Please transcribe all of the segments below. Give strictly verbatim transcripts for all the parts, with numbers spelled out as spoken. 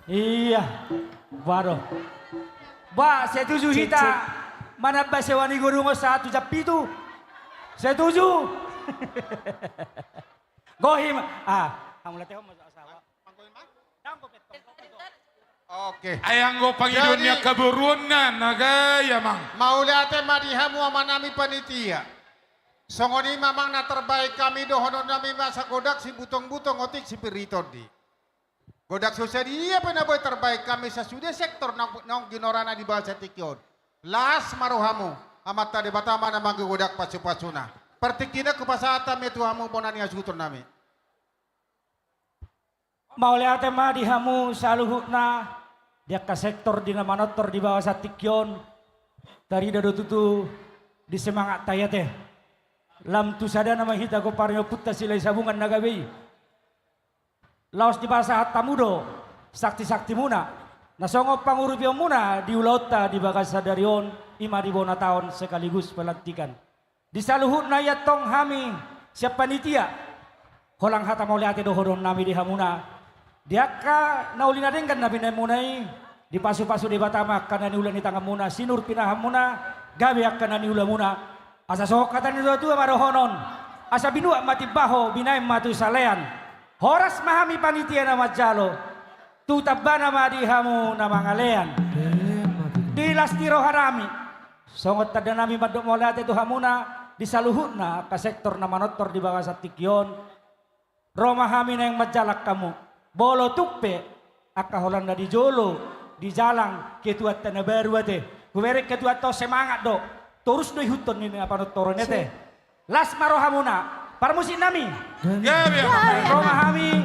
Iya. Baru. Ba, setuju hita manamba sewa ni godungon sahat tu jam pitu? Setuju? Gohi ma. Ah, hamu latehon ma sawa. Oke. Ai anggo pangidoan ni angka boruonna na gaya, Amang. Mauliate ma di hamu amanami panitia. Songon i ma, Amang, na terbaik hami dohononnami ma sagodang sibutong-butong otik sipir ni tondi. Godang so sadia pe na boi terbaik hami sasude sektor naung, naung ginorana di bagasan tingki on. Las ma rohamu, Amanta Debata ma na manggogodang pasu-pasuna. Partingkian on hupasahat hami tu hamu bona ni hasuhutonnami. Mauliate ma di hamu saluhutna di angka sektor di na manortor di bagasan tingki on. Tarida do tutu di semangatta i ate. Lam tu sadana ma hita gompar ni ompunta Silahisabungan na gabe i. Laos dipasahat hamu do sakti-saktimuna na songon pangurupionmuna di ulaonta di bagasan sadari on, i ma di bona taon sekaligus pelantikan. Di saluhutna i antong hami sian panitia, holan hata mauliate do dohononnami di hamuna. Di angka na uli na denggan na binahenmuna i, dipasu-pasu Debata ma angka na niula ni tanganmuna, sinur pinahanmuna, gabe angka na niulamuna. Asa songon hata ni natua-tua ma dohonon, asa binuat ma timbaho, binahen ma tu salean. Horas ma hami panitia na manjalo, tu tambana ma di hamu na mangalean. Di las ni rohanami, songon tandanami mandok mauliate tu hamuna di saluhutna angka sektor na manortor di bagasan tingki on. Ro ma hami naeng manjalang hamu. Molo tung pe angka holan na di jolo, di jalang ketuanta na baru ate. Hubereng ketuanta on semangat do. Torus do ihuthon ninna panortoron i ate. Las ma rohamuna, parmusiknami. Gabe. Ro ma hami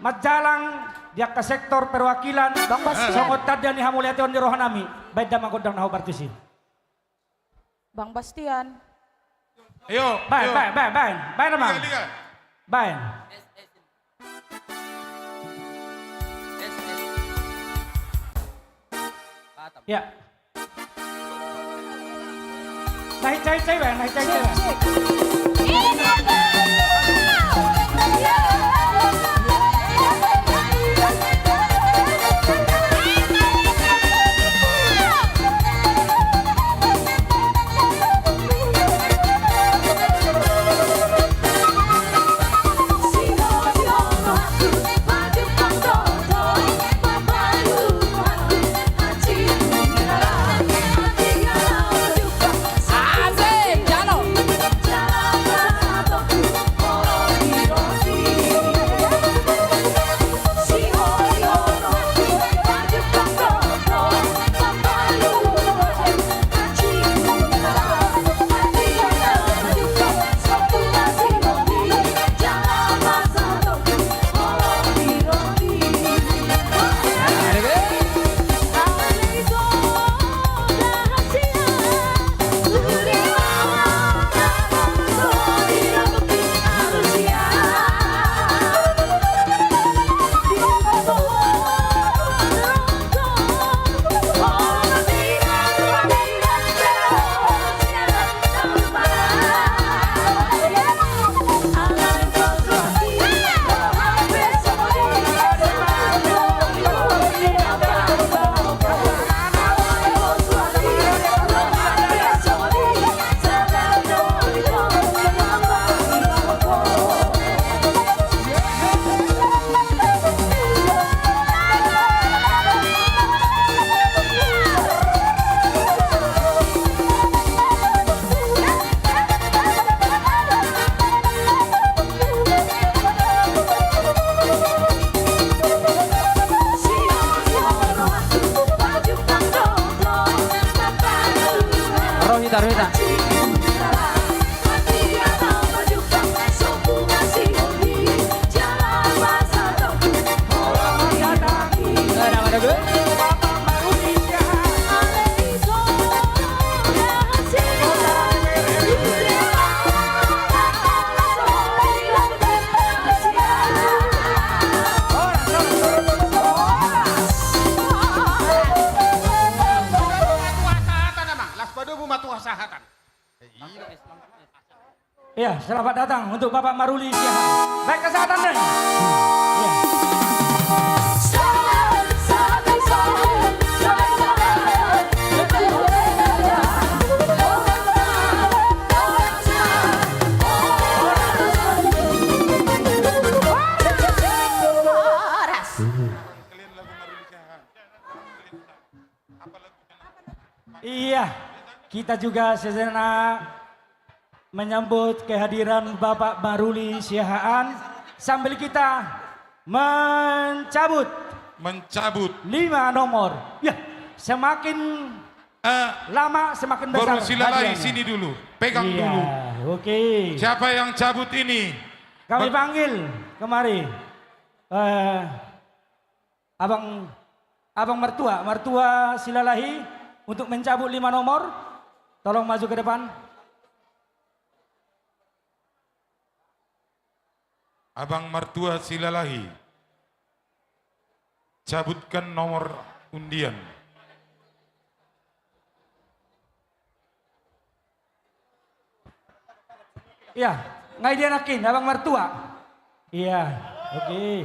manjalang di angka sektor perwakilan. Bang Bastian. Songon tanda ni hamauliateon ni rohanami. Baen damang gondang na hombar tusi. Bang Bastian. Ayo, baen, ayo. Baen, baen, baen. Baen, Amang. Liga, liga. Baen. Ya. Na hinsa-hinsa i baen, na hinsa-hinsa i baen. Rohita, rohita. Las padomu ma tu hasahatan. Iya, selamat datang untuk Bapak Maruli Siahaan. Baen hasahatan, Dang. Iya. Iya, kita juga sejenak menyambut kehadiran Bapak Maruli Siahaan sambil kita mencabut Mencabut. lima nomor. Ya, semakin Eh, lama semakin besar Boru Silalahi hadiahnya. Sini dulu, pegang Iya, dulu. Oke. Siapa yang cabut ini? Kami Bang- panggil kemari. Eh, Abang, Abang Mertua, Mertua Silalahi untuk mencabut lima nomor. Tolong maju ke depan. Abang Mertua Silalahi, cabutkan nomor undian. Iya, ngai dia nakin, Abang Mertua. Iya, oke.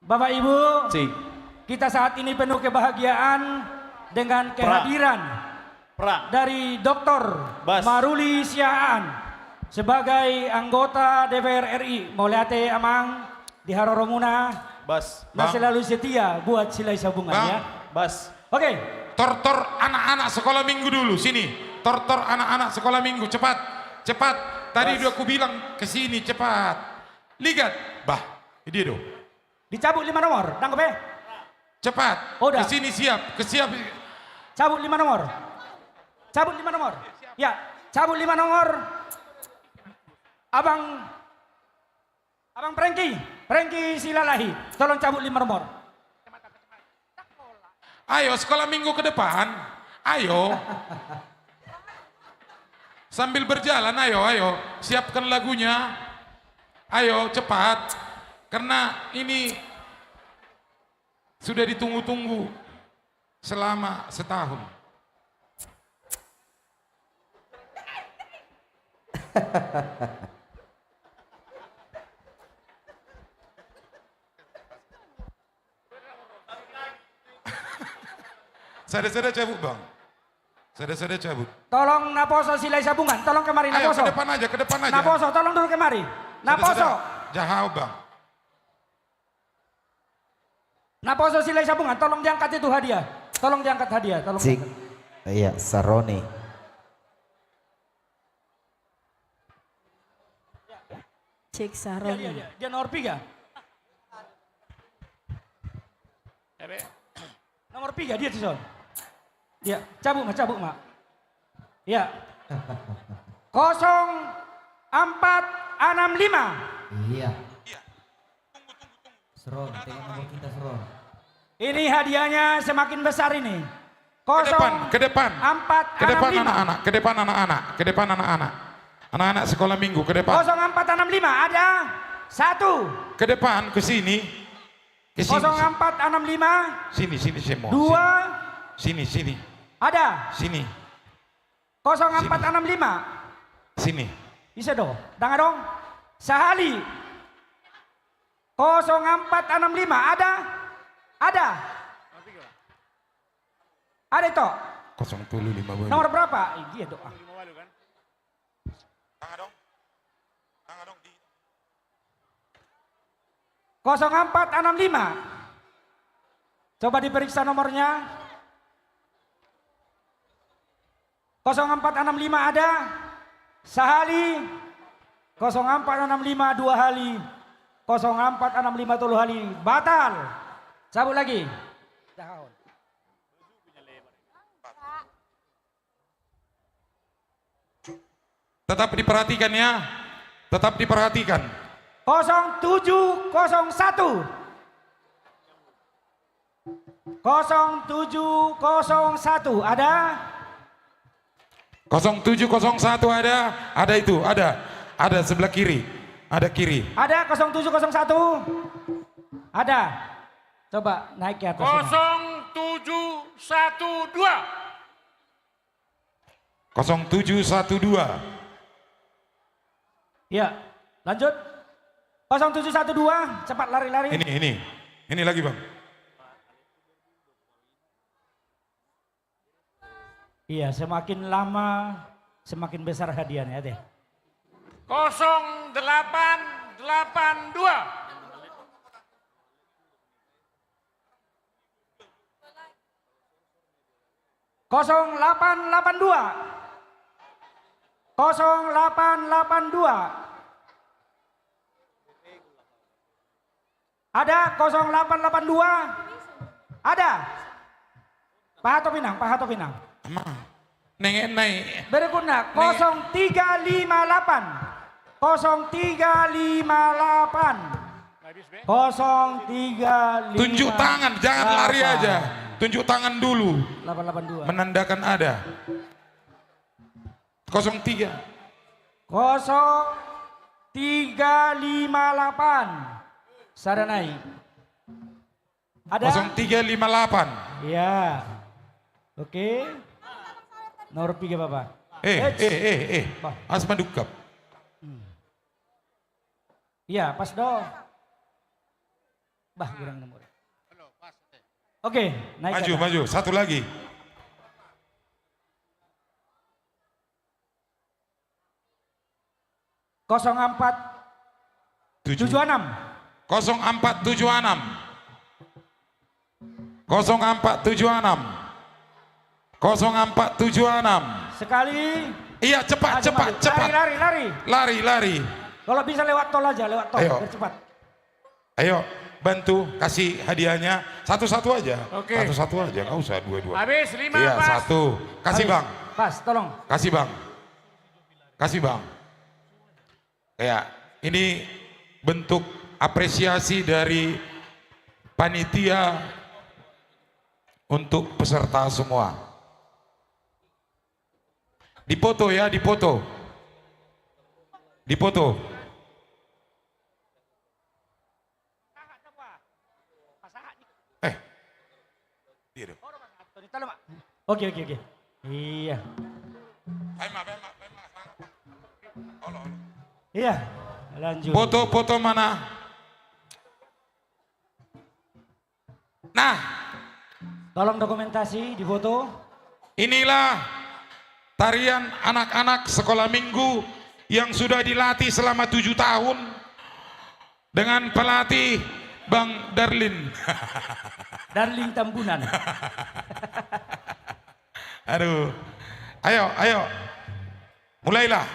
Bapak Ibu, Cik. Kita saat ini penuh kebahagiaan dengan Pra. Kehadiran Pra. Dari Doktor Bas. Maruli Siahaan sebagai anggota D P R R I. Mauliate Amang di haroromuna. Bas. Nah, Bang. Selalu setia buat Silahisabungan. Bang. Ya. Bas. Oke. Tortor anak-anak sekolah minggu dulu, sini. Tortor anak-anak sekolah minggu, cepat. Cepat. Tadi Bas. Udah aku bilang ke sini, cepat. Ligat. Bah, ini dia do. Dicabut lima nomor, tangkap ya? Cepat. Oh, udah. Ke sini siap, ke siap. Cabut lima nomor. Cabut lima nomor. Ya, cabut lima nomor. Abang, Abang Prengki, Prengki Silalahi, tolong cabut lima nomor. Ayo, sekolah minggu ke depan. Ayo. Sambil berjalan, ayo, ayo. Siapkan lagunya. Ayo, cepat. Karena ini sudah ditunggu-tunggu selama setahun. Sada-sada cabut, Bang. Sada-sada cabut. Tolong naposo Silahisabungan, tolong kemari. Ayo, naposo. Ke depan aja, ke depan aja. Naposo, tolong dulu kemari. Naposo. Sada-sada. Jahau, Bang. Naposo Silahisabungan, tolong diangkat itu hadiah. Tolong diangkat hadiah, tolong Cik. Diangkat. Iya, Saroni. Cik Saroni. Dia, dia, dia. Dia nomor tiga. Nomor tiga dia, Cison. Ya, cabut ma, cabut ma. Ya. Kosong empat enam lima. Iya. Seron, tengok nomor kita, Seron. Ini hadiahnya semakin besar ini. Ke depan, ke depan. Kosong empat enam lima. Ke depan, anak-anak, ke depan, anak-anak, ke depan, anak-anak. Anak-anak sekolah minggu, ke depan. Kosong empat enam lima, ada satu. Ke depan, ke sini. Ke sini. Kosong empat enam lima. Sini, sini semua. Dua. Sini, sini. Ada. Sini. Kosong empat enam lima. Sini. Bisa do. Dang adong. Sahali. Kosong empat enam lima. Ada? Ada. Ada itu. Kosong tolu lima walu. Nomor berapa? Ih, dia doa. Dang adong. Dang adong di Kosong empat enam lima. Coba diperiksa nomornya. Kosong empat enam lima ada sahali, kosong empat enam lima dua hali, kosong empat enam lima tolu hali. Batal. Cabut lagi. Tetap diperhatikan ya. Tetap diperhatikan. Kosong tujuh kosong satu. Kosong tujuh kosong satu ada? Kosong tujuh kosong satu ada? Ada itu, ada. Ada sebelah kiri. Ada kiri. Ada kosong tujuh kosong satu? Ada. Coba naik ke atas sana. Kosong tujuh satu dua. Kosong tujuh satu dua. Iya, lanjut. Kosong tujuh satu dua, cepat lari-lari. Ini, ini. Ini lagi, Bang. Iya, semakin lama, semakin besar hadiahnya, deh. Kosong delapan delapan dua. Kosong delapan delapan dua. Kosong delapan delapan dua. Ada kosong delapan delapan dua? Ada. Pahatop inang, pahatop inang. Emang. Neng, neng. Berikutnya, neng. Kosong tiga lima delapan. Kosong tiga lima delapan. Kosong tiga lima delapan. Tunjuk tangan, jangan lari aja. Tunjuk tangan dulu. Delapan delapan dua. Menandakan ada. Kosong tiga. Kosong tiga lima delapan. Sada nai. Ada? Kosong tiga lima delapan. Iya. Oke. Nomor tiga, Bapak. Eh, eh, eh, eh. Bah. As madungkap. Hmm. Iya, pas do. Bah, kurang nomor. Oke, naik. Maju, maju. Satu lagi. Kosong empat tujuh enam. Kosong empat tujuh enam. Kosong empat tujuh enam. Kosong empat tujuh enam. Sekali. Iya, cepat, cepat, cepat. Lari, lari, lari. Lari, lari. Kalau bisa lewat tol aja, lewat tol, biar cepat. Ayo, bantu kasih hadiahnya satu-satu aja. Oke. Satu-satu aja, nggak usah dua-dua. Habis, lima, iya, pas. Satu. Kasih, Bang. Pas, tolong. Kasih, Bang. Kasih, Bang. Ya, ini bentuk apresiasi dari panitia untuk peserta semua. Dipoto ya, dipoto. Dipoto. Eh. Iya dong. Oke, oke, oke. Iya. Olo, olo. Iya, lanjut. Foto, foto mana? Nah. Tolong dokumentasi, difoto. Inilah tarian anak-anak sekolah minggu yang sudah dilatih selama tujuh tahun dengan pelatih Bang Darlin. Darlin Tambunan. Aduh. Ayo, ayo. Mulailah.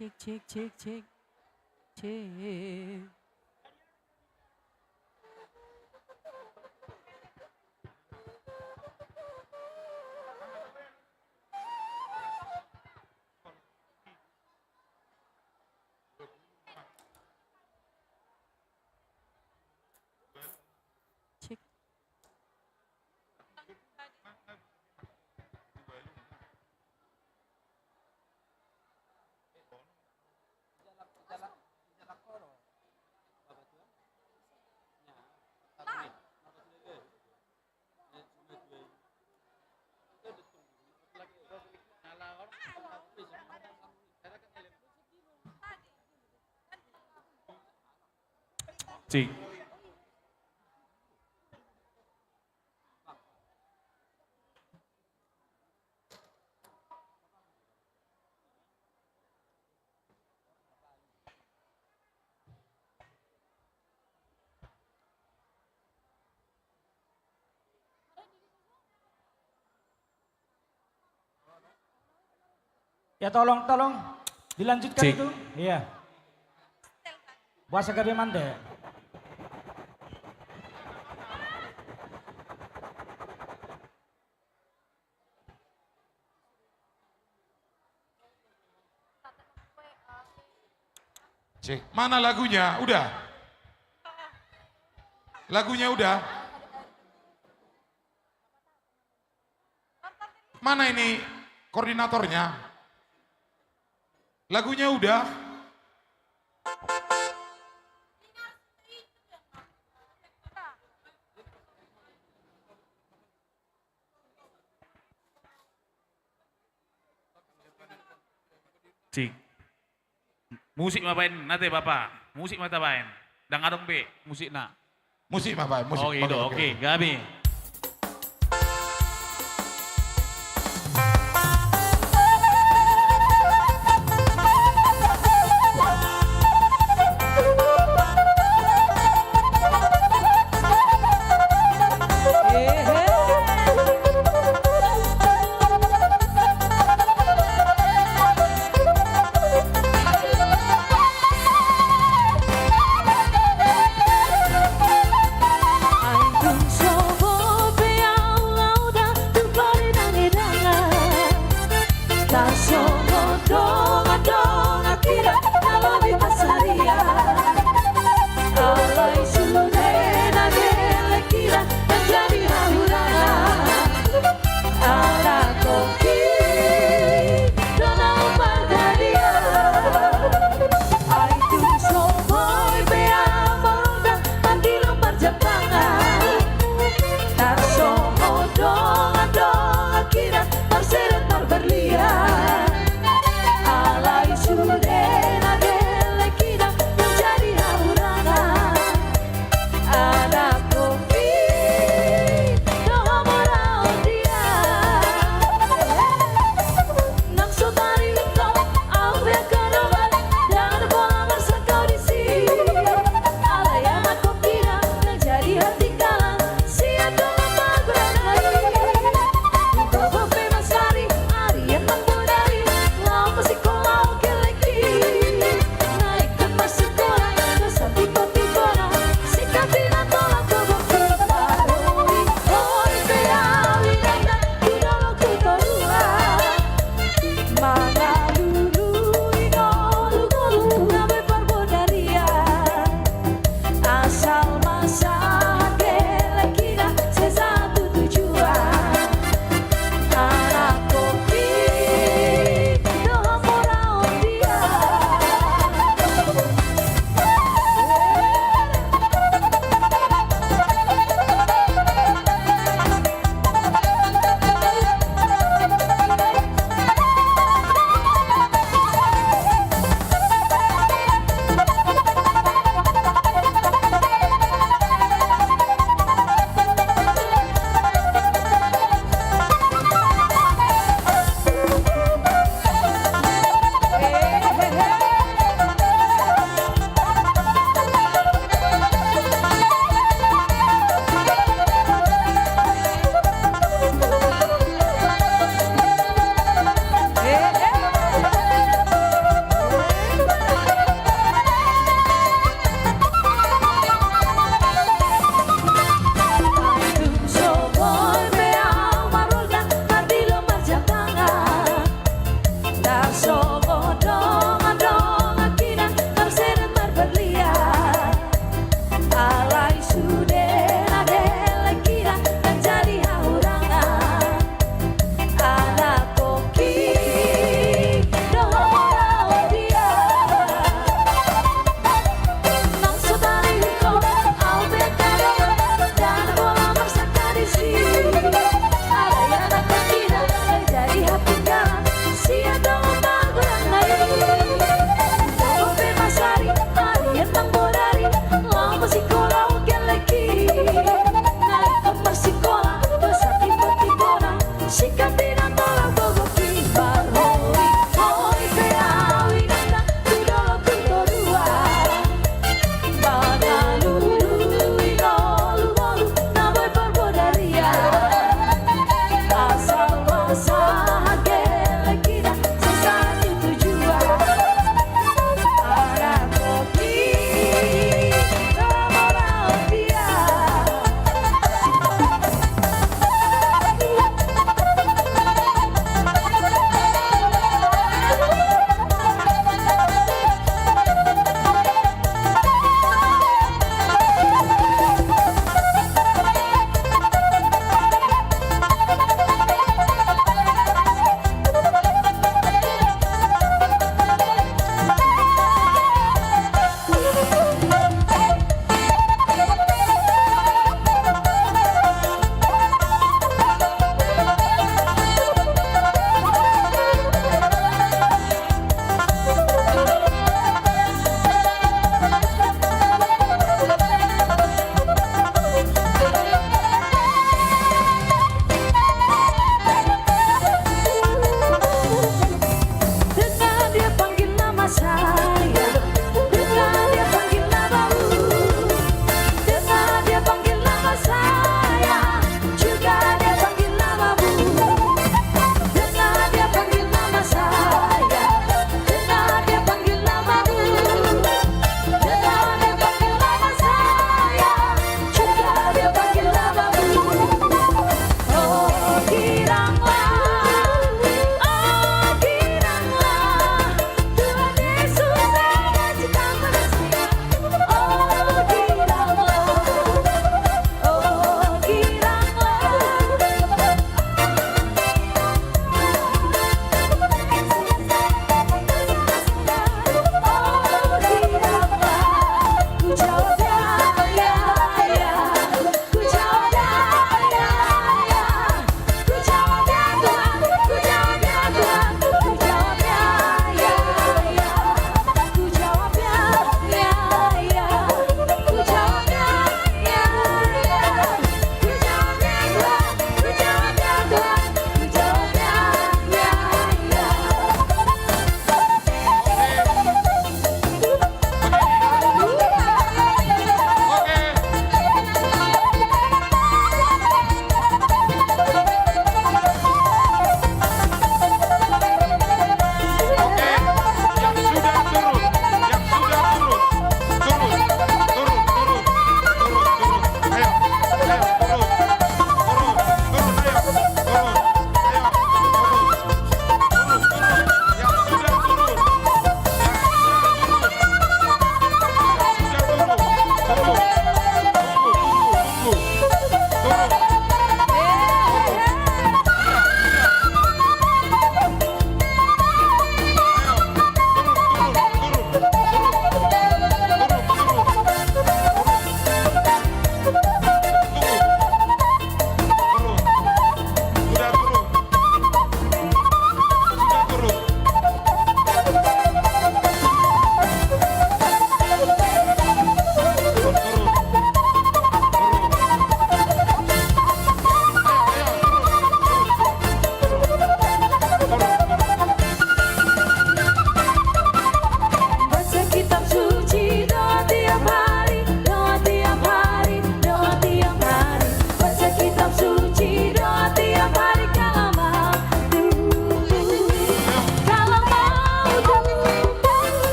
Cek, cek, cek, cek. Cek. Cek. Cik. Ya, tolong, tolong dilanjutkan itu. Iya. Boasa gabe mandek. Cek, mana lagunya? Udah? Lagunya udah? Mana ini koordinatornya? Lagunya udah? Cik. Musik ma baen na te, Bapa. Musik ma tabaen. Ndang adong be musikna. Musik ma baen, musik. Oh, i do. Oke, oke, oke, gabe.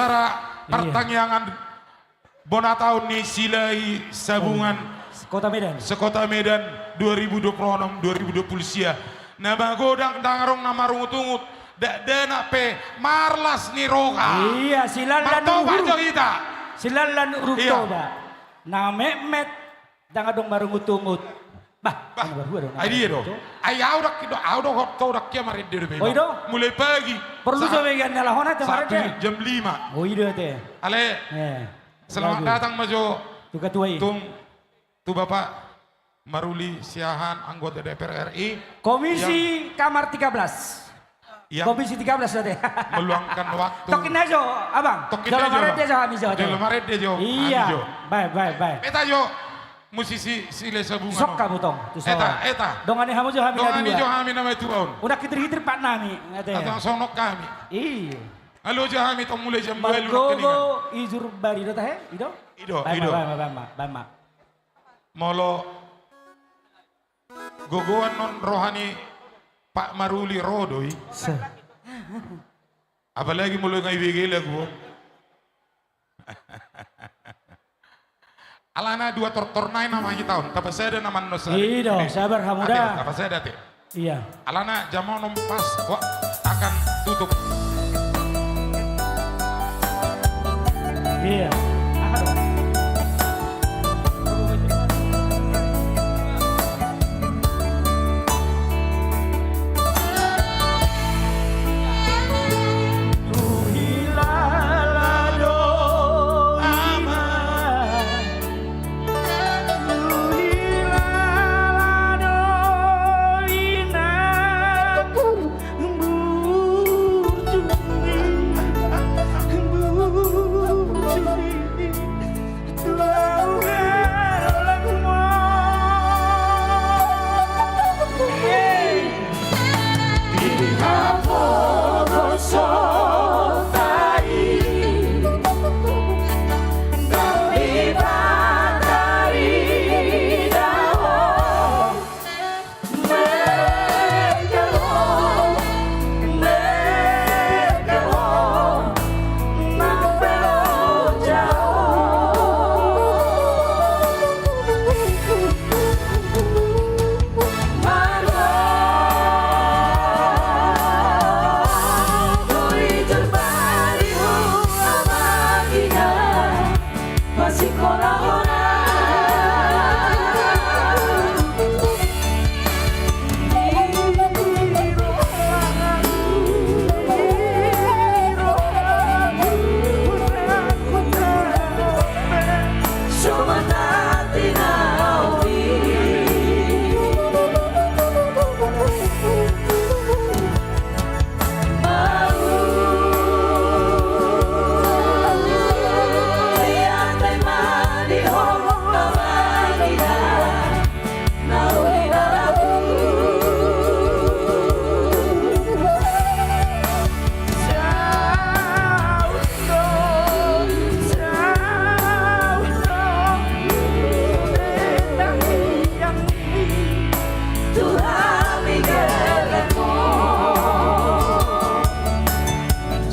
Acara partangiangan bona taon ni Silahi Sabungan Kota Medan. Sekota Medan dua ribu dua puluh enam dua ribu dua puluh sia. Na magodang ndang adong na marungutungut, dakdanak pe marlas ni roha. Iya, silallan martobar jo hita. Silallan urup toba. Na metmet ndang adong marungutungut. Bah, bah, ai dia do. Ai au dak, au do, au dak ia marende do. Oh, i do? Mulai pagi. Porlu so bagian na lahona te marende. Jam lima. Oh, i do te. Ale. Selamat datang ma jo. Tu ketua i. Tung, tu Bapak Maruli Siahaan, anggota D P R R I. Komisi kamar tiga belas. Komisi tiga belas do te. Meluangkan waktu. Tokkin na jo, Abang. Tokkin na jo. Jolo marende jo hami jo. Jolo marende jo. Iya. Bae, bae, bae. Eta jo. Musisi Silahi Sabungan. Sok hamu tong. Eta, eta. Dongani hamu jo hami na dua. Dongani jo hami na matua on. Unang hitir-hitir pat nami. Songon hami. Iya. Alo jo hami tong mulai jam dua. Margogo ijur bari do tahe, i do? I do, i do. Bae ma, bae ma, bae ma. Molo gogoan on roha ni Pak Maruli ro do i. Apalagi molo nga ibege lagu on. Alana dua tortor nai nama hita on, tapasada nama annon sada. I do, sabar hamu da. Tapasada te. Iya. Alana jam onom pas, wak, akan tutup. Iya.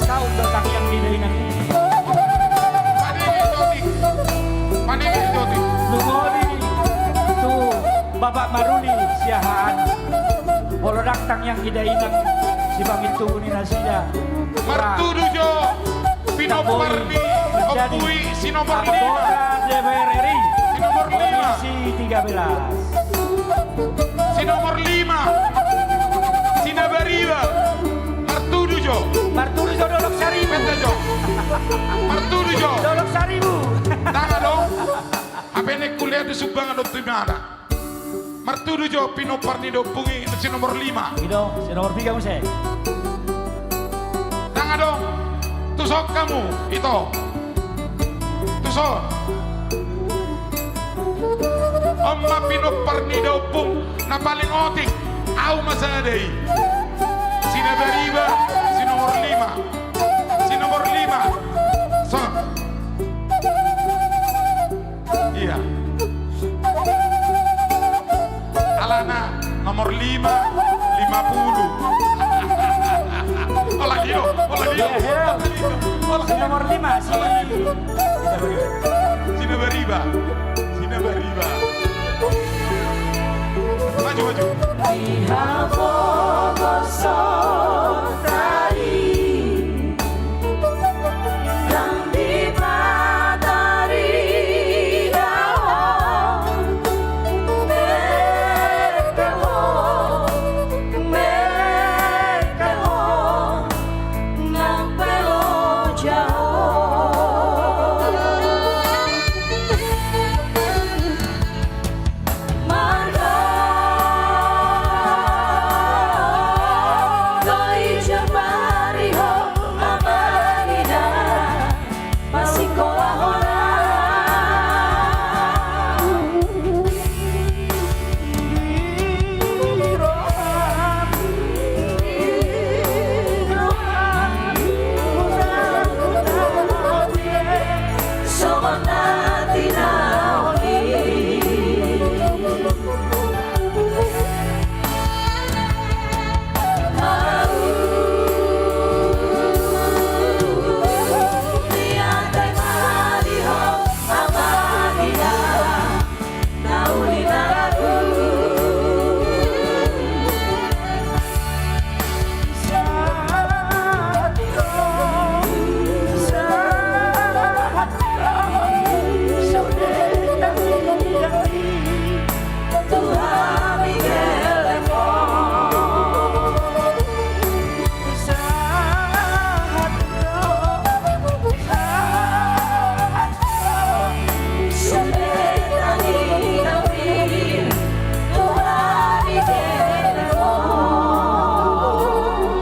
Saut do tangiang ni dainang. Paningis jo, Ti. Paningis jo, Ti. Lungoni tu Bapak Maruli Siahaan. Molo ndang tangiang ni dainang sipangintubu ni nasida. Martudu jo pinompar ni Ompu i si nomor lima. Anggota D P R R I. Si nomor lima. Komisi tiga belas. Si nomor lima. Sinabariba. Martudu jo. Martudu jo Dolok Saribu. Peta jo. Martudu jo. Dolok Saribu. Ndang adong. Hape naeng kuliah do sumbangan do tu imana. Martudu jo pinompar ni da ompung i, si nomor lima. I do, si nomor piga muse. Ndang adong. Tuson hamu, ito. Tuson. On ma pinompar ni da ompung na paling otik, au ma sada i. Sinabariba, si nomor lima. Si nomor lima. Son. Iya. Alana nomor lima, lima puluh. Ola liu, ola liu. Si nomor lima, si Sinabariba. Sinabariba. Sinabariba. Maju, maju. Di hapogoson tadi, nang di pataridahon, mekehon, mekehon. Nang pe loja ho. Margogo i jabari ho, amang inang. Pasingkolahon au. Songon na tinaon i.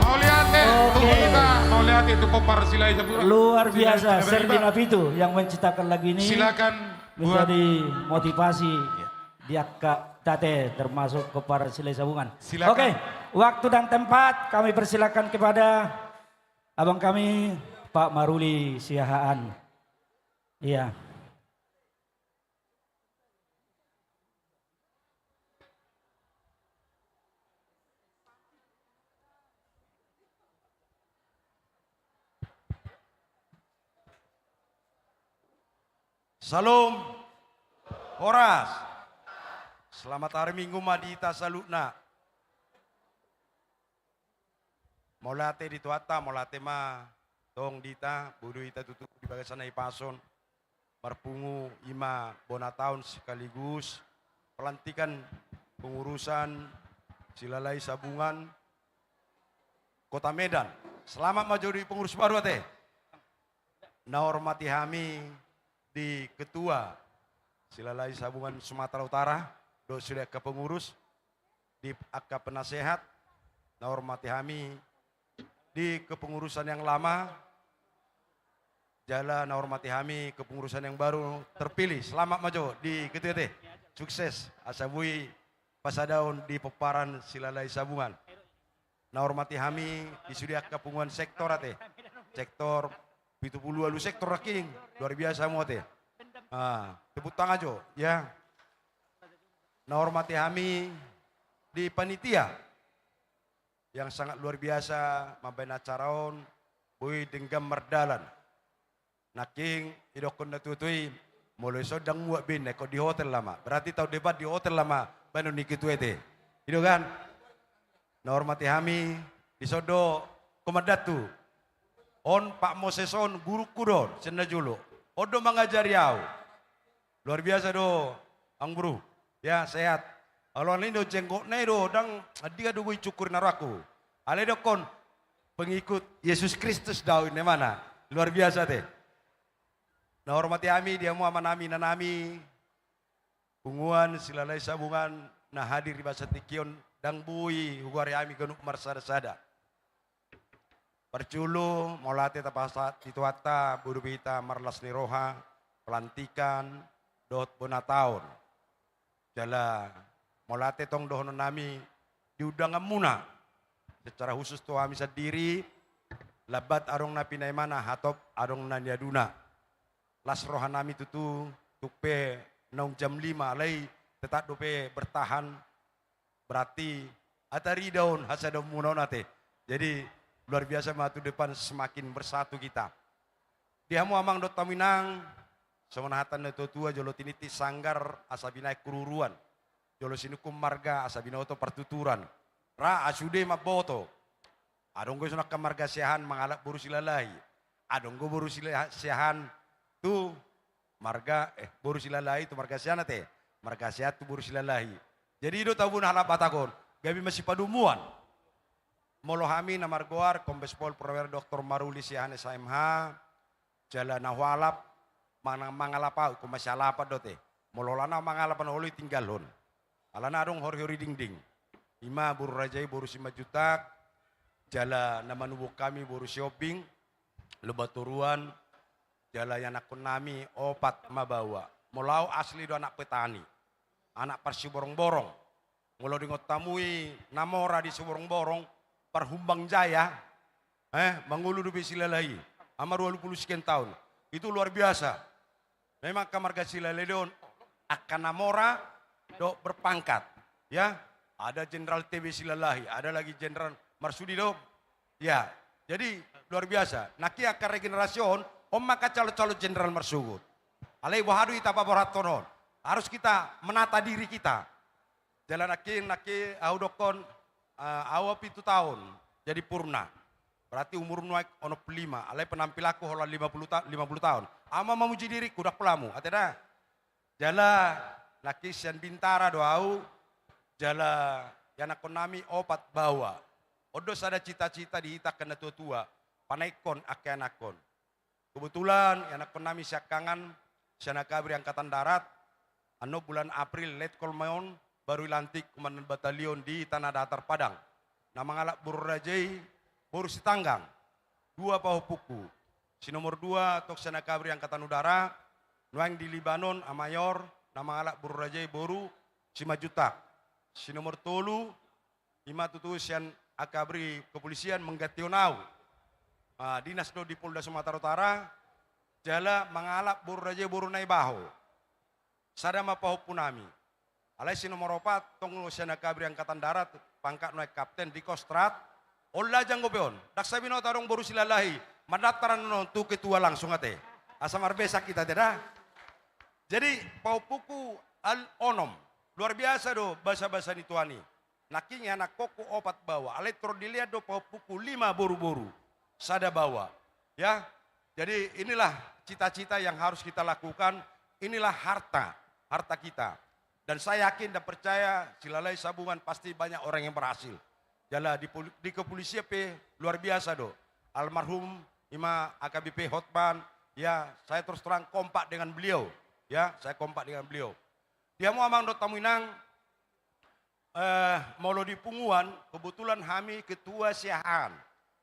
Mauliate tu hita, mauliate tu pomparan Silahi Sabungan. Luar biasa, Serdina Pitu yang menciptakan lagu ini. Silakan. Menjadi motivasi di angka tate, termasuk pomparan Silahi Sabungan. Silakan. Oke, waktu dan tempat kami persilakan kepada abang kami, Pak Maruli Siahaan. Iya. Salom. Horas. Selamat hari Minggu ma di hita saluhutna. Mauliate di Tuhanta, mauliate ma tong di hita, boi do hita tutu di bagasan hahipason marpungu, i ma bona taon sekaligus pelantikan pengurusan Silahi Sabungan Kota Medan. Selamat ma jo di pengurus baru ate. Na hormati hami di ketua Silahi Sabungan Sumatera Utara, dohot sude angka pengurus, di angka penasehat, na hormati hami di kepengurusan yang lama, jala na hormati hami kepengurusan yang baru terpilih. Selamat ma jo di ketua ate. Sukses, asa boi pasadahon di pomparan Silahi Sabungan. Na hormati hami di sude angka punguan sektor ate. Sektor pitu pulu ualu sektor nangkin. Luar biasa hamu ate. Ah, tepuk tangan jo, ya. Na hormati hami di panitia yang sangat luar biasa mambahen acara on, boi denggan mardalan. Nangkin idokkon na tuatua i, molo dison ndang muat be inna, ingkon di hotel nama. Berarti taon depan di hotel nama bahenon ni ketua ate. I do kan? Na hormati hami, dison do komandan tu. On Pak Moses on gurungku do on, sian na jolo. On do mangajari au. Luar biasa do, Amang Bru. Ya, sehat. Alana i do jenggotna i do, ndang, andigan do boi cukur na rohangku. Alai dokkon, pengikut Yesus Kristus do au inna imana. Luar biasa ate. Na hormati hami di hamu amanami, inanami, punguan Silahi Sabungan na hadir di bagasan tingki on, ndang boi hugoari hami ganup marsadasada. Parjolo, mauliate tapasahat di Tuhanta, boi do be hita marlas ni roha, pelantikan, dohot bona taon. Jala, mauliate tong dohononnami di undanganmuna. Secara khusus tu hami sandiri, lambat adong na pinaimana, hatop adong na niaduna. Las rohanami tutu, tung pe naung jam lima, alai tetap dope bertahan. Berarti, atarida on hasadaonmuna on ate. Jadi, luar biasa ma tu depan semakin bersatu kita. Di hamu amang dohot hamu inang, songon hata ni natuatua, jolo tiniti sanggar asa binahen huruhuruan, jolo sinungkun marga asa binoto partuturan. Ra, asude mamboto. Adong do songon angka marga Siahaan mangalap boru Silalahi. Adong do boru Sila-, Siahaan tu marga, eh, boru Silalahi tu marga Siahaan ate. Marga Siahaan tu boru Silalahi. Jadi i do tabuna halak Batak on, gabe masipadomuan. Molo hami na margoar Kombes Pol Purnawirawan Doktor Maruli Siahaan S H M H, jala na hualap, mana mangalap ahu, ingkon masialapan do ate. Molo holan ahu mangalap, na olo i tinggalhon. Alana adong horihori dingding. I ma boru raja i boru Simanjuntak, jala na manubuhon hami boru Sihombing, Lumban Toruan, jala ianakkon nami opat ma baoa. Molo ahu asli do anak petani, anak parsiborongborong. Molo diingot hamu i na mora di siborongborong, parhumbang jaya, eh, mangolu dope Silalahi. Ama dua pulu sekian tahun. Itu luar biasa. Memang angka marga Silalahi on angka na mora dohot berpangkat. Ya, ada Jenderal T B Silalahi, ada lagi Jenderal Marsudi do. Ya, jadi luar biasa. Nangkin angka regenerasi on, on ma angka calon-calon jenderal marsogot. Alai boha do hita paborhathon on. Harus kita menata diri kita. Jala nangkin, nangkin ahu dokkon, eh, ahu pitu taon jadi purna. Berarti umur nuaeng onom pulu lima. Alai penampilanku holan lima puluh ta-, lima puluh taon. Ahu ma mamuji diringku, ndang pola hamu, ate da. Jala nangkin sian Bintara do ahu, jala ianakkon nami opat baoa. On do sada cita-cita di hita angka natuatua, panaikkon angka ianakkon. Kebetulan ianakkon nami siangkangan, sian Akabri Angkatan Darat, annon bulan April, Letkol ma on, baru dilantik Komandan Batalion di Tanah Datar Padang. Na mangalap boru raja i boru Sitanggang, dua pahompungku. Si nomor dua tong sian Akabri Angkatan Udara, nuaeng di Libanon, a mayor, na mangalap boru raja i boru Simanjuntak. Si nomor tolu, i ma tutu sian Akabri Kepolisian, menggantihon ahu. Ah, dinas do di Polda Sumatera Utara, jala mangalap boru raja i boru Naibaho. Sada ma pahompu nami. Alai si nomor opat, tong sian Akabri Angkatan Darat, pangkat nuaeng kapten di Kostrad, on lajang dope on. Ndang sai binoto adong boru Silalahi mandaftar annon tu ketua langsung ate. Asa marbesak hita ate da. Jadi, pahompungku al-, onom. Luar biasa do basa-basa ni Tuhan i. Nangkin ianakkonku opat baoa, alai torop dilean do pahompungku lima boru-boru, sada baoa. Ya, jadi inilah cita-cita yang harus kita lakukan, inilah harta, harta kita. Dan saya yakin dan percaya, Silalahi Sabungan pasti banyak orang yang berhasil. Jala di poli-, di kepolisian pe luar biasa do. Almarhum i ma A K B P Hotman, ya, saya terus terang kompak dengan beliau. Ya, saya kompak dengan beliau. Di hamu amang dohot hamu inang, eh, molo di punguan, kebetulan hami ketua Siahaan.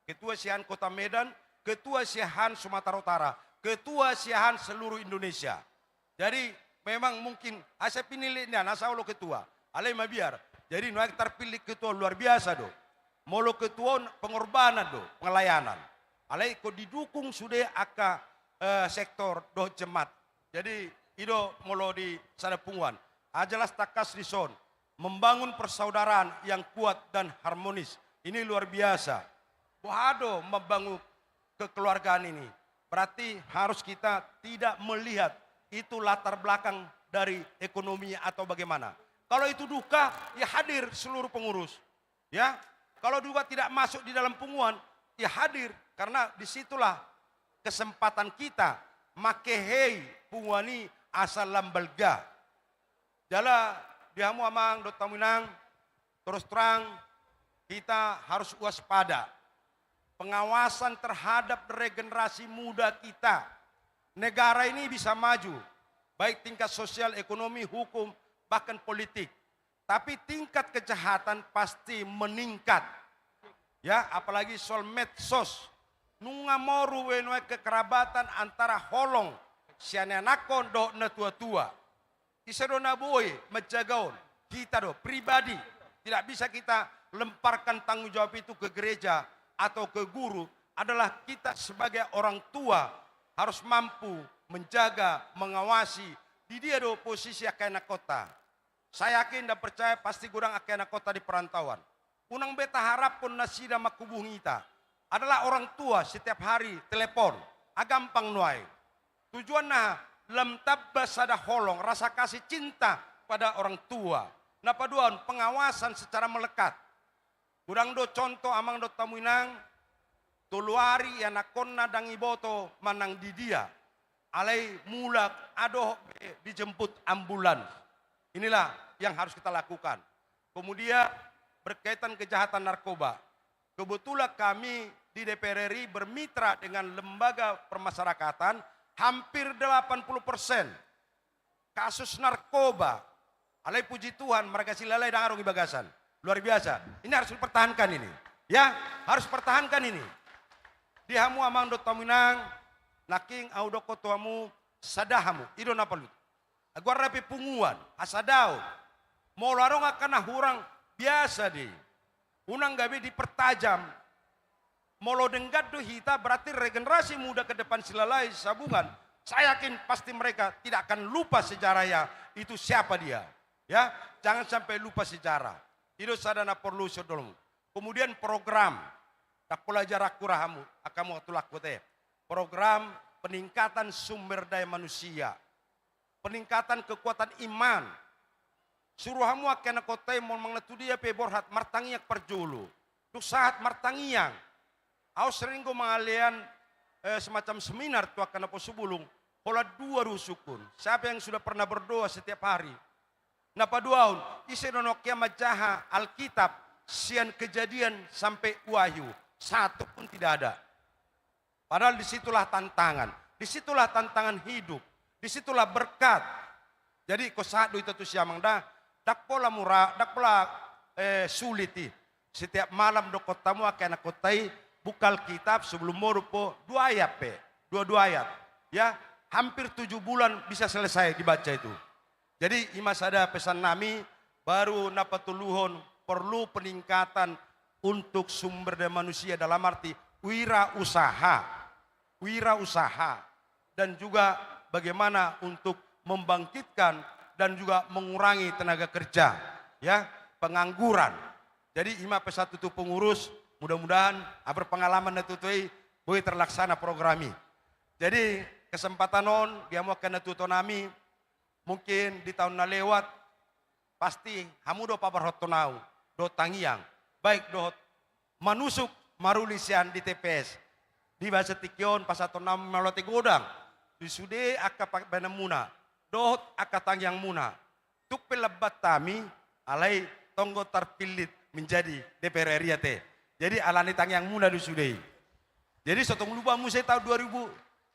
Ketua Siahaan Kota Medan, ketua Siahaan Sumatera Utara, ketua Siahaan seluruh Indonesia. Jadi, memang mungkin, asa pinillit nian, asa olo ketua. Alai mabiar. Jadi, nuaeng tarpillit ketua luar biasa do. Molo ketua on pengorbanan do, pengorbanan. Alai ingkon didukung sude angka, eh, sektor dohot jemaat. Jadi, i do molo di sada punguan. Ah, jelas tangkas dison, membangun persaudaraan yang kuat dan harmonis. Ini luar biasa. Boha do membangun kekeluargaan ini? Berarti harus kita tidak melihat itu latar belakang dari ekonomi atau bagaimana. Kalau itu duka, ya hadir seluruh pengurus. Ya, kalau juga tidak masuk di dalam punguan, ya hadir, karena disitulah kesempatan kita mangkehei punguan i asa lam balga. Jala di hamu amang dohot hamu inang, terus terang, kita harus waspada. Pengawasan terhadap regenerasi muda kita. Negara ini bisa maju, baik tingkat sosial, ekonomi, hukum, bahkan politik. Tapi tingkat kejahatan pasti meningkat. Ya, apalagi soal medsos. Nunga moru be nuaeng kekerabatan antara holong sian ianakkon dohot natuatua. Ise do na boi manjaga on? Kita do, pribadi. Tidak bisa kita lemparkan tanggung jawab itu ke gereja atau ke guru. Adalah kita sebagai orang tua harus mampu menjaga, mengawasi, di dia do posisi angka ianakkonta. Saya yakin dan percaya pasti godang angka ianakkonta di perantauan. Unang be taharaphon nasida manghubuhi hita. Adalah orang tua setiap hari telepon. Agampang nuaeng. Tujuanna lam tamba sada holong, rasa kasih cinta pada orang tua. Na paduahon, pengawasan secara melekat. Godang do contoh amang dohot hamu inang, tolu ari ianakhonna ndang diboto manang di dia. Alai mulak adong be dijemput ambulans. Inilah yang harus kita lakukan. Kemudian berkaitan kejahatan narkoba. Kebetulan kami di D P R R I bermitra dengan lembaga permasyarakatan, hampir delapan puluh persen kasus narkoba. Alai puji Tuhan, marga Silalahi ndang adong di bagasan. Luar biasa. Ini harus dipertahankan ini. Ya, harus pertahankan ini. Di hamu amang dohot hamu inang, nangkin ahu dokkon tu hamu, sada hamu, i do na palu. Goarna pe punguan, hasadaon. Molo adong angka na hurang, biasa do i. Unang gabe dipertajam. Molo denggan do hita, berarti regenerasi muda ke depan Silalahi Sabungan, saya yakin pasti mereka tidak akan lupa sejarahnya, itu siapa dia. Ya, jangan sampai lupa sejarah. I do sada na porlu siondolmu. Kemudian program, ndang pola jaraku ra hamu, angka hamu tulangku te. Program peningkatan sumber daya manusia. Peningkatan kekuatan iman. Suru hamu angka anakhonta i, molo manang na tu dia pe borhat, martangiang parjolo. Dung sahat martangiang. Ahu sering do mangalean, eh, semacam seminar tu angka naposobulung. Holan dua do husungkun. Siapa yang sudah pernah berdoa setiap hari? Na paduahon, ise do na ongkian manjaha Alkitab sian Kejadian sampe Wahyu? Satu pun tidak ada. Padahal di situlah tantangan, di situlah tantangan hidup, di situlah berkat. Jadi, ingkon sahat do hita tusi amang da, ndang pola mura, ndang pola, eh, sulit i. Setiap malam dokkon hamu angka anakhonta i, buka Alkitab sebelum modom pe, dua ayat pe, dua-dua ayat. Ya, hampir tujuh bulan bisa selesai dibaca itu. Jadi, i ma sada pesan nami, baru na patoluhon, perlu peningkatan untuk sumber daya manusia, dalam arti wirausaha, wirausaha, dan juga bagaimana untuk membangkitkan dan juga mengurangi tenaga kerja, ya, pengangguran. Jadi, i ma pesan tu pengurus, mudah-mudahan, ah, berpengalaman na tutu i, boi terlaksana program i. Jadi, kesempatan on, di hamu angka na tutu nami, mungkin di taon na lewat, pasti hamu do paborhathon ahu dohot tangiang, baik dohot manusuk maruli sian di T P S. Di bagasan tingki on pasahaton nami mauliate godang tu sude angka pambahenanmuna dohot angka tangiangmuna. Tung pe lambat hami, alai tong do tarpillit menjadi D P R R I ate. Jadi alani tangiangmuna do sude i. Jadi so tung lupa muse taon dua ribu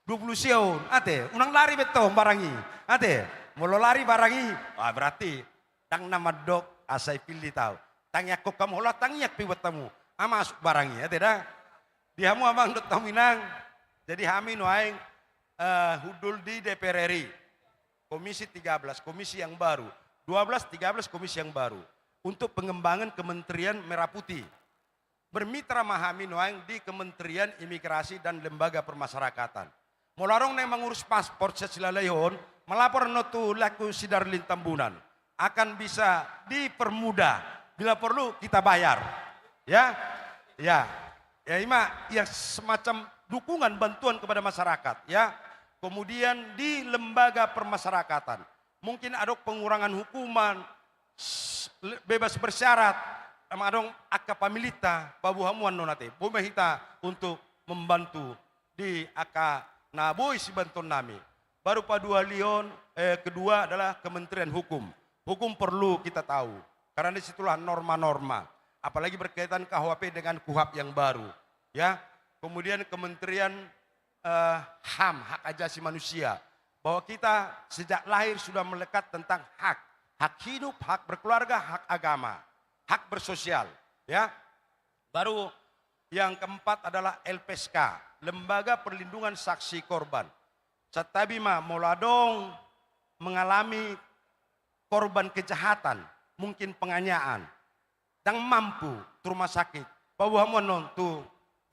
dua puluh sia on, ate, unang lari be tong barang i, ate, molo lari barang i, wah, berarti ndang na mandok asa dipillit ahu. Tangiangkon hamu, holan tangiang pe buat hamu, ah, masuk barang i, ate da. Di hamu amang dohot hamu inang, jadi hami nuaeng, eh, hundul di D P R R I, Komisi tiga belas, komisi yang baru, dua belas, tiga belas komisi yang baru, untuk pengembangan Kementerian Merah Putih. Bermitra ma hami nuaeng di Kementerian Imigrasi dan Lembaga Permasyarakatan. Molo adong na mangurus paspor sian Silalahi on, melapor annon tu laengku si Darlin Tambunan. Akan bisa dipermudah. Bila perlu, kita bayar. Ya? Ya. Ya, i ma, ya, semacam dukungan bantuan kepada masyarakat, ya. Kemudian di lembaga permasyarakatan, mungkin adong pengurangan hukuman, s-, le-, bebas bersyarat, amang adong angka pamillinta, paboa hamu annon ate. Boi ma hita untuk membantu di angka na boi sibantuon nami. Baru paduahon, eh, kedua adalah Kementerian Hukum. Hukum perlu kita tahu, karena di situlah norma-norma, apalagi berkaitan K U H P dengan KUHAP yang baru, ya. Kemudian Kementerian, eh, HAM, hak asasi manusia, bahwa kita sejak lahir sudah melekat tentang hak, hak hidup, hak berkeluarga, hak agama, hak bersosial, ya. Baru yang keempat adalah L P S K, Lembaga Perlindungan Saksi Korban. Santabi ma, molo adong mengalami korban kejahatan, mungkin penganiayaan, ndang mampu tu rumah sakit, paboa hamu annon tu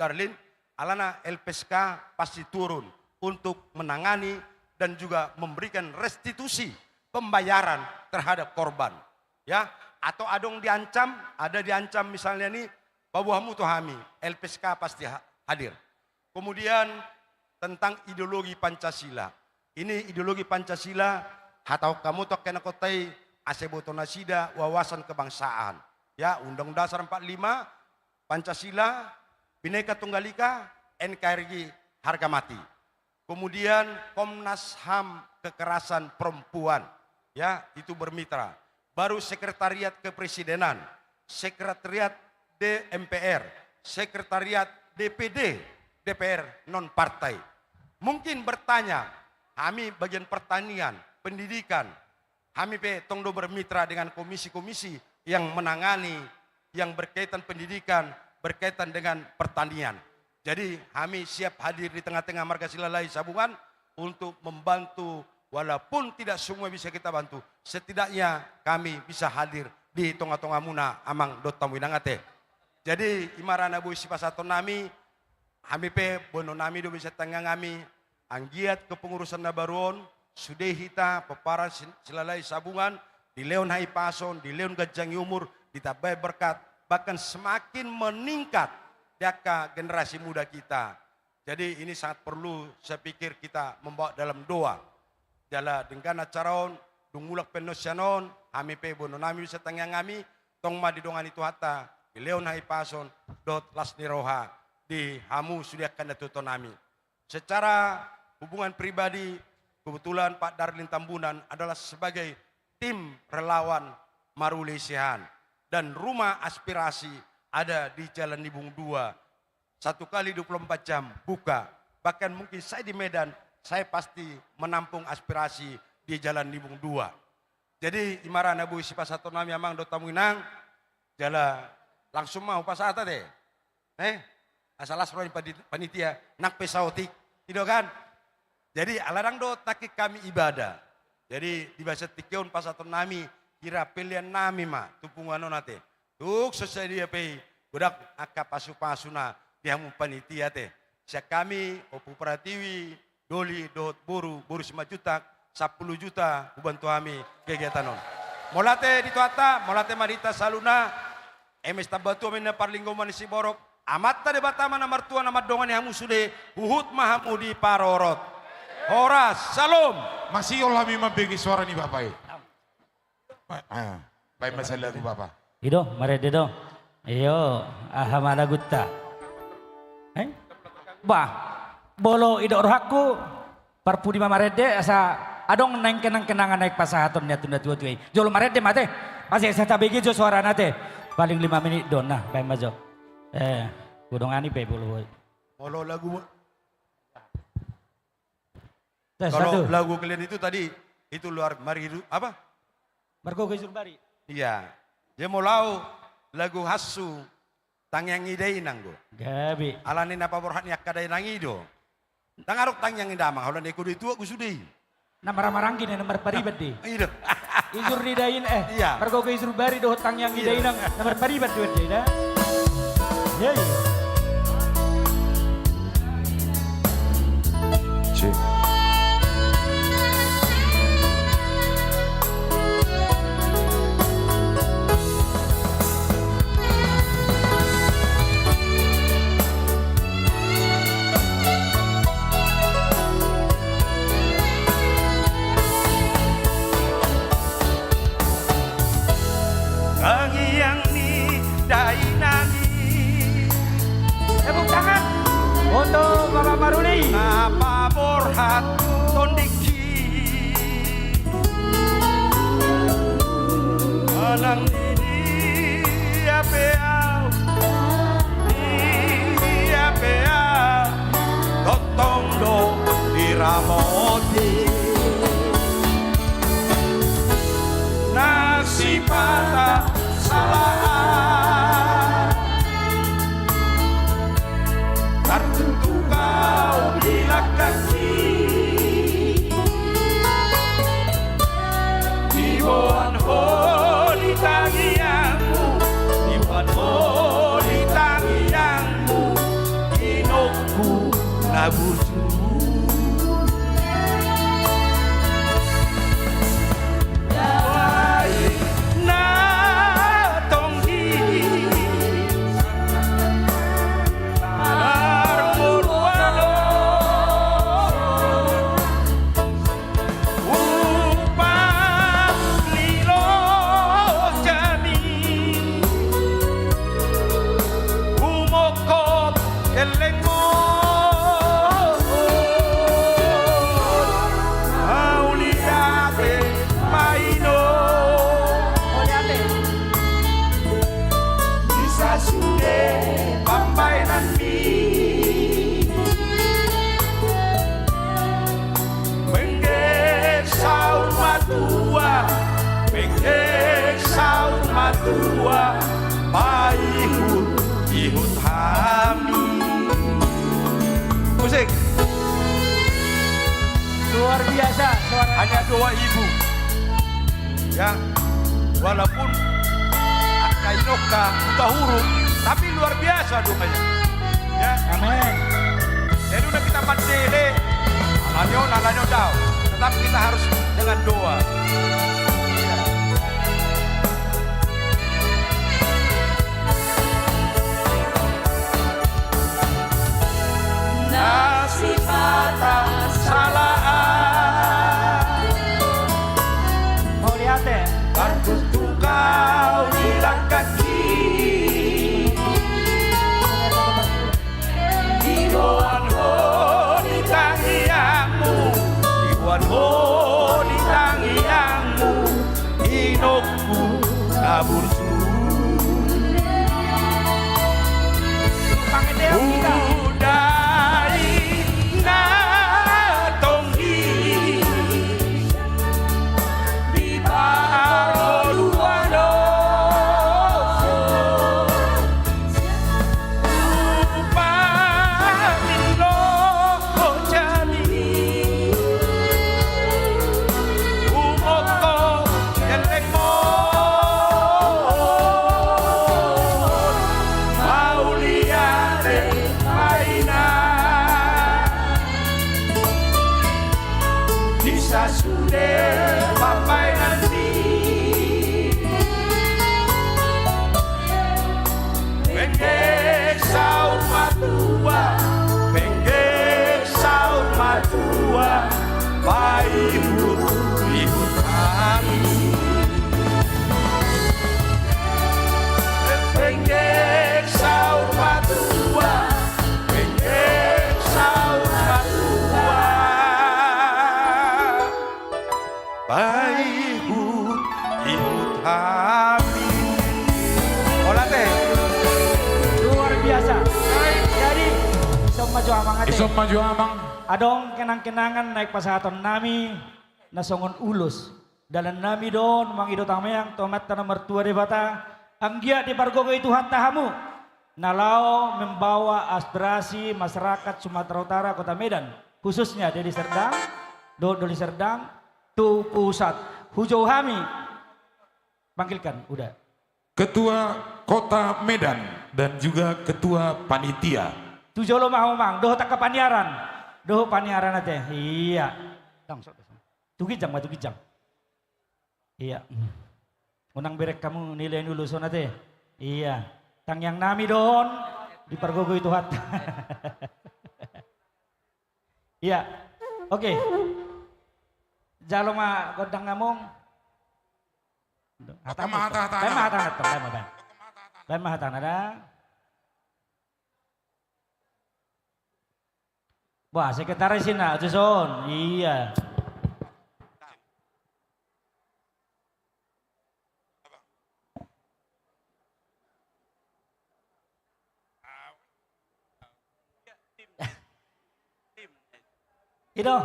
Darlin, alana L P S K pasti turun untuk menangani dan juga memberikan restitusi pembayaran terhadap korban. Ya, atau adong diancam, ada diancam misalnya ni, paboa hamu tu hami, L P S K pasti ha-, hadir. Kemudian tentang ideologi Pancasila. Ini ideologi Pancasila, hatahon hamu tu angka na hot i, asa boto nasida wawasan kebangsaan. Ya, Undang Dasar empat lima, Pancasila, Bhinneka Tunggal Ika, N K R I, harga mati. Kemudian Komnas HAM kekerasan perempuan, ya, itu bermitra. Baru Sekretariat Kepresidenan, Sekretariat D M P R, Sekretariat D P D, D P R non partai. Mungkin bertanya, hami bagian pertanian, pendidikan, hami pe tong do bermitra dengan komisi-komisi yang menangani yang berkaitan pendidikan, berkaitan dengan pertanian. Jadi, hami siap hadir di tengah-tengah marga Silalahi Sabungan untuk membantu, walaupun tidak semua bisa kita bantu, setidaknya kami bisa hadir di tonga-tongamuna, amang dohot hamu inang, ate. Jadi, i ma ra na boi sipasahatonnami, hami pe boanonnami do bisa tangiangnami, anggiat kepengurusan na baru on, sude hita pomparan Si-, Silalahi Sabungan, dilehon hahipason, dilehon ganjang ni umur, ditambai berkat, bahkan semakin meningkat di angka generasi muda kita. Jadi ini sangat perlu, saya pikir, kita membawa dalam doa. Jala denggan acara on, dung mulak pe annon sian on, hami pe boanonnami bisa tangiangnami, tong ma didongani Tuhanta, dilehon hahipason dohot las ni roha di hamu sude angka natuatuanami. Secara hubungan pribadi, kebetulan Pak Darlin Tambunan adalah sebagai tim relawan Maruli Siahaan dan rumah aspirasi ada di Jalan Nibung dua. Satu kali dua puluh empat jam buka. Bahkan mungkin saya di Medan, saya pasti menampung aspirasi di Jalan Nibung dua. Jadi, i ma ra na boi sipasahatonnami, amang dohot hamu inang, jala langsung ma hupasahat, ate. Eh? Asa las roha ni pani-, panitia, nang pe saotik. I do kan? Jadi, ala ndang dohot nangkin hami ibadah. Jadi, di bagasan tingki on pasahatonnami, hira peleannami ma tu punguan on, ate. Tung so sadia pe i, godang angka pasu-pasuna di hamu panitia, ate. Sian hami, Ompu Pratiwi, Doli dohot boru, boru Simanjuntak, sampulu juta hubantu hami kegiatan on. Mauliate di Tuhanta, mauliate ma di hita saluhutna. Eme sitambatua ma ninna parlinggoman ni siborok, Amanta Debata ma na martua na mandongani hamu sude, huhut ma hamu diparorot. Horas, syalom. Masihol hami mambege suara ni Bapa i. Ah, baen ma sian lagu, Bapa. I do, marende do. Iyo, aha ma lagunta? Eh? Bah, molo didok rohangku, parpudi ma marende, asa adong naeng kenang-kenangan naeng pasahaton ni antong na tua-tua i. Jolo marende ma, ate. Asa, asa tabege jo suarana, ate. Paling lima menit do, nah, baen ma jo. Eh, hudongani pe molo boi. Molo lagu Tes, kalau satu. Lagu kalian itu tadi, itu luar mariru, apa? Margogo Ijur Bari. Iya. Dia mau lau lagu Hassu, Tangiang ni Dainang do. Gabe. Alani na paborhat ni angka dainang i do. Ndang adong tangiang ni damang, holan iko do itu aku sude i. Na maramaranggi na marpariban do i. Iya do. Ijur ni Dain, eh, iya. Margogo Ijur Bari dohot Tangiang ni Dainang, na marpariban do i da. Iya, iya. Cik. Tangiang ni dainang i. Tepuk tangan untuk Bapak Maruli. Na paborhat tondingki. Manang di dia pe au, di dia pe au, tongtong do diramoti. Na sipata salahan. Tartutup kau di langkangki. Diboan ho di tangiangmu, diboan ho di tangiangmu, inongku na bujur. Ai na tonggi. Marmurua do Tua, paihut, ihut hami. Musik. Luar biasa suara. Hanya dua ibu. Ya. Walaupun angka inongka buta huruf, tapi luar biasa doanya. Ya. Amin. Jadi unang kita mandele, ala ni on, ala ni on, daong. Tetap kita harus dengan doa. Na sipata salaan. Mauliate. Tartuktuk au di langkangki. Diboan ho di tangiangmu, diboan ho di tangiangmu, inongku na burju. Uda i na tonggi di paroluan on. Upa ni lo jadi. Umotto elengmo. Mauliate baina. Di sasude pambahenanmi. Pengge saur matua, pengge saur matua, paihut-ihut hami. Pengge saur matua, pengge saur matua. Paihut-ihut hami. Mauliate. Luar biasa. Jadi, ison ma jo amang ate. Ison ma jo amang. Adong kenang-kenangan naeng pasahatonnami, na songon ulos. Dalannami do on mangido tangiang tu Amanta na martua Debata, anggiat dipargogoi Tuhanta hamu. Na laho membawa aspirasi masyarakat Sumatera Utara, Kota Medan, khususnya Deli Serdang, dohot Doli Serdang, tu pusat. Hujou hami, panggilkan, udah. Ketua Kota Medan dan juga Ketua Panitia. Tu jolo ma hamu amang, dohot angka paniaran. Dohot paniaran ate, iya. Langsung. Tu ginjang ma, tu ginjang. Iya. Unang berek hamu nilai ni ulos on ate. Iya. Tangiangnami do on dipargogoi Tuhanta. Iya. Oke. Jalo ma gondang amang. Hata ma, hata, hata. Baen ma hata, hata, baen ma, baen. Baen ma hata, hata. Wah, sekretaris i na, tuson. Iya. I do,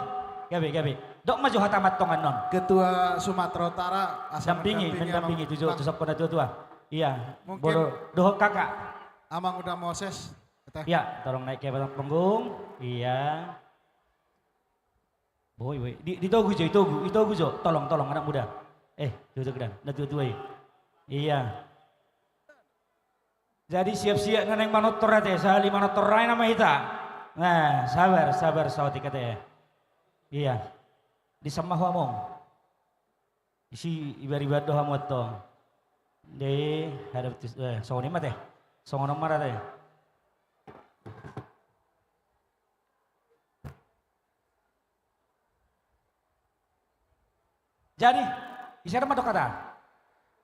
gabe, gabe. Dok ma jo hata ma antong annon. Ketua Sumatera Utara, asa dampingi, mendampingi amang, tu jo, tu sopo na tua-tua. Iya, mungkin bolo, dohot kakak. Amang Uda Moses. Iya, tolong naik ke atas panggung. Iya. Boi, boi. Di, ditogu jo, ditogu, ditogu jo. Tolong, tolong, anak muda. Eh, duduk dah. Nah, tua-tua i. Iya. Jadi siap-siap na naeng manortor ate, sahali manortor nai nama hita. Nah, sabar, sabar saotik ate. Iya. Disamma ho among. Isi ibar-ibar do hamu antong. Dei, hadap tis, eh, songon i ma ate. Songon on ma ate. Jadi, ise do mandok hata?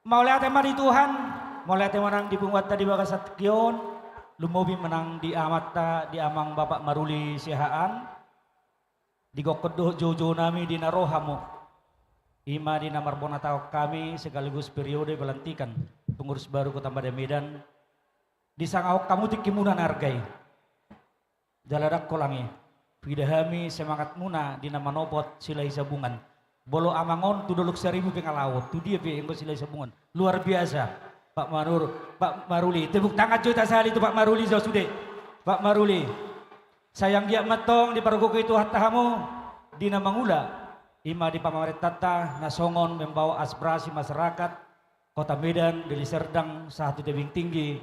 Mauliate ma di Tuhan, mauliate ma nang di punguanta di bagasan tingki on, lumobi ma nang di amanta, di amang Bapak Maruli Siahaan. Di gokkon dohot joujou nami di na ro hamu. I ma di na marbona taon hami sekaligus periode pelantikan pengurus baru Kota Madya Medan. Disangahon hamu tingkimuna na arga i. Jala ndang holan i. Huida hami semangatmuna di na manopot Silahisabungan. Molo amang on tu Dolok Saribu pe nga laho, tu dia pe anggo Silahisabungan. Luar biasa. Pak Manur, Pak Maruli, tepuk tangan jo hita sahali tu Pak Maruli jo sude. Pak Maruli, sai anggiat ma antong dipargogo Tuhanta hamu di na mangula, i ma di pamarentanta na songon membawa aspirasi masyarakat Kota Medan, Deli Serdang, sahat tu Tebing Tinggi,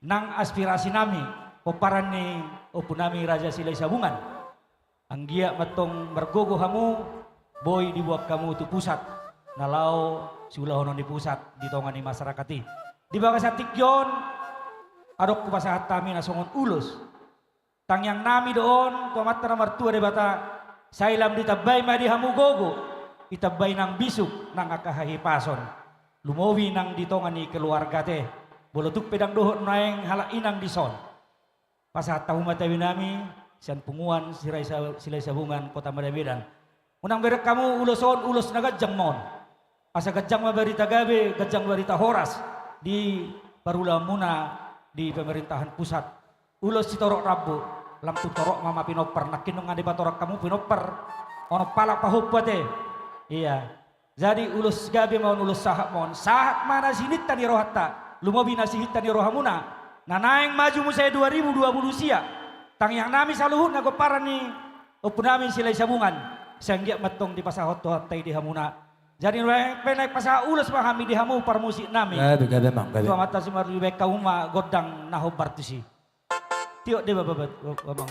nang aspirasi nami, pomparan ni ompu nami Raja Silahisabungan. Anggiat ma antong margogo hamu, boi diboan hamu tu pusat, na laho siulahonon ni pusat di tonga ni masyarakat i. Di bagasan tingki on, adong hupasahat hami na songon ulos. Tangiang nami do on tu Amanta na martua Debata, sai lam ditambai ma di hamu gogo, ditambai nang bisuk nang angka hahipason. Lumobi nang di tonga ni keluargata, molo tung pe ndang dohot nuaeng halak inang dison. Pasahat hamu ma tabi nami, sian punguan Sirai-, Silahisabungan Kota Medan. Unang bereng hamu ulos on, ulos na ganjang ma on. Asa ganjang ma barita gabe, ganjang barita horas di parulaonmuna di pemerintahan pusat. Ulos sitorop rambu, lam tung torop ma, ma pinompar, nangkin nunga dipatorang hamu pinompar. Onom halak pahompu ate. Iya. Jadi ulos gabe ma on, ulos sahat ma on. Sahat ma na sininta ni rohanta, lumobi na sihinta ni rohamuna. Na naeng maju muse dua ribu dua puluh sia. Tangiang nami saluhutna pomparan ni ompu nami Silahisabungan. Sai anggiat ma antong dipasahat Tuhanta i di hamuna. Jadi nuaeng pe naeng pasahat ulos ma hami di hamu parmusik nami. Gabe, gabe, Amang, gabe. Tu Amanta Simarjubaeng hamu ma gondang na hombar tusi. Tiok deba, Bapak, Amang.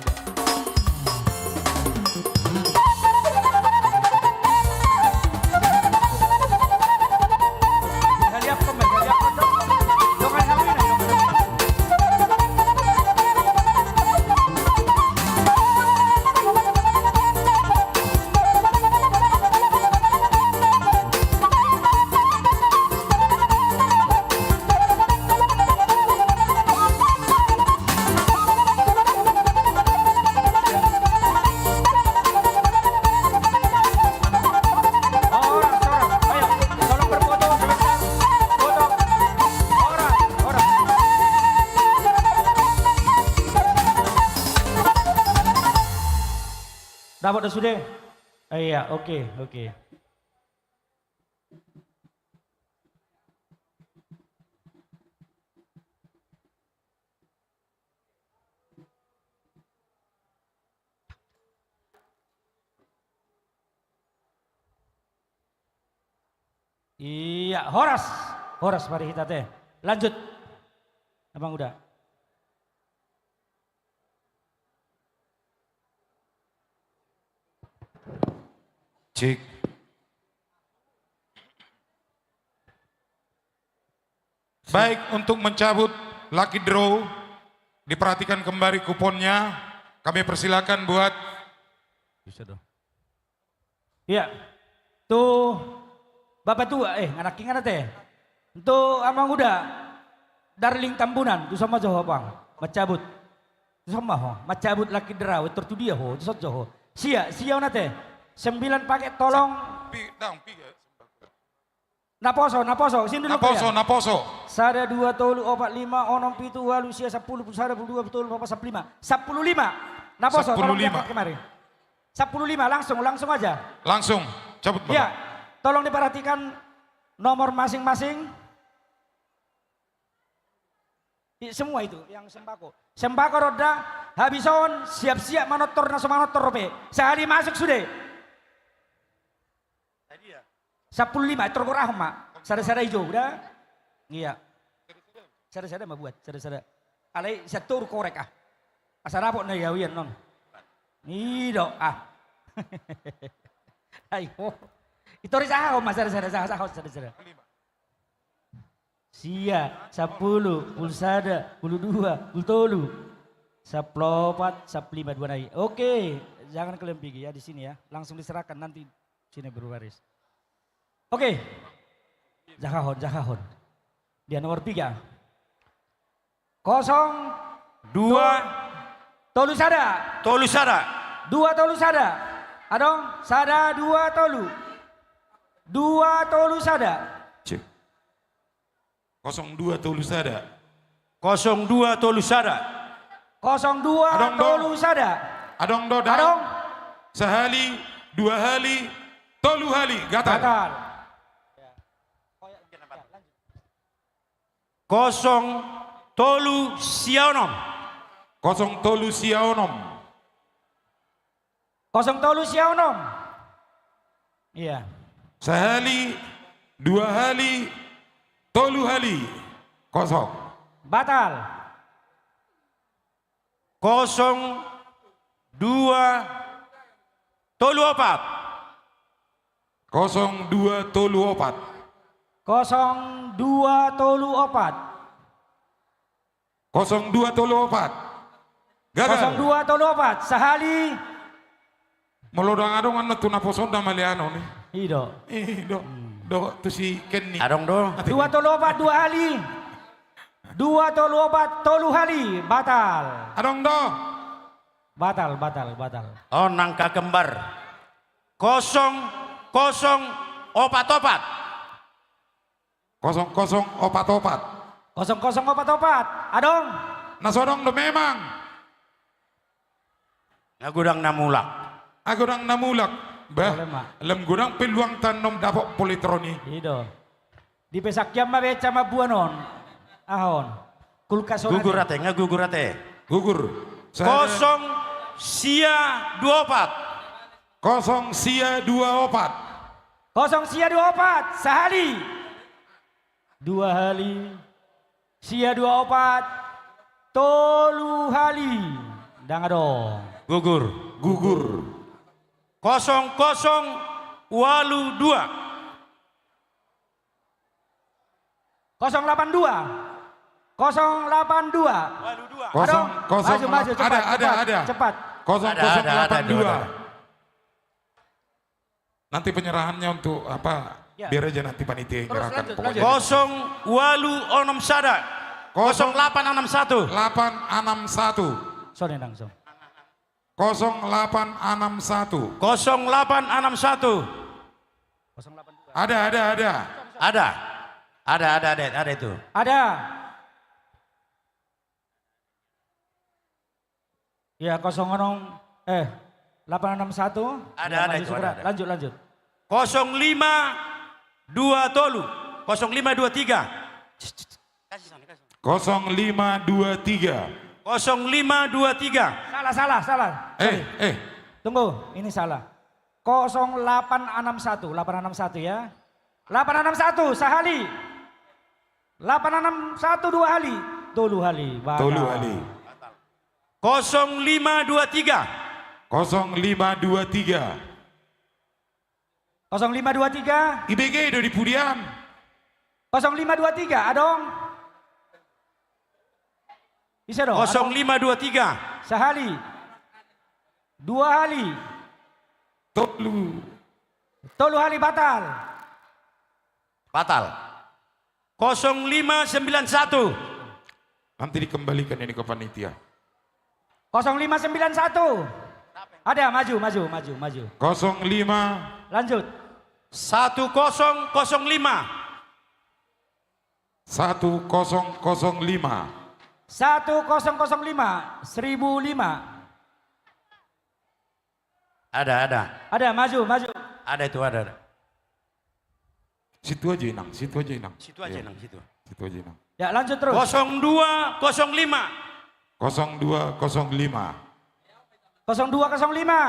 Dapot do sude? Eh, iya, oke, oke. Iya, horas. Horas ma di hita ate. Lanjut. Amang Uda. Cek. Baik, untuk mencabut lucky draw, diperhatikan kembali kuponnya. Kami persilakan buat. Bisa dong. Iya. Tu Bapak Tua, eh, nganaki nganate. Tu Amang Uda, Darling Tambunan, tu son ma jo ho, Bang. Mancabut. Tu son ma ho, mancabut lucky draw, tor tu dia ho, tu son jo ho. Sia, sia on ate. Sembilan paket tolong. Pi-, dang, piga. Naposo, naposo, sini dulu. Naposo, ya. Naposo. Sada, dua, tolu, opat, lima, onom, pitu, ualu, sia, sampulu, sampulu sada, sampulu dua, sampulu tolu, sampulu opat, sampulu lima. Sampulu lima. Naposo, sampulu lima. Tolong diangkat kemari. Sampulu lima, langsung, langsung aja. Langsung, cabut, Bapak. Iya, tolong diperhatikan nomor masing-masing. I, semua itu, yang sembako. Sembako ronda, habis on, siap-siap manortor, na so manortor dope. Sahali masuk sude. Sampulu lima, tor gorahon ma. Sada-sada ijo, udah. Iya. Sada-sada ma buat, sada-sada. Alai satu korek ah. Asa dapot na ia, uian non. Ido ah. Ayo. Itori sahahon ma sada-sada, sahahon sada-sada. Sia, sampulu, sampulu sada, sampulu dua, sampulu tolu, sampulu opat, sampulu lima, dua nai. Oke, jangan kalian pergi ya di sini ya. Langsung diserahkan nanti sini berbaris. Oke. Sahahon, sahahon. Dia nomor tiga. Kosong dua, dua, tolu sada. Tolu sada. Dua tolu sada. Adong, sada, dua, tolu. Dua tolu sada. Cek. Kosong dua tolu sada. Kosong dua tolu sada. Kosong dua tolu sada. Adong do, adong do, adong. Sahali, dua hali, tolu hali, gatal. Gatal. Ya. Oh, ya, lanjut. Kosong tolu sia onom. Kosong tolu sia onom. Kosong tolu sia onom. Iya. Sahali, dua hali, tolu hali. Kosong. Batal. Kosong dua tolu opat. Kosong dua tolu opat. Kosong dua tolu opat. Kosong dua tolu opat. Gagal. Kosong dua tolu opat. Sahali. Molo ndang adong annon tu naposona maleanon i. I do. I do. Hmm. Do tu si Kenny. Adong do. Ate. Dua tolu opat dua hali. Dua tolu opat tolu hali. Batal. Adong do. Batal, batal, batal. On angka kembar. Kosong kosong opat opat. Kosong kosong opat opat. Kosong kosong opat opat. Adong. Na so adong do memang. Nga godang na mulak. Nga godang na mulak. Bah, boleh, Mak. Lam godang peluang ta annon dapot politron i. I do. Dipesak jam ma beca mambuan on. Aha on. Kulkas on. Gugur ate. Ate, nga gugur ate. Gugur. Sa- Kosong sia dua opat. Kosong sia dua opat. Kosong sia dua opat. Sahali. Dua hali. Sia dua opat. Tolu hali. Ndang adong. Gugur. Gugur. Kosong kosong walu dua. Kosong lapan dua. Kosong lapan dua. Walu dua. Kosong, adong. Kosong, maju, maju, lapan. Cepat, ada, ada, cepat, ada. Cepat. Kosong kosong lapan dua. Ada, ada, ada, ada. Nanti penyerahannya untuk apa? Ya. Biar aja nanti panitia yang menyerahkan. Terus lanjut, pokoknya lanjut. Kosong walu onom sada. Kosong. Kosong lapan anam satu. Lapan anam satu. Sorry, langsung. Kosong lapan anam satu. Kosong lapan anam satu. Kosong lapan dua. Ada, ada, ada. Ada. Ada, ada, ada, ada itu. Ada. Ya, kosong enam, eh, lapan enam satu. Ada, ya, ada maju itu, segera. Ada, ada. Lanjut, lanjut. Kosong lima dua tolu, kosong lima dua tiga. Kasih sana, kasih sana. Kosong lima dua tiga. Kosong lima dua tiga. Salah, salah, salah. Eh, sorry. Eh. Tunggu, ini salah. Kosong lapan enam satu, lapan enam satu ya. Lapan enam satu, sahali. Lapan enam satu dua hali. Tolu hali. Batal. Tolu hali. Kosong lima dua tiga. Kosong lima dua tiga. Kosong lima dua tiga. I B G do di pudian. Kosong lima dua tiga, adong. Ise do? Kosong lima dua tiga. Sahali. Dua hali. Tolu. Tolu hali batal. Batal. Kosong lima sembilan satu. Nanti dikembalikan ini ke panitia. Kosong lima sembilan satu. Ada, maju, maju, maju, maju. Kosong lima. Lanjut. Satu kosong kosong lima. Satu kosong kosong lima. Satu kosong kosong lima, seribu lima. Ada, ada. Ada, maju, maju. Ada itu, ada, ada. Situ aja, Inang, situ aja, Inang. Situ aja, iya. Inang, situ. Situ aja, Inang. Ya, lanjut terus. Kosong dua kosong lima. Kosong dua kosong lima. Kosong dua kosong lima.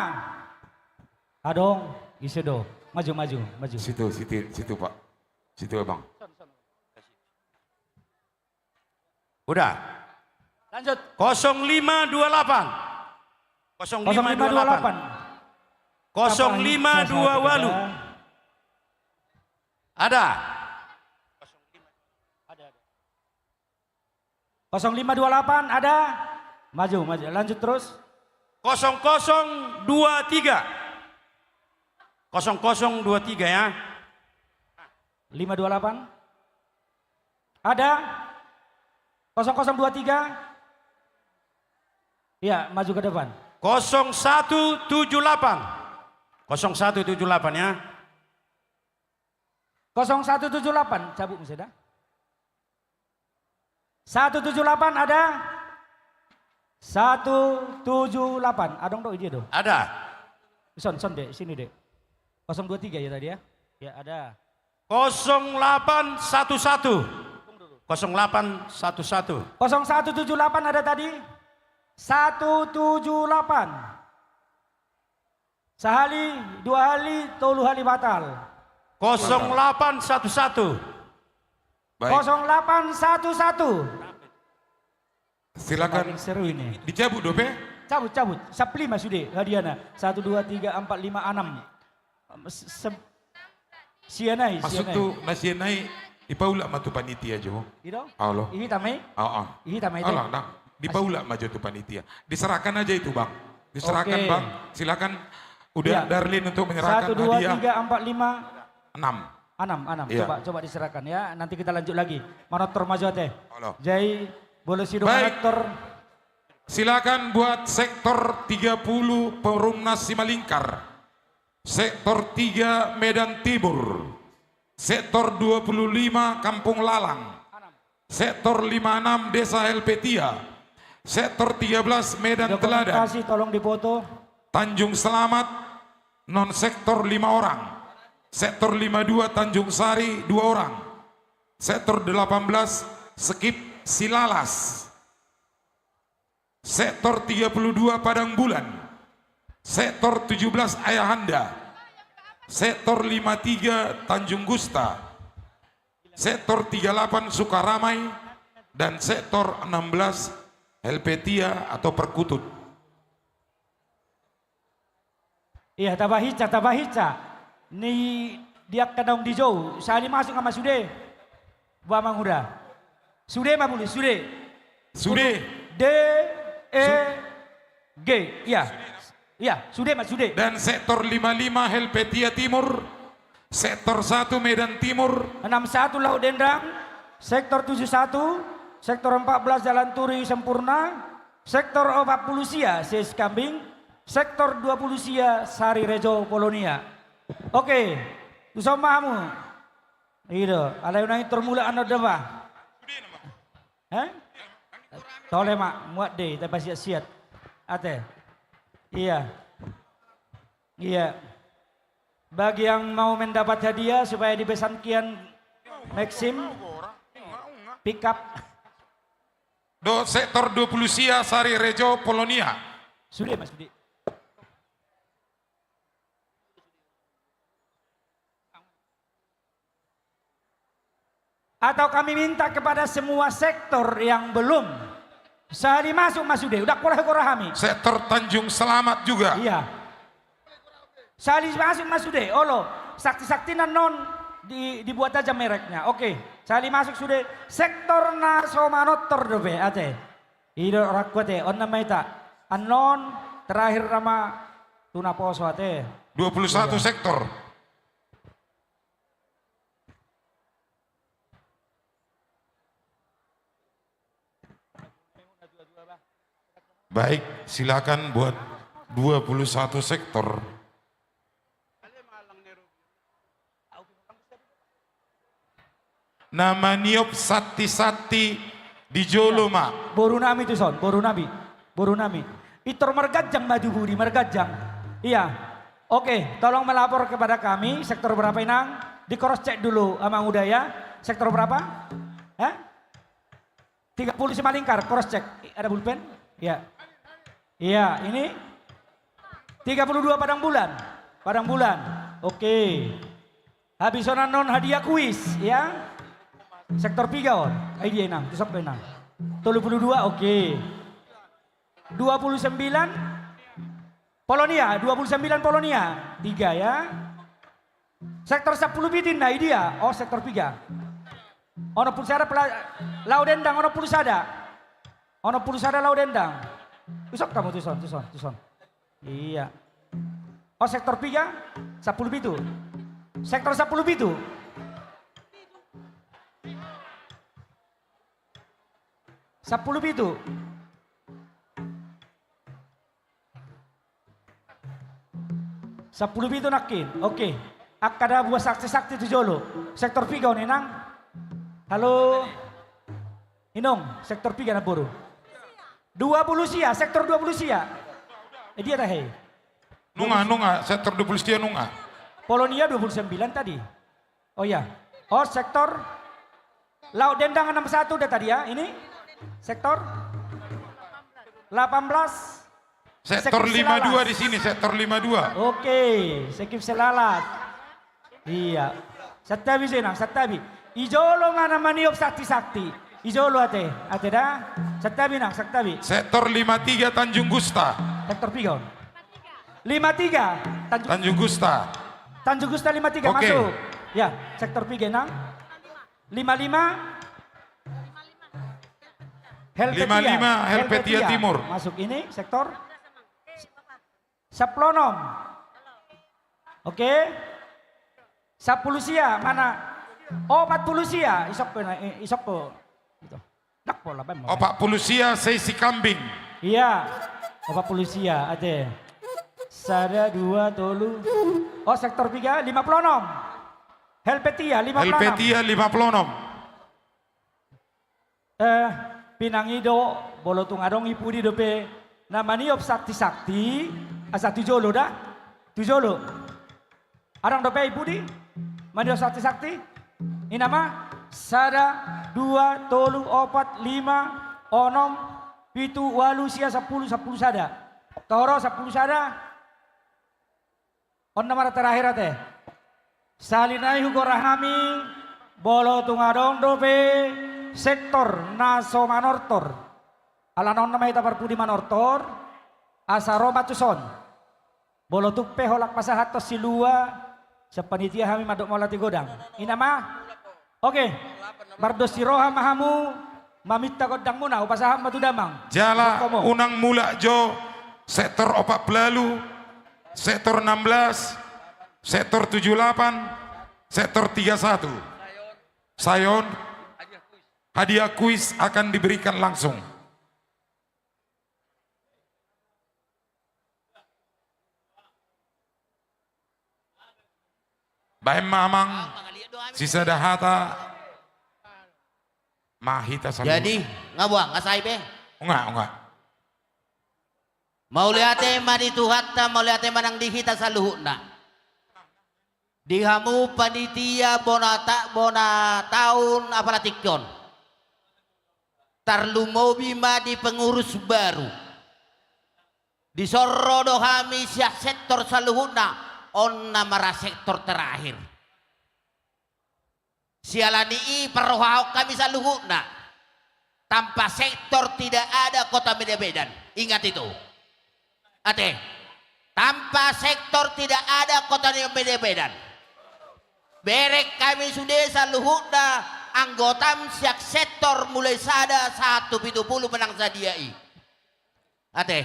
Adong, ise do. Maju, maju, maju. Situ, situ, situ, Pak. Situ, Abang. Udah. Lanjut. Kosong lima dua delapan. Kosong lima dua delapan. Kosong lima dua delapan. Kosong lima dua walu. Ada. Kosong lima dua delapan, ada. Maju, maju. Lanjut terus. Kosong kosong dua tiga. Kosong kosong dua tiga ya. Lima dua delapan. Ada? Kosong kosong dua tiga? Iya, maju ke depan. Kosong satu tujuh delapan. Kosong satu tujuh delapan ya. Kosong satu tujuh delapan, cabut mesti dah. Satu tujuh delapan ada? Satu tujuh delapan. Adong do, dia do. Ada. Son, son, Dek, sini, Dek. Kosong dua tiga ya tadi ya? Ya, ada. Kosong delapan satu satu. Kosong delapan satu satu. Kosong satu tujuh delapan ada tadi? Satu tujuh delapan. Sahali, dua hali, tolu hali batal. Kosong delapan satu satu. Baik. Kosong delapan satu satu. Silakan. Makin seru ini. Dicabut dope? Cabut, cabut. Saplima sude hadiahna. Satu, dua, tiga, empat, lima, enam. Se-, se-, sian i, maksud sian i. Tu na sian i, dipaulak ma tu panitia jo. Ido? Olo. Ihi tamai? Oh, oh. Ihi tamai. Olo, nah. Dipaulak ma jo tu panitia. Diserahkan aja itu, Bang. Diserahkan, oke. Bang. Silakan. Uda, iya. Darlin untuk menyerahkan hadiah. Satu, dua, tiga, empat, lima. Enam. Enam, enam. Iya. Coba, coba diserahkan ya. Nanti kita lanjut lagi. Manortor ma jo ate. Olo. Jadi, boleh si, baik. Manortor. Silakan buat sektor tiga puluh Perumnas Simalingkar. Sektor tiga Medan Timur. Sektor dua puluh lima Kampung Lalang. Sektor lima enam Desa Helvetia. Sektor tiga belas Medan Teladan. Dokumentasi tolong dipoto. Tanjung Selamat, non sektor lima orang. Sektor lima dua Tanjung Sari, dua orang. Sektor delapan belas Sekip Silalas. Sektor tiga puluh dua Padang Bulan. Sektor tujuh belas Ayahanda. Sektor lima tiga Tanjung Gusta. Sektor tiga delapan Sukaramai. Dan sektor enam belas Helvetia atau Perkutut. Iya, tabahica, tabahica. Ni di angka naung dijou, sahali masuk ma sude. Ba manguda. Sude ma bulu, sude. Sude. D, E, su- G. Iya. Iya, sude ma, sude. Dan sektor lima lima Helvetia Timur, sektor satu Medan Timur. Enam satu Laut Dendang, sektor tujuh satu, sektor empat belas Jalan Turi Sempurna, sektor opat pulu sia Siskambing, sektor dua pulu sia Sari Rejo Polonia. Oke, tuson ma hamu. Ido, alai unang intor mulak annon da ba. Hah? Tole ma, muat de, tapasiat-siat. Ate. Iya. Iya. Bagi yang mau mendapat hadiah supaya dipesan kian Maxim, pick up. Do sektor dua pulu sia Sari Rejo Polonia. Sude, Mas Budi. Atau kami minta kepada semua sektor yang belum. Sahali masuk ma sude, udah korah-korah hami. Sektor Tanjung Selamat juga. Iya. Sahali masuk ma sude, olo. Sakti-sakti annon di, dibuat aja mereknya. Oke, sahali masuk sude. Sektor na so manortor dope, ate. Ido rakku ate, on nama ita. Annon terakhir nama tu naposo ate. Dua puluh satu sektor. Baik, silakan buat dua puluh satu sektor. Na maniop santi-santi di jolo ma. Boru nami tuson, boru nami. Boru nami. Itor marganjang ma tu budi, marganjang. Iya. Oke, tolong melapor kepada kami, sektor berapa, Inang? Di cross check dulu, Amang Uda, ya. Sektor berapa? Hah? Tiga puluh Simalingkar, cross check. Ada pulpen? Iya. Iya, ini tiga puluh dua Padang Bulan. Padang Bulan. Oke. Habis on annon hadiah kuis, ya. Sektor piga on. Ai dia, Inang, tuson pe, Inang. Tolu puluh dua, oke. Dua puluh sembilan Polonia, dua puluh sembilan Polonia. Tiga, ya. Sektor sampulu pitu ninna, i dia. Oh, sektor piga. Onom pulu sada pela-, Laut Dendang, onom pulu sada. Onom pulu sada Laut Dendang. Tuson hamu, tuson, tuson, tuson. Iya. Oh, sektor piga, sampulu pitu. Sektor sampulu pitu. Sampulu pitu. Sampulu pitu nangkin. Oke. Angka na buat santi-santi tu jolo. Sektor piga on, Inang? Halo. Inong, sektor piga na boru? Dua puluh sia, sektor dua puluh sia. Eh, dia tahe. Nunga, nunga, sektor dua puluh sia nunga. Polonia dua puluh sembilan tadi. Oh iya. Oh, sektor Laut Dendang enam satu dah tadi ya, ini sektor delapan belas. Sektor Sekip lima dua Selalas. Di sini, sektor lima dua. Oke, Sekip Selalas. Iya. Santabi, Inang, santabi. I jolo ma na maniop sakti-sakti. I jolo ate, ate da. Santabi, Inang, santabi. Sektor lima tiga Tanjung Gusta. Sektor piga on? Lima tiga, Tanjung Tanjung Gusta. Tanjung Gusta lima tiga, oke. Masuk. Ya, sektor piga, Inang. Lima lima. Helvetia. Lima lima, Helvetia Helvetia. Timur. Masuk ini, sektor. Sampulu onom. Oke. Sampulu sia, mana? Opat pulu sia, isok pe na, i-, isok pe. Gitu. Dak pola, Bang. Opat pulu sia, Seisi Kambing. Iya. Opat pulu sia, ate. Sada, dua, tolu. Oh, sektor piga, lima pulu onom. Helvetia, lima pulu onom. Helvetia, lima pulu onom. Eh, pinangido, molo tung adong i pudi dope na maniop sakti-sakti, asa tu jolo da, tu jolo. Adong dope i pudi maniop sakti-sakti? Ina ma, sada, dua, tolu, opat, lima, onom, pitu, ualu, sia, sampulu, sampulu sada. Toro, sampulu sada. On nama ra terakhir ate. Sahali nai hugora hami, molo tung adong dope sektor na so manortor. Alana on nama hita parpudi manortor, asa ro ma tuson. Molo tung pe holan pasahathon silua, sian panitia hami mandok mauliate godang. Ina ma. Oke, mardos ni roha ma hamu, maminta gondangmuna, hupasahat ma tu damang. Jala unang mulak jo, sektor opat pulu ualu, sektor enam belas, sektor tujuh puluh delapan, sektor tiga satu. Sai on, hadiah kuis akan diberikan langsung. Baen ma amang, sisada hata ma hita saluhutna. Jadi, nga boha, nga sae be? Nga, nga. Mauliate ma di Tuhanta, mauliate ma nang di hita saluhutna. Di hamu panitia bona ta-, bona taon apala tingki on. Tarlumobi ma di pengurus baru. Dison ro do hami sian sektor saluhutna, on nama ra sektor terakhir. Siala ni i parrohahon hami saluhutna. Tanpa sektor tidak ada Kota Medan. Ingat itu. Ate. Tanpa sektor tidak ada Kota Medan. Bereng hami sude saluhutna anggotam sian sektor mulai sada sahat tu pitu pulu manang sadia i. Ate,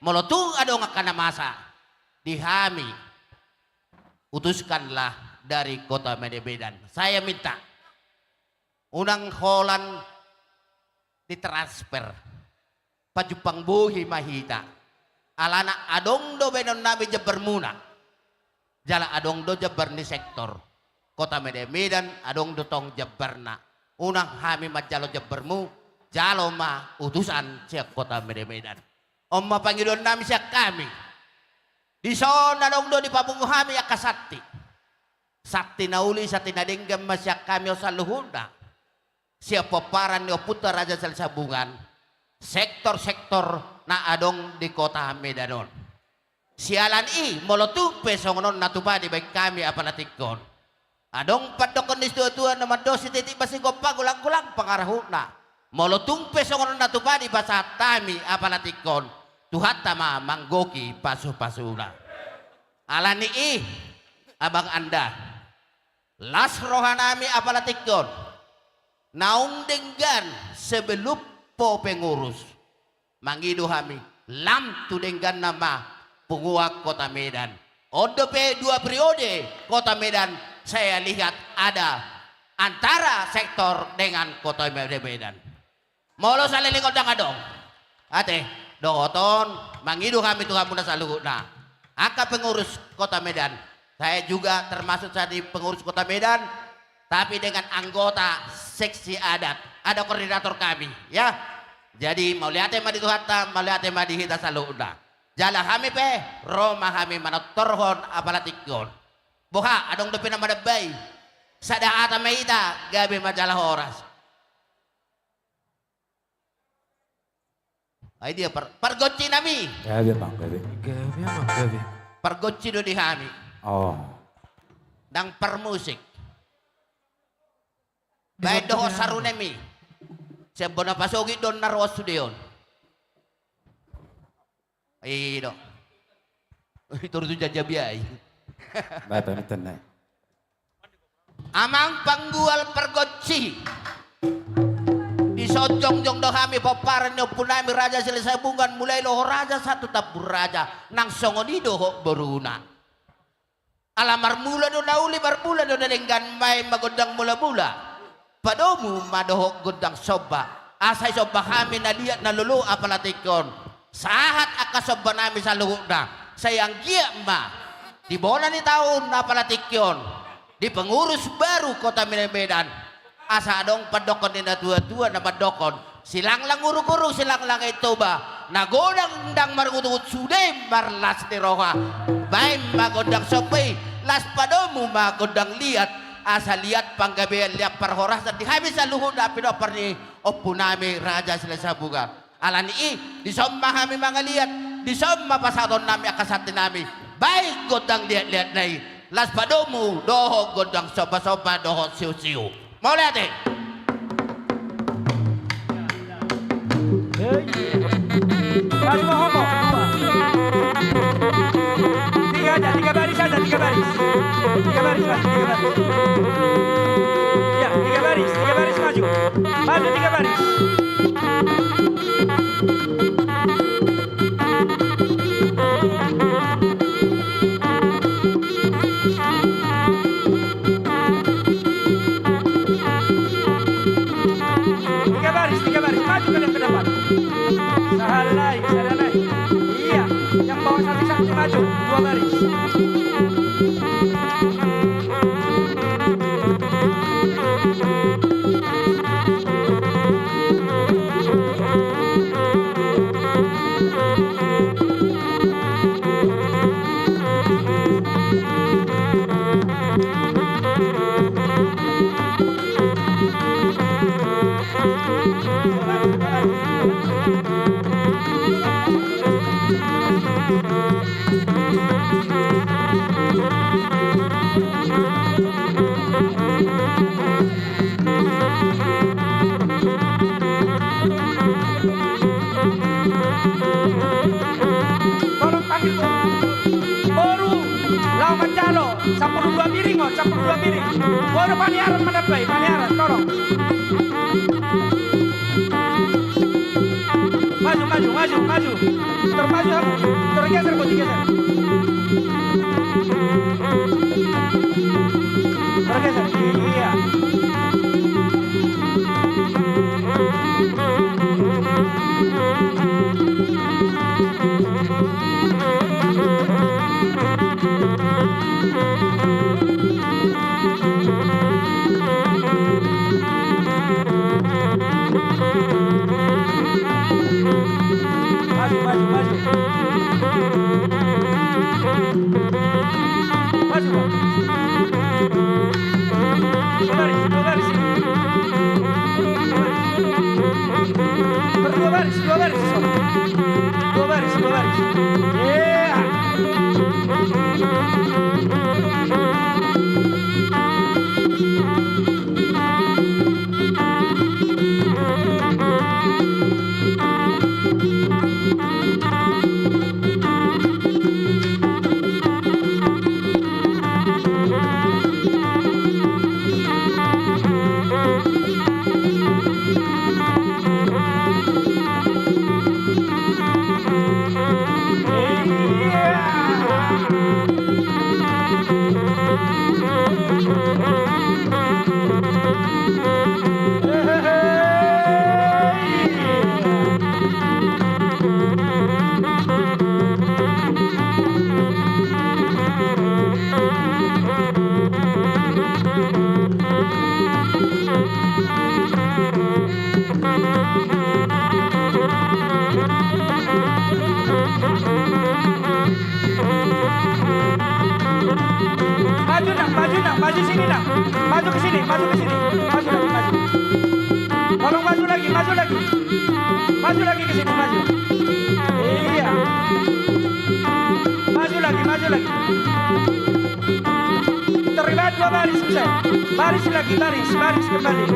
molo tung adong angka na masa di hami, utuskanlah dari Kota Medan. Saya minta, unang holan ditransfer, pajumpang bohi ma hita. Alana adong do baenon nami jambarmuna. Jala adong do jambar ni sektor. Kota Medan, Medan, adong do tong jambarna. Unang hami manjalo jambarmu, jalo ma utusan sian Kota Medan, Medan. On ma pangidoan nami sian hami. Dison adong do dipapungu hami angka santi. Santi na uli, santi na denggan ma sian hami on saluhutna. Sian pomparan ni ompunta Raja Salsabungan, sektor-sektor na adong di Kota Medan on. Siala ni i, molo tung pe songon on na tupa dibaen hami apala tingki on. Adong pandokkon ni situa-tua na mandok sititik ma sigompa, golang-golang pangarahutna. Molo tung pe songon on na tupa dipasahat hami apala tingki on, Tuhanta ma manggohi pasu-pasuna. Ala ni i, abang anda. Las roha nami apala tingki on. Naung denggan sebelum po pengurus. Mangido hami lam tu dengganna ma punguan Kota Medan. On dope dua periode Kota Medan saya lihat ada antara sektor dengan Kota Medan. Molo saleleng on ndang adong. Ate, dohot on, mangido hami tu hamuna saluhutna. Angka pengurus Kota Medan. Saya juga termasuk saat di pengurus Kota Medan, tapi dengan anggota seksi adat. Ada koordinator kami, ya. Jadi, mauliate ma di Tuhanta, mauliate ma di hita saluhutna. Jala hami pe, ro ma hami manortorhon apala tingki on. Boha, adong dope na madambai. Sada hata ma hita, gabe ma jala horas. Ai dia par-, pargonsi nami. Gabe, Bang, gabe. Gabe, Bang, gabe. Pargonsi do di hami. Oh. Ndang parmusik. Baen dohot saru nami. Sian bona pasogit do na ro sude on. I do. I toru tu jajabiai. Bae, pamitan nai. Amang panggual pargonsi. Dison jongjong do hami pomparan ni ompu nami Raja Silahisabungan, mulai Loho Raja sahat tu Tambun Raja, nang songon i dohot boruna. Ala marmula do na uli, marmula do na denggan, baen ma gondang mulamula. Padomu ma dohot gondang somba. Asa disomba hami na liat na lolo apala tingki on. Sahat angka somba nami saluhutna. Sai anggiat ma di bona ni taon apala tingki on, di pengurus baru Kota Medan, asa adong pandokhon ni natuatua na mandokhon: Silanglang uruk-uruk, silanglang Toba, na godang ndang marungut-ungut, sude marlas ni roha. Baen ma gondang somba i, laos padomu ma gondang liat, asa liat panggabean, liat parhorasan di hami saluhutna pinompar ni ompu nami Raja Silahisabungan. Ala ni i, dison ma hami mangaliat, dison ma pasahaton nami angka santi nami. Baen gondang liat-liat nai, laos padomu dohot gondang somba-somba dohot siu-siu. Mauliate. Tiga aja, tiga baris aja, tiga baris. Tiga baris, Mas, tiga baris. Iya, tiga baris, tiga baris maju. Maju tiga baris. Tiga baris, tiga baris, maju kalian ke depan. Sahali nai, sahali nai. Iya, yang bawa santi-santi maju, dua baris. Tolong panggil boru laho manjalo, sampulu dua piring, oh, sampulu dua piring. Boru Paniaran manambai, Paniaran, tolong. Maju, maju, maju, maju. Tor maju hamu. Tor geser, Boti, geser. Tor geser. Iya. Maju, maju, maju. Maju, Bang. Dua baris, dua baris. Berdua baris, dua baris. Dua baris, dua baris. Iya. Maju, Nang, maju, Nang, maju sini, Nang. Maju ke sini, maju ke sini. Maju lagi, maju. Tolong maju lagi, maju lagi. Maju lagi ke sini, maju. Iya. Maju lagi, maju lagi. Terima dua baris, bisa. Baris lagi, baris, baris kembali.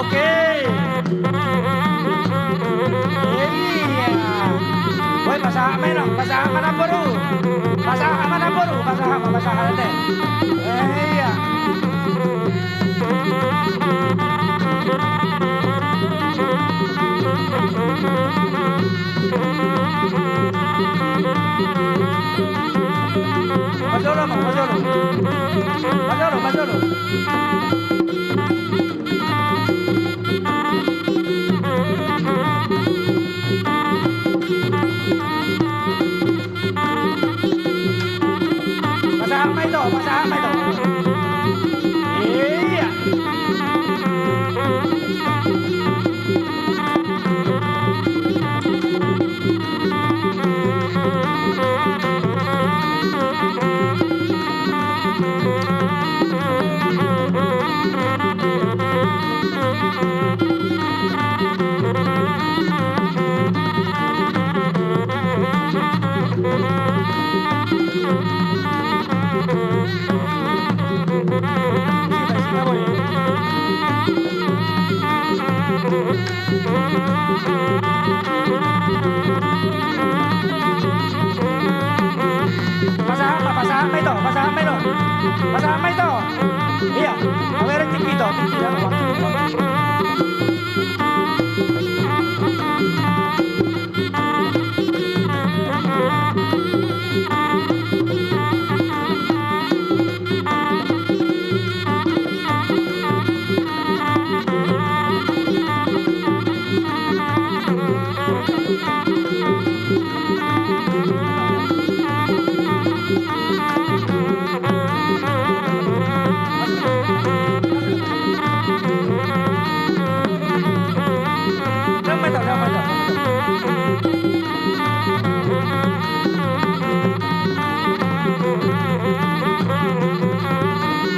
Oke. Iya. Woi, pasahat ma i, no. Pasahat ma, namboru. Pasahat ma, namboru. Pasahat ma, pasahat ma, ate. Eh, iya. Pas jolo, Mas, pas jolo. Pas jolo, pas jolo. Pasahat ma i, to, pasahat ma i, to. Iya. Pasahat ma, pasahat ma i, to, pasahat ma i, to. Pasahat ma i, to. Iya, aweran tingki, to.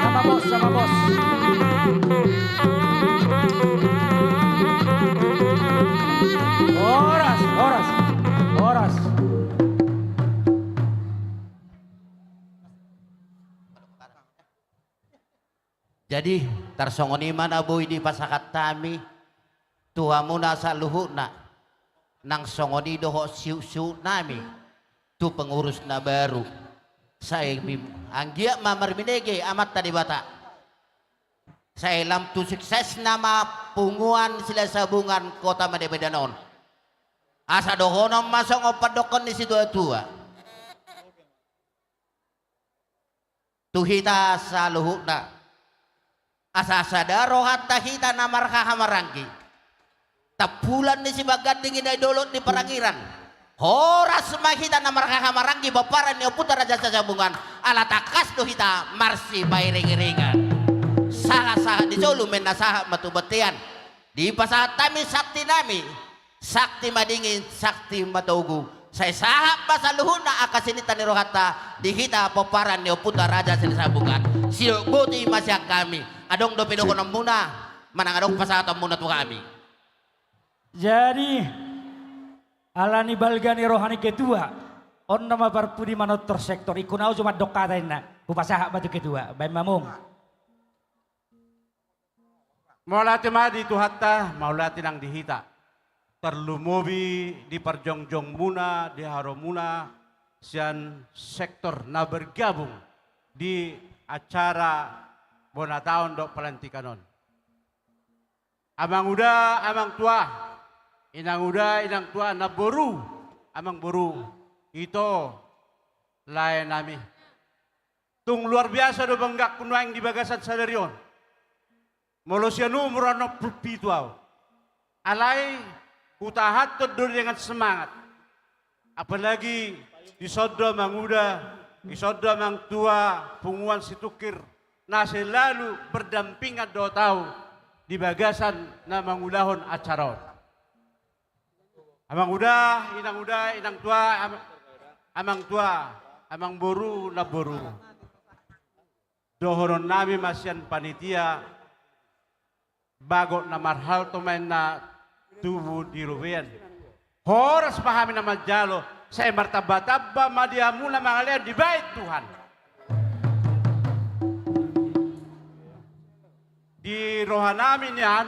Sama bos, sama bos. Horas, horas, horas. Jadi, tarsongon i ma na boi dipasahat hami tu hamuna saluhutna, nang songon i dohot siuksiutnami tu pengurus na baru. Sai bi-, anggiat ma marbinege Amanta Debata. Sai lam tu suksesna ma Punguan Silahisabungan Kota Madya Medan on. Asa dohonon ma songon pandokkon ni situatua tu hita saluhutna. Asa sada rohanta hita na marhahamaranggi. Tampulan ni Sibaganding i na di dolok ni parangiran. Horas ma hita na marhahamaranggi pomparan ni Ompunta Raja Silahisabungan. Ala tangkas do hita marsipairingiringan. Sahatsahat ni solu, ummenna sahat ma tu bontean. Dipasahat hami saktinami. Sakti madingin, sakti matogu. Sai sahat ma saluhutna angka sininta ni rohanta di hita pomparan ni Ompunta Raja Silahisabungan. Sidok boti ma sian hami. Adong dope dohononmuna manang adong pasahatonmuna tu hami? Jadi, ala ni balga ni roha ni ketua, on nama parpudi manortor sektor, ingkon au jo mandok hata inna, hupasahat ma tu ketua, baen ma mung. Mauliate ma di Tuhanta, mauliate nang di hita. Tarlumobi di parjongjongmuna, di haromuna, sian sektor na bergabung di acara bona taon dohot pelantikan on. Amanguda, amangtua, inanguda, inangtua, namboru, amangboru, ito, laenami. Tung luar biasa do banggaku nuaeng di bagasan sadari on. Molo sian umur onom pulu pitu au. Alai hutahathon do dengan semangat. Apalagi dison do amanguda, dison do amangtua, Punguan Situngkir, na selalu berdampingan dohot au di bagasan na mangulahon acara on. Amang uda, inang uda, inang tua, am-, amang tua, amang boru, namboru. Dohonon nami ma sian panitia, bagot na marhalto ma inna tubu di robean. Horas ma hami na manjalo, sai martamba-tamba ma di hamu na mangalean dibahen Tuhan. Di roha nami nian,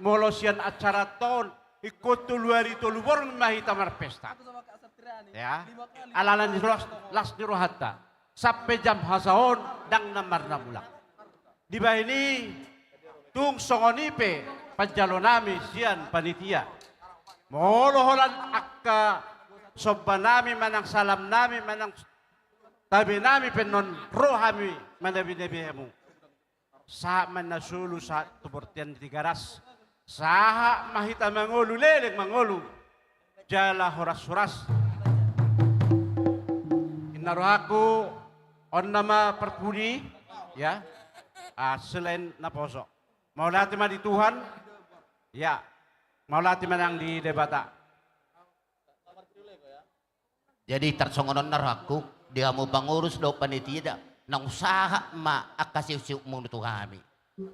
molo sian acara on, ingkon tolu ari tolu borngin ma hita marpesta. Ya. Alana ni las, las ni rohanta. Sampe jam hasa on ndang na marnamulak. Dibahen i, tung songon i pe panjalo nami sian panitia. Molo holan angka somba nami manang salam nami manang tabe nami pe annon ro hami manabi-nabi hamu. Sahat ma na solu sahat tu bortian di Tigaras. Sahat ma hita mangolu leleng mangolu. Jala horas-horas. Inna rohangku, on nama parpudi, ya. Ah, selain naposo. Mauliate ma di Tuhan. Ya. Mauliate ma nang di Debata. Jadi tarsongon on na rohangku, di hamu pangurus dohot panitia da, naung sahat ma angka siuk-siukmu tu hami.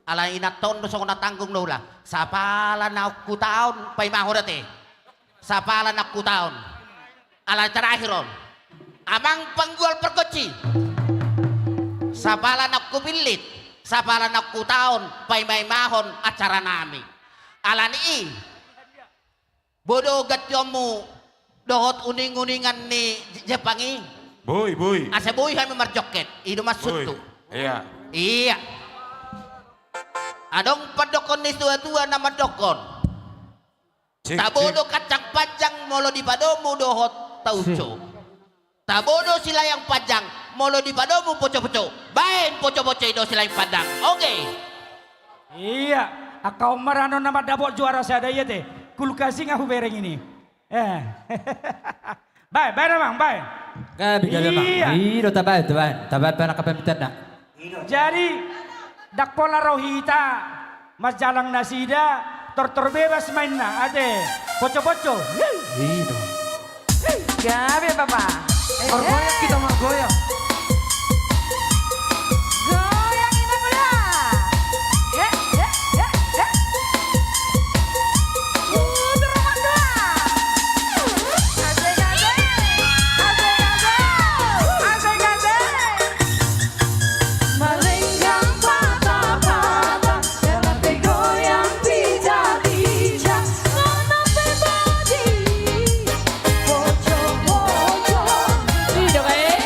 Alai inanta on do songon na tanggung do ula, sapala na ungkutaon paimahon ate. Sapala na ungkutaon. Alai terakhir on. Amang panggual pergonsi. Sapala na ungkupillit, sapala na ungkutaon paima-imahon acara nami. Alani i. Boi do gantionmu dohot uning-uningan ni Jepang i. Boi, boi. Asa boi hami marjoget. I do maksudhu. Boi. Iya. Iya. Adong pandokkon ni situa-tua na mandokkon. Sik, tabo sik. Do kacang panjang molo dipadomu dohot tauco. Sik. Tabo do silayang panjang, molo dipadomu poco-poco, baen poco-poco i do silayang panjang. Oke. Iya, angka on ma ranon na mandapot juara sada i ate. Kulkas i nga hubereng i. Eh. Baen, baen amang, baen. Gabe, gabe amang. Iya. I do tabaen, tabaen. Tabaen pe angka pamitanna. Jadi, ndang pola ro hita, marjalang nasida, tortor bebas ma inna, ate, poco-poco. Hei. I do. Hei. Gabe, Bapak. Eh, margoyang hei. Kita margoyang. Goyang, Inang Uda. Hei, hei, hei, hei. Mundur, Amang Dua. Asik, asik. Asik, asik. Asik, asik. Melenggang patah-patah, dalam goyang pijak-pijak, ngana pe bodi, pojok-pojok. Iya, baik.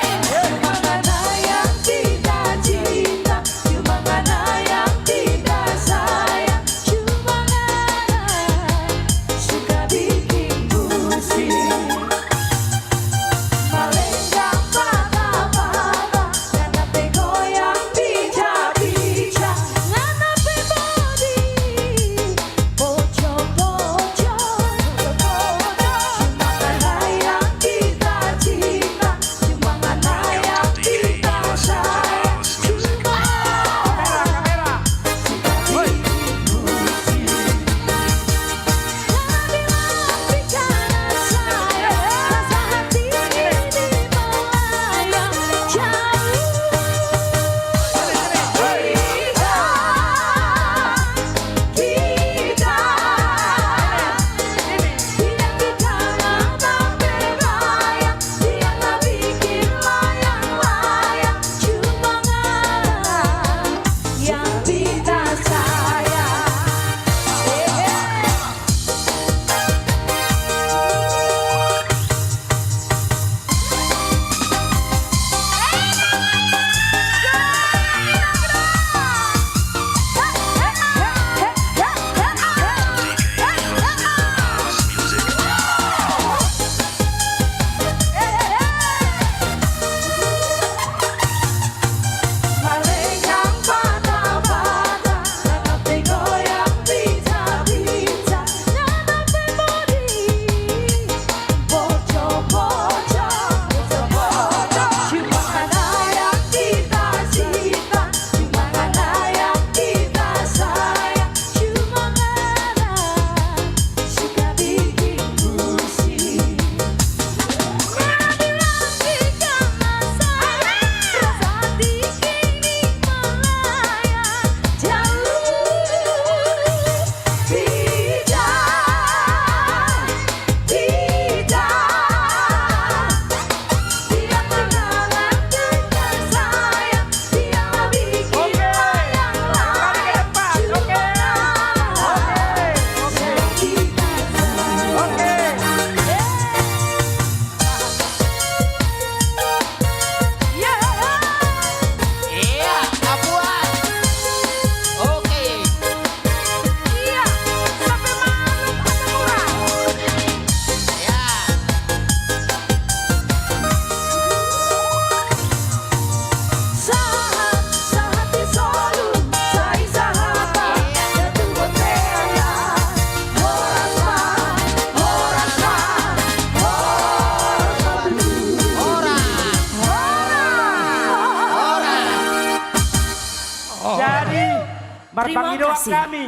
Terima kasih. Tarpangidoan hami.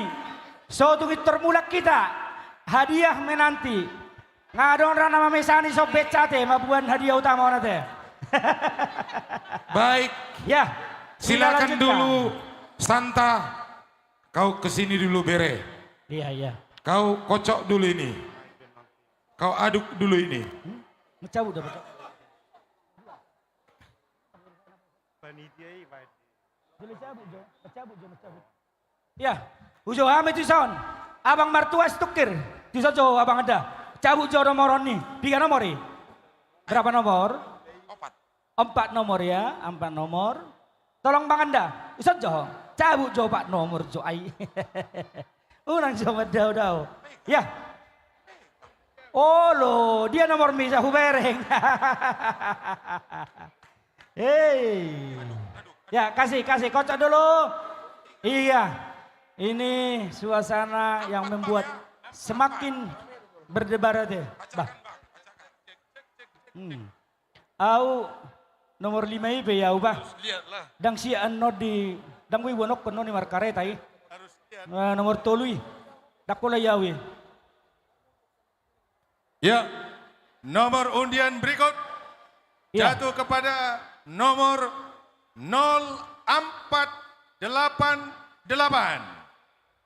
So tung pintor mulak hita. Hadiah menanti. Nga adong ra na mamesani sombet sate, mamboan hadiah utama on ate. Baik. Ya. Silakan dulu, Santa. Kau ke sini dulu, bere. Iya, iya. Kau kocok dulu ini. Kau aduk dulu ini. Hmm? Mencabut dah, mencabut. Panitia i, Pak. Dulu cabut, Jo. Mencabut, Jo, mencabut. Ya, ujo hami tu son. Abang Martua Stukir. Tu son jo, Abang Anda. Cabut jo nomor on ni. Piga nomor i? Berapa nomor? Opat. Empat nomor ya, empat nomor. Tolong Bang Anda, usan jo, cabut jo opat nomor jo ai. Unang jo mandao-dao. Ya. Olo, dia nomor misa hubereng. Hei. Ya, kasih, kasih, kocok dulu. Iya. Ini suasana yang membuat semakin berdebar hati. Bah. Hmm. Au nomor lima i pe au, bah. Harus lihat lah. Ndang sian no di, ndang ui bonokkon no ni markareta i. Harus lihat. Eh, nomor tolu i. Ndang pola i au i. Ya, nomor undian berikut jatuh kepada nomor nol empat delapan delapan.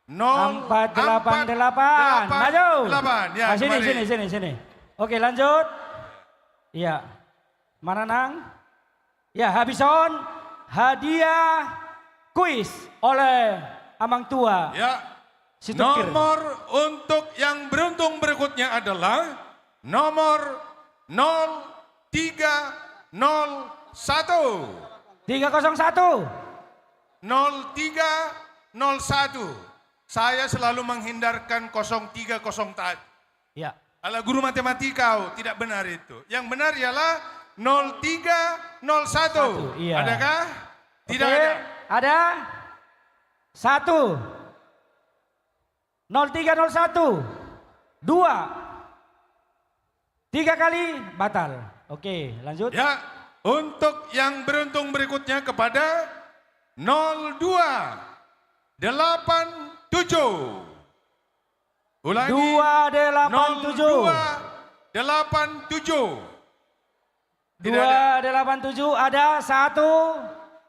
Nol empat delapan delapan. Maju. Delapan. Ya, ah, sini, kembali. Sini, sini, sini. Oke, lanjut. Iya. Mana nang? Ya, habis on hadiah kuis oleh Amang Tua. Ya. Situkir. Nomor untuk yang beruntung berikutnya adalah nomor nol tiga nol satu. Tiga kosong satu. Nol tiga nol satu. Saya selalu menghindarkan kosong tiga kosong tadi. Ya. Ala guru matematika au, tidak benar itu. Yang benar ialah nol tiga nol satu. Satu, iya. Adakah? Tidak ada. Oke, ada? Satu. Nol tiga nol satu. Dua. Tiga kali batal. Oke, lanjut. Ya, untuk yang beruntung berikutnya kepada nol dua delapan tujuh. Ulangi, dua delapan tujuh. Nol dua delapan tujuh. Tidak ada. Dua delapan tujuh, ada satu.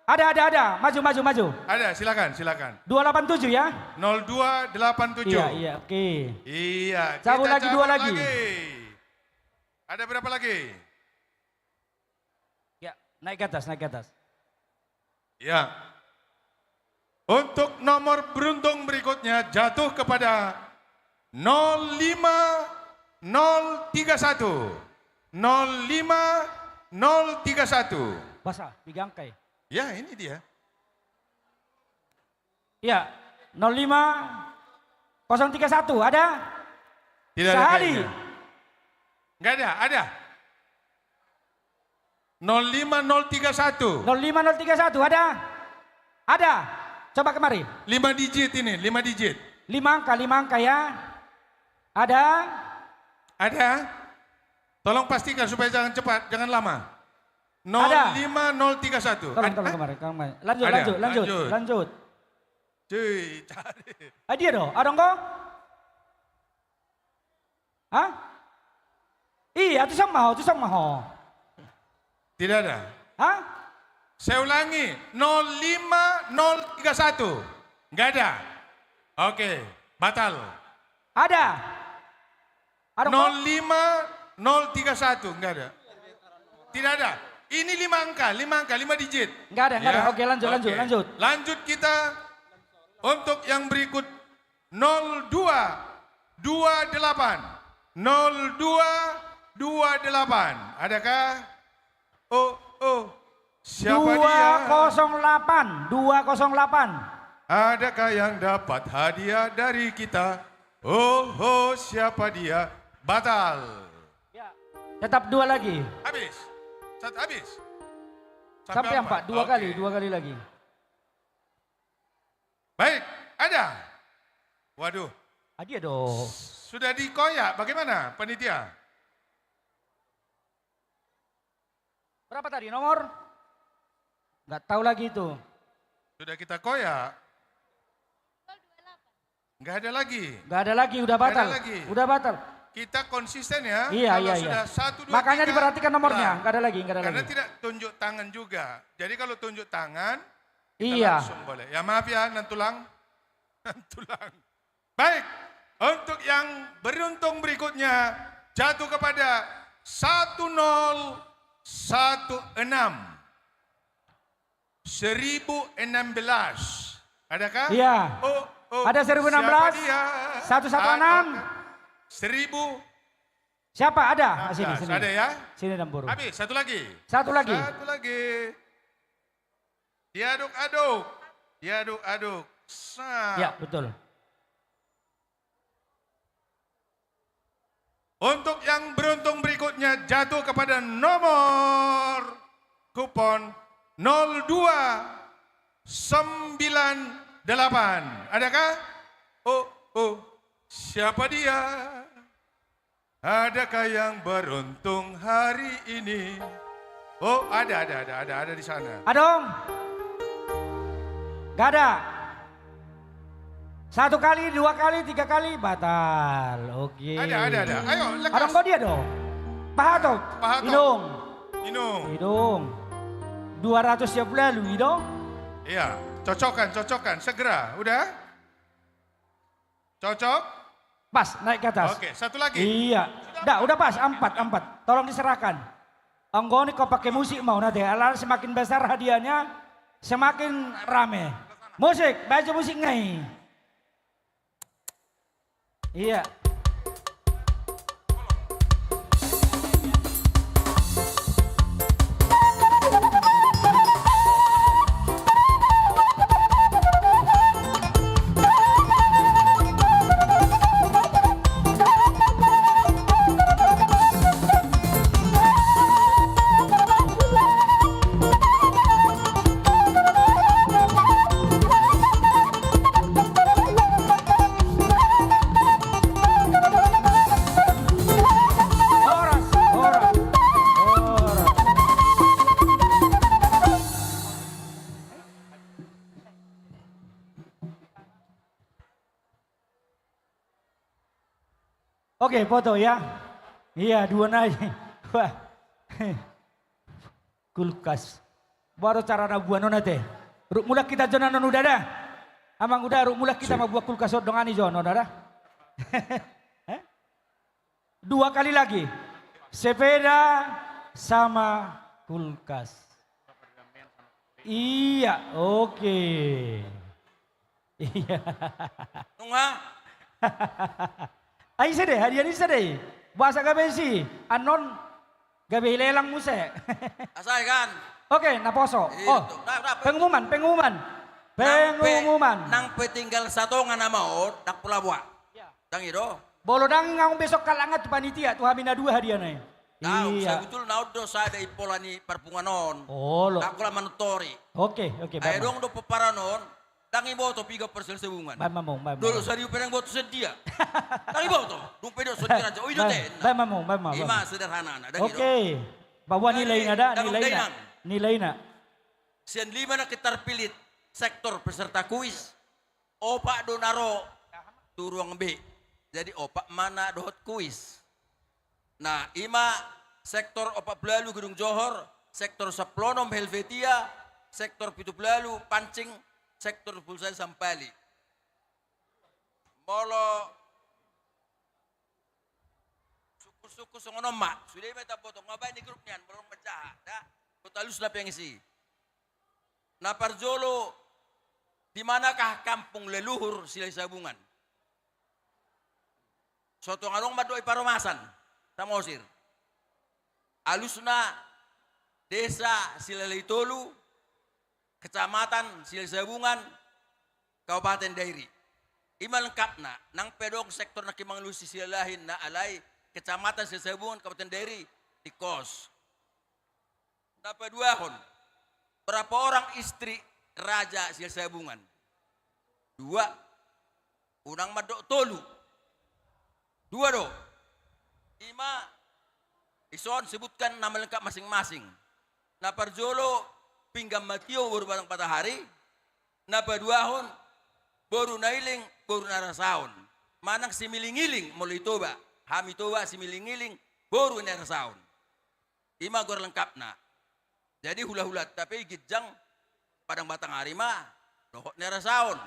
Ada, ada, ada. Maju, maju, maju. Ada, silakan, silakan. Dua delapan tujuh ya? Nol dua delapan tujuh. Iya, iya, oke. Iya, cabut lagi, dua lagi. Ada berapa lagi? Ya, naik ke atas, naik ke atas. Ya. Untuk nomor beruntung berikutnya jatuh kepada nol lima nol tiga satu. Nol lima nol tiga satu. Basah, piga angka i. Ya, ini dia. Ya, nol lima kosong tiga satu, ada? Tidak ada kayaknya. Sahali. Nggak ada, ada. Nol lima nol tiga satu. Nol lima nol tiga satu, ada? Ada. Coba kemari. Lima digit ini, lima digit. Lima angka, lima angka ya. Ada? Ada. Tolong pastikan supaya jangan cepat, jangan lama. Ada. Nol lima nol tiga satu. Tolong, tolong kemari, kemari. Lanjut, lanjut, lanjut, lanjut. Cuy, cari. Ah, dia dong, ada nggak? Hah? Iya, tu sama ho, tu sama ho. Tidak ada. Hah? Saya ulangi, nol lima nol tiga satu. Nggak ada. Oke, batal. Ada. Ada nol lima nol tiga satu, nggak ada. Tidak ada. Ini lima angka, lima angka, lima digit. Nggak ada, nggak ada. Ya. Oke, lanjut, lanjut, lanjut. Lanjut kita untuk yang berikut. Nol dua dua delapan. Nol dua dua delapan. Adakah? Oh, oh. Siapa dia? Dua kosong delapan, dua kosong delapan. Adakah yang dapat hadiah dari kita? Oh, oh, siapa dia? Batal. Ya. Tetap dua lagi. Habis. Satu habis. Sampai empat. Dua kali, dua kali lagi. Baik, ada. Waduh. Ah, dia dong. Sudah dikoyak, bagaimana, panitia? Berapa tadi nomor? Nggak tahu lagi itu. Sudah kita koyak. Nggak ada lagi. Nggak ada lagi, udah batal. Nggak ada lagi. Udah batal. Kita konsisten ya. Iya, iya, iya. Kalau sudah satu, dua, tiga, kelar. Makanya diperhatikan nomornya, nggak ada lagi, nggak ada lagi. Karena tidak tunjuk tangan juga. Jadi kalau tunjuk tangan, kita langsung boleh. Iya. Ya maaf ya, Nantulang. Nantulang. Baik, untuk yang beruntung berikutnya jatuh kepada satu nol satu enam. Seribu enam belas. Adakah? Iya. Oh, oh. Ada seribu enam belas, siapa dia? Satu satu enam. Ah, oke. Seribu. Siapa? Ada. Enam belas. Sini, sini. Ada ya? Sini, Damburu. Habis, satu lagi. Satu lagi. Satu lagi. Diaduk-aduk. Diaduk-aduk. Sa. Ya, betul. Untuk yang beruntung berikutnya jatuh kepada nomor kupon nol dua sembilan delapan. Adakah? Oh, oh, siapa dia? Adakah yang beruntung hari ini? Oh, ada, ada, ada, ada, ada di sana. Adong? Nggak ada. Satu kali, dua kali, tiga kali, batal. Oke. Ada, ada, ada. Ayo, lekas. Adong, kau dia dong. Pahato. Pahato. Inung. Inung. Inung. Dua ratus siap lalu, Inung. Iya, cocokkan, cocokkan. Segera, udah? Cocok? Pas, naik ke atas. Oke, satu lagi. Iya. Sudah. Dah, udah pas, empat, empat. Tolong diserahkan. Anggo ni kau pakai musik mau nanti, ala semakin besar hadiahnya, semakin rame. Musik, baca musik ngai. Iya. Horas, horas, horas. Oke, foto ya. Iya, dua nai. Wah. Kulkas. Baru cara na buan on ate. Ruk mulak kita jona non udah dah. Amang udah, ruk mulak kita ma buat kulkas on dongani jona udah dah. Eh? Dua kali lagi. Sepeda sama kulkas. Iya, oke. Iya. Nunga. Ai ise de, hadiah ni ise de. Boasa gabe isi, annon gabe ilelang muse. Asai kan. Oke, naposo. Iya, oh, betul. Dah, dah, pengumuman, pengumuman. Nang pe-, pengumuman. Nang pe tinggal satonga nama on, ndang pola boa. Iya. Ndang i do. Molo ndang i, ngahon besok kalangan tu panitia, tu hami na dua hadiahna i. Tahu, iya. Sebetulna on do sada impola ni parpunguan on. Olo. Ndang pola manontori. Oke, oke, baen ma. Ai adong do pomparan on, ndang iboto piga Persela Sabungan. Baen ma muse, baen ma muse. Dolok saribu pe ndang iboto songon dia. Ndang iboto. Dung pe didok songon dia raja. Oh, i do tenna. Baen ma muse, baen ma muse, baen ma muse. Ima sederhanana, ndang i do. Oke. Bahwa nilaina da, nilaina. Nilaina. Sian lima na tarpilih sektor peserta kuis, opat do na ro tu ruang B. Jadi opat ma na dohot kuis. Nah, ima sektor opat pulu ualu Gedung Johor, sektor sampulu onom Helvetia, sektor pitu pulu ualu Pancing, sektor dua pulu sada Sampali. Molo sungkun-sungkun songon on ma, sude ma taboto, nga baen di grup nian, molo manjaha, da, boto alusna pe anggo i. Na parjolo, di manakah kampung leluhur Silahisabungan? So tung adong mandok i Paromasan, Samosir. Alusna Desa Silalahi Tolu, Kecamatan Silahisabungan, Kabupaten Dairi. Ima lengkapna, nang pe adong sektor nangkin mangalusi Silalahi, na alai Kecamatan Silahisabungan, Kabupaten Dairi, tingkos. Na paduahon, berapa orang istri Raja Silahisabungan? Dua. Unang mandok tolu. Dua do. Ima, dison sebutkan nama lengkap masing-masing. Na parjolo, Pinggan Matio boru Batang Patahari. Na paduahon, boru Nailing, boru Narasaon. Manang Similingiling molo i Toba. Hami Toba Similingiling, boru Narasaon. I ma goar lengkapna. Jadi hulahulanta pe i ginjang Padang Batanghari ma dohot Narasaon.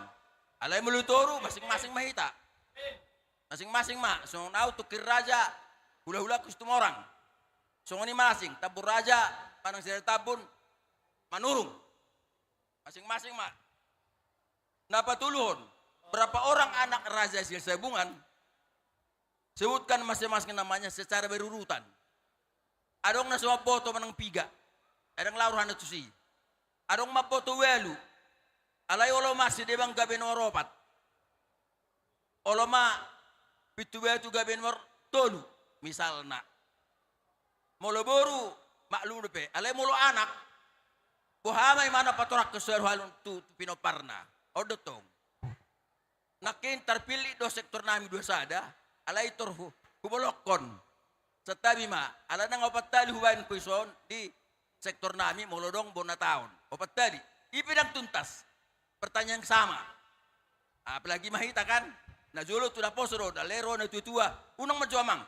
Alai molo i Toru masing-masing ma hita. Masing-masing ma, songon au Tungkir Raja, hulahulangku Situmorang. Songon i ma asing, Tambun Raja, manang Sidae Tambun, Manurung. Masing-masing ma. Na patoluhon, berapa orang anak Raja Silahisabungan? Sebutkan masing-masing namanya secara berurutan. Adong na so mamboto manang piga, ndang laho rohana tusi. Adong mamboto ualu, alai olo ma Sidebang gabe nomor opat. Olo ma Pintubatu gabe nomor tolu, misalna. Molo boru, maklum dope. Alai molo anak, boha ma imana patorangkon so roha tu, tu pinomparna. On do tong. Nangkin tarpillit do sektor nami dua sada, alai tor hu-, hubolongkon. Santabi ma, ala nang opat hali hubaen ho ison di sektor nami molo adong bona taon. Opat hali. I pe ndang tuntas. Pertanyaan yang sama. Apalagi ma hita kan, na jolo tu naposo do, dang ro na tuatua, unang manjou amang.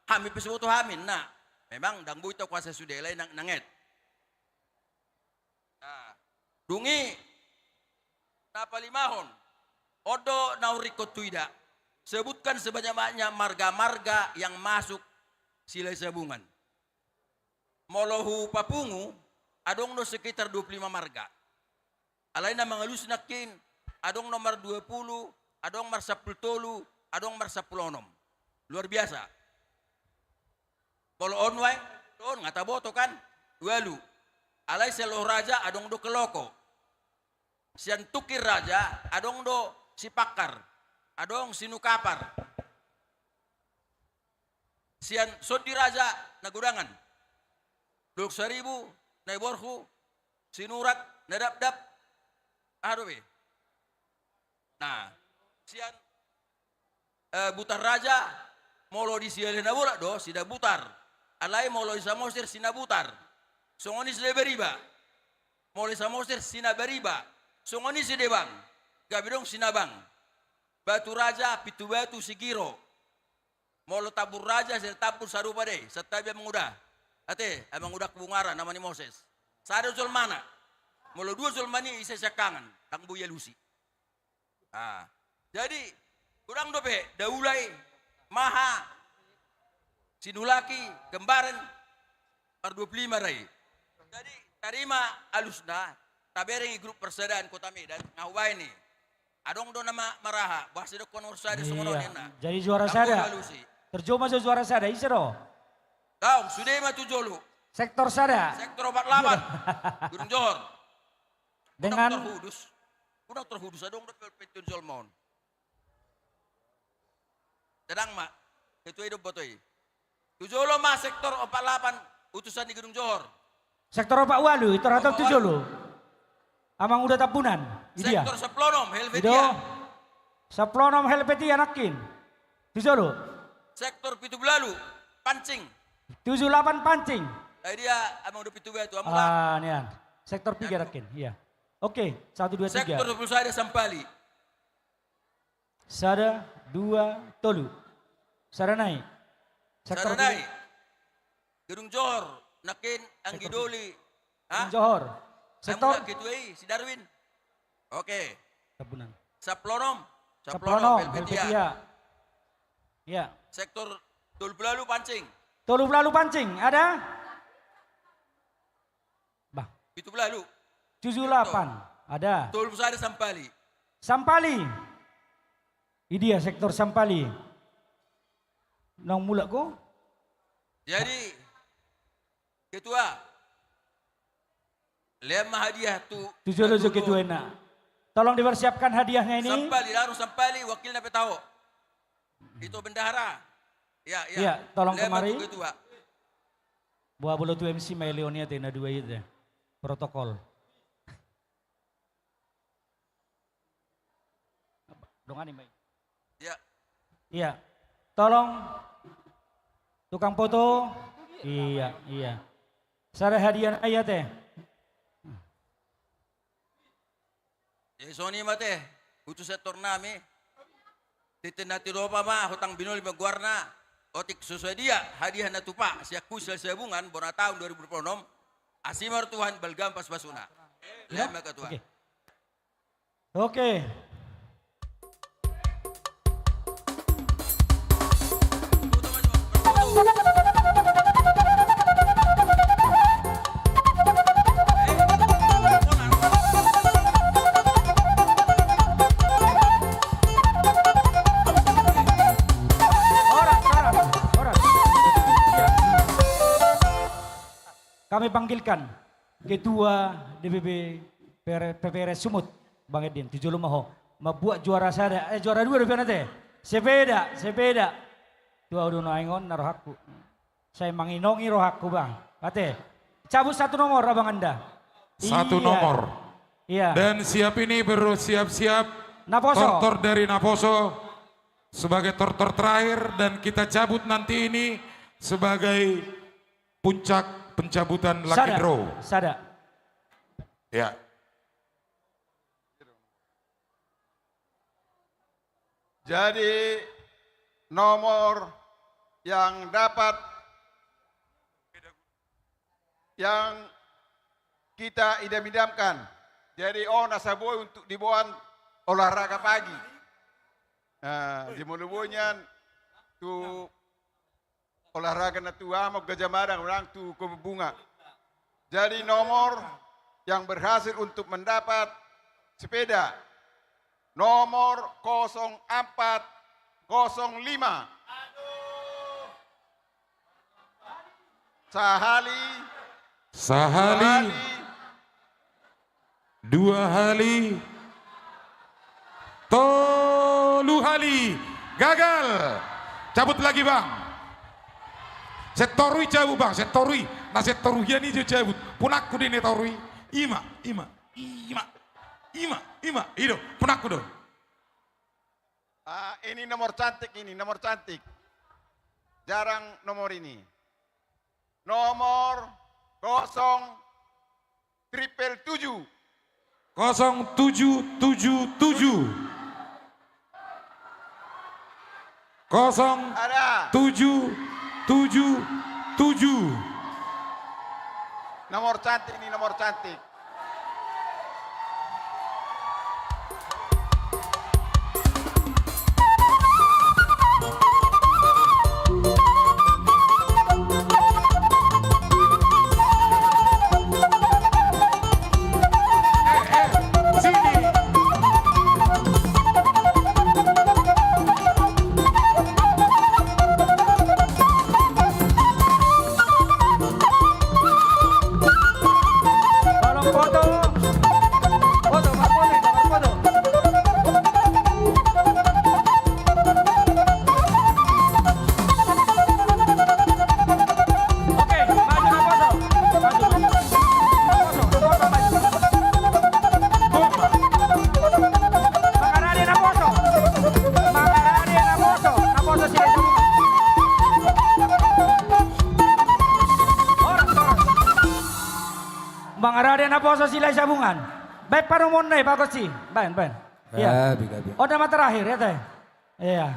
Hami pe so boto hami, na. Memang ndang boi takuasai sude, alai nang, nanget. Nah, dung i na palimahon, on do na huringkot huida. Sebutkan sebanyak-banyaknya marga-marga yang masuk Silahisabungan. Molo hupapungu, adong do sekitar dua puluh lima marga. Alai na mangalusi nangkin, adong nomor dua puluh, adong nomor sampulu tolu, adong nomor sampulu onom. Luar biasa. Molo on wae, on nga taboto kan? Ualu. Alai sian Loho Raja adong do Keloko. Sian Tungkir Raja adong do Sipakkar. Adong Sinukapar. Sian Sondi Raja Nagodangan. Dolok Saribu, Naiborhu, Sinurat, Nadapdap. Aha dope? Nah, sian, eh, Butar Raja, molo di Siale Nabolak do, Sidabutar. Alai molo di Samosir, Sinabutar. Songon i Sidae Bariba. Molo di Samosir, Sinabariba. Songon i Sidebang. Gabe adong Sinabang. Batu Raja, Pintubatu, Sigiro. Molo Tambun Raja, Sidae Tambun, sarupa do i, santabi amang uda. Ate, amang uda Bungara, nama ni Moses. Sada jolmana. Molo dua jolma ni, ise siangkangan, ndang boi alusi. Ah. Jadi, godang dope, Daulai, Maha, Sinulaki, Kembaren, par dua puluh lima ra i. Jadi, tarima alusna, tabereng i grup Persaudaraan Kota Medan, nga hubaen i. Adong do na ma-, maraha, boha sidokkon nomor sada songon on ninna. Jadi juara sada. Ndang boi alusi. Terjou ma jo juara sada, ise do? Daong, sude ma tu jolo. Sektor sada. Sektor opat lapan. Gedung Johor. Dengan Doktor Hudus. Doktor Hudus, adong do pe-, pensiun jolma on. Tadang ma. Ketua i do boto i. Tu jolo ma sektor opat lapan, utusan ni Gedung Johor. Sektor opat ualu, i tor hatop tu jolo. Amang uda Tambunan, i dia. Sektor sampulu onom, Helvetia. I do. Sampulu onom Helvetia nangkin. Tu jolo. Sektor pitu pulu ualu, Pancing. Tujuh lapan Pancing. Ai dia, amang uda Pintubatu, amang uda. Ah, nian. Sektor piga nangkin, iya. Oke, satu, dua, tiga. Sektor dua pulu sada Sampali. Sada, dua, tolu. Sada nai. Sektor sada nai. Gedung Johor, nangkin Anggi Doli. Hah? Gedung Johor. Sektor? Ketua i, si Darwin. Oke. Tambunan. Sampulu onom. Sampulu onom, Helvetia. Helvetia. Iya. Sektor tolu pulu ualu Pancing. Tolu pulu ualu Pancing, ada? Bah. Pitu pulu ualu. Tujuh lapan. Ada. Tolu pulu sada Sampali. Sampali. I dia sektor Sampali. Naung mulak ho? Jadi, Ketua. Lehon ma hadiah tu. Tu jolo jo ketua i na. Tolong dipersiapkan hadiahnya ini. Sampali, langsung Sampali, wakilna pe taho. Ito bendahara. Ya, ya. Iya, tolong kemari. Boha molo tu M C ma i Leonia te na dua i te. Protokol. Dongani ma i. Iya. Iya. Tolong tukang foto. Iya, iya. Sada hadiah na iya te. Jadi songon i ma te. utusan torname. Tintin na tilopa ma, hotang binoli ma goarna. Otik so sadia hadiah na tupa sian Khusus Silahisabungan bona taon dua ribu dua puluh enam. Asi ma roha ni Tuhan, balga ma pasupasuna. Ya. Lae ma ketua. Oke. Oke. Horas, horas, horas. Iya. Kami panggilkan Ketua D P P P R, P P R Sumut, Bang Edin, tu jolo ma ho. Mambuat juara sada, eh, juara dua dope na te. Sepeda, sepeda. Tu ahu do nuaeng on na rohangku. Sai manginongi rohangku, Bang. Ate. Cabut satu nomor, Abang Anda. Satu nomor. Iya. Dan siap ini, bersiap-siap. Naposo. Tortor dari Naposo sebagai tortor terakhir dan kita cabut nanti ini sebagai puncak pencabutan lucky draw. Sada. Ya. Jadi, nomor yang dapat, yang kita idam-idamkan. Jadi, on asa boi untuk diboan olahraga pagi. Nah, di Muluboian tu olahraga na tu Amok Gajah Mada, ulang tu Kebun Bunga. Jadi nomor yang berhasil untuk mendapat sepeda, nomor kosong empat kosong lima. Sahali. Sahali. Dua hali. Tolu hali. Gagal. Cabut lagi, Bang. Setoru i cabut, Bang. Setoru i. Na setoru i, ia ni jo cabut. Punakku do i na toru i. Ima, ima, ima. Ima, ima. I do. Punakku do. Ah, ini nomor cantik ini, nomor cantik. Jarang nomor ini. Nomor kosong triple tujuh. Kosong tujuh tujuh tujuh. Kosong tujuh tujuh tujuh. Ada. Nomor cantik ini, nomor cantik. Tolong foto. Foto, Pak Polri, Pak Foto. Oke, maju, Pak Foto. Maju, maju. Pak Foto, Pak Foto, maju. Mangarade Naposo. Mangarade Naposo. Naposo Silahisabungan. Horas, horas. Mangarade Naposo Silahisabungan. Baen panomonna i, Pak Koci. Baen, baen. Iya. Gabe, gabe. On nama terakhir, ya, Teh? Iya.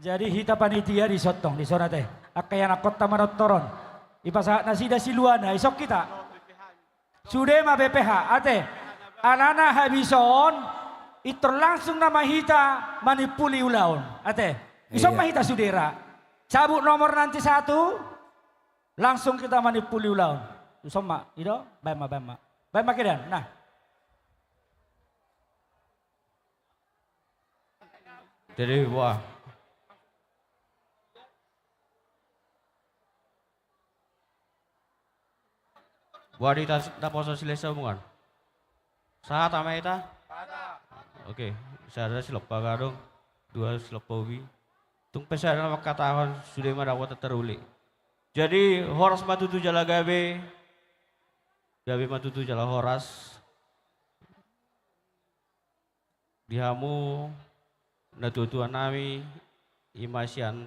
Jadi hita panitia dison tong, dison ate. Angka ianakhonta manortor on. Ipasahat nasida siluana, dison hita. Sude ma B P H, ate. Alana habis on, pintor langsung nama hita manimpuli ulaon, ate. Dison ma hita sude ra. Cabut nomor nanti satu, langsung hita manimpuli ulaon. Dison ma, i do, baen ma, baen ma. Baen ma kedan, nah. Jadi, wah. Boha di tas, daposa silesa omongan. Sahat ama hita? Oke, sada silompa gadong, dua silompa ubi. Tung pe sada na mangkatahon sude ma dapotan taruli. Jadi, horas ma tutu jala gabe, gabe ma tutu jala horas. Di hamu natuatua nami, i ma sian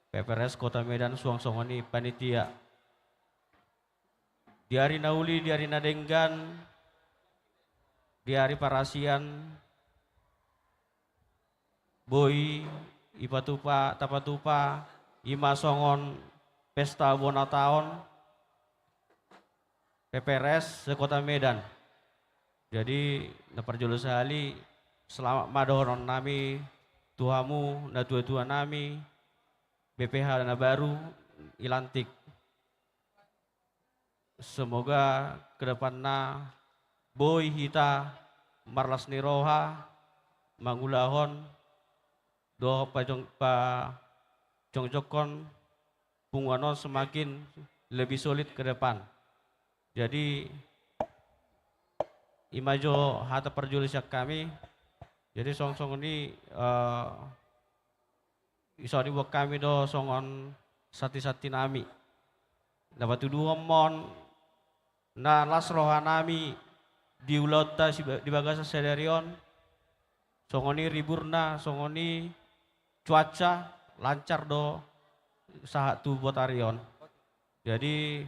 P P R S Kota Medan suang songon i panitia. Di ari na uli, di ari na denggan, di ari parasian, boi ipatupa, tapatupa, i ma songon pesta bona taon, P P R S se-Kota Medan. Jadi, na parjolo sahali, selamat ma dohonon nami tu hamu, natuatua nami, B P H na baru, i lantik. Semoga ke depanna boi hita marlas ni roha, mangulahon, dohot pajong-, pajongjonghon punguan on semakin lebih solid ke depan. Jadi, i ma jo hata parjolo sian hami. Jadi, songon i, eh, dison dibuat hami do songon santisanti nami. Na patuduhon ma on, na las roha nami di ulaonta siba-, di bagasan sadari on, songon i riburna, songon i cuaca, lancar do sahat tu botari on. Jadi,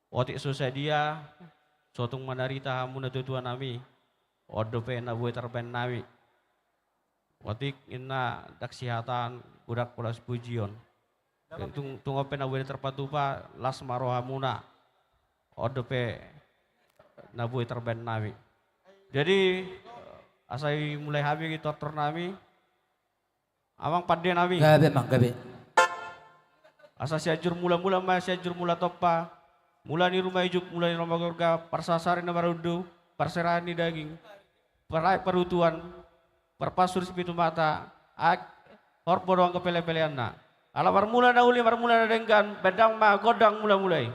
otik so sadia, so tung manarita hamu natuatua nami, on dope na boi tarbaen nami. Otik inna ndang sihatan, godang pola sipujion. Tung, tung on pe na boi tarpatupa, las ma rohamuna. On dope na boi tarbaen nami. Jadi, asa dimulai hami tortor nami. Amang pande nami. Gabe, Amang, gabe. Asa Sianjur Mula-mula ma Sianjur Mula Tompa. Mula ni ruma ijuk, mula ni ruma gorga, parsasari na marundu, parserahan ni daging, paraek parutuan, parpasur sipitu mata, aek horbo do anggo pele-peleanna. Ala marmula na uli, marmula na denggan, baen damang ma gondang mula-mula i.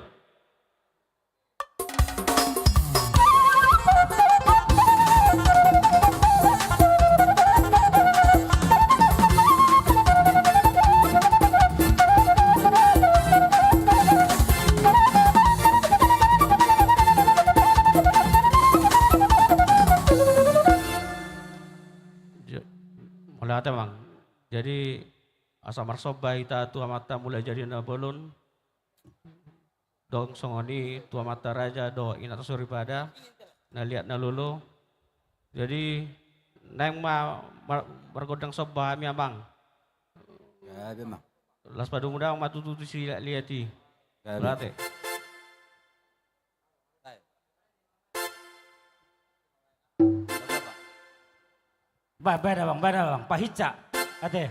Mauliate, Amang. Jadi, asa marsomba hita tu Amanta Mulajadi Nabolon. Dong songon i tu amanta raja dohot inanta soripada, na liat na lolo. Jadi, naeng ma mar-, margondang somba hami, Amang. Gabe, Amang. Las padomu damang ma tutu tu siliat-liat i. Gabe. Mauliate. Ba, bada, Bang, bada, Bang. Pahinsa. Ate.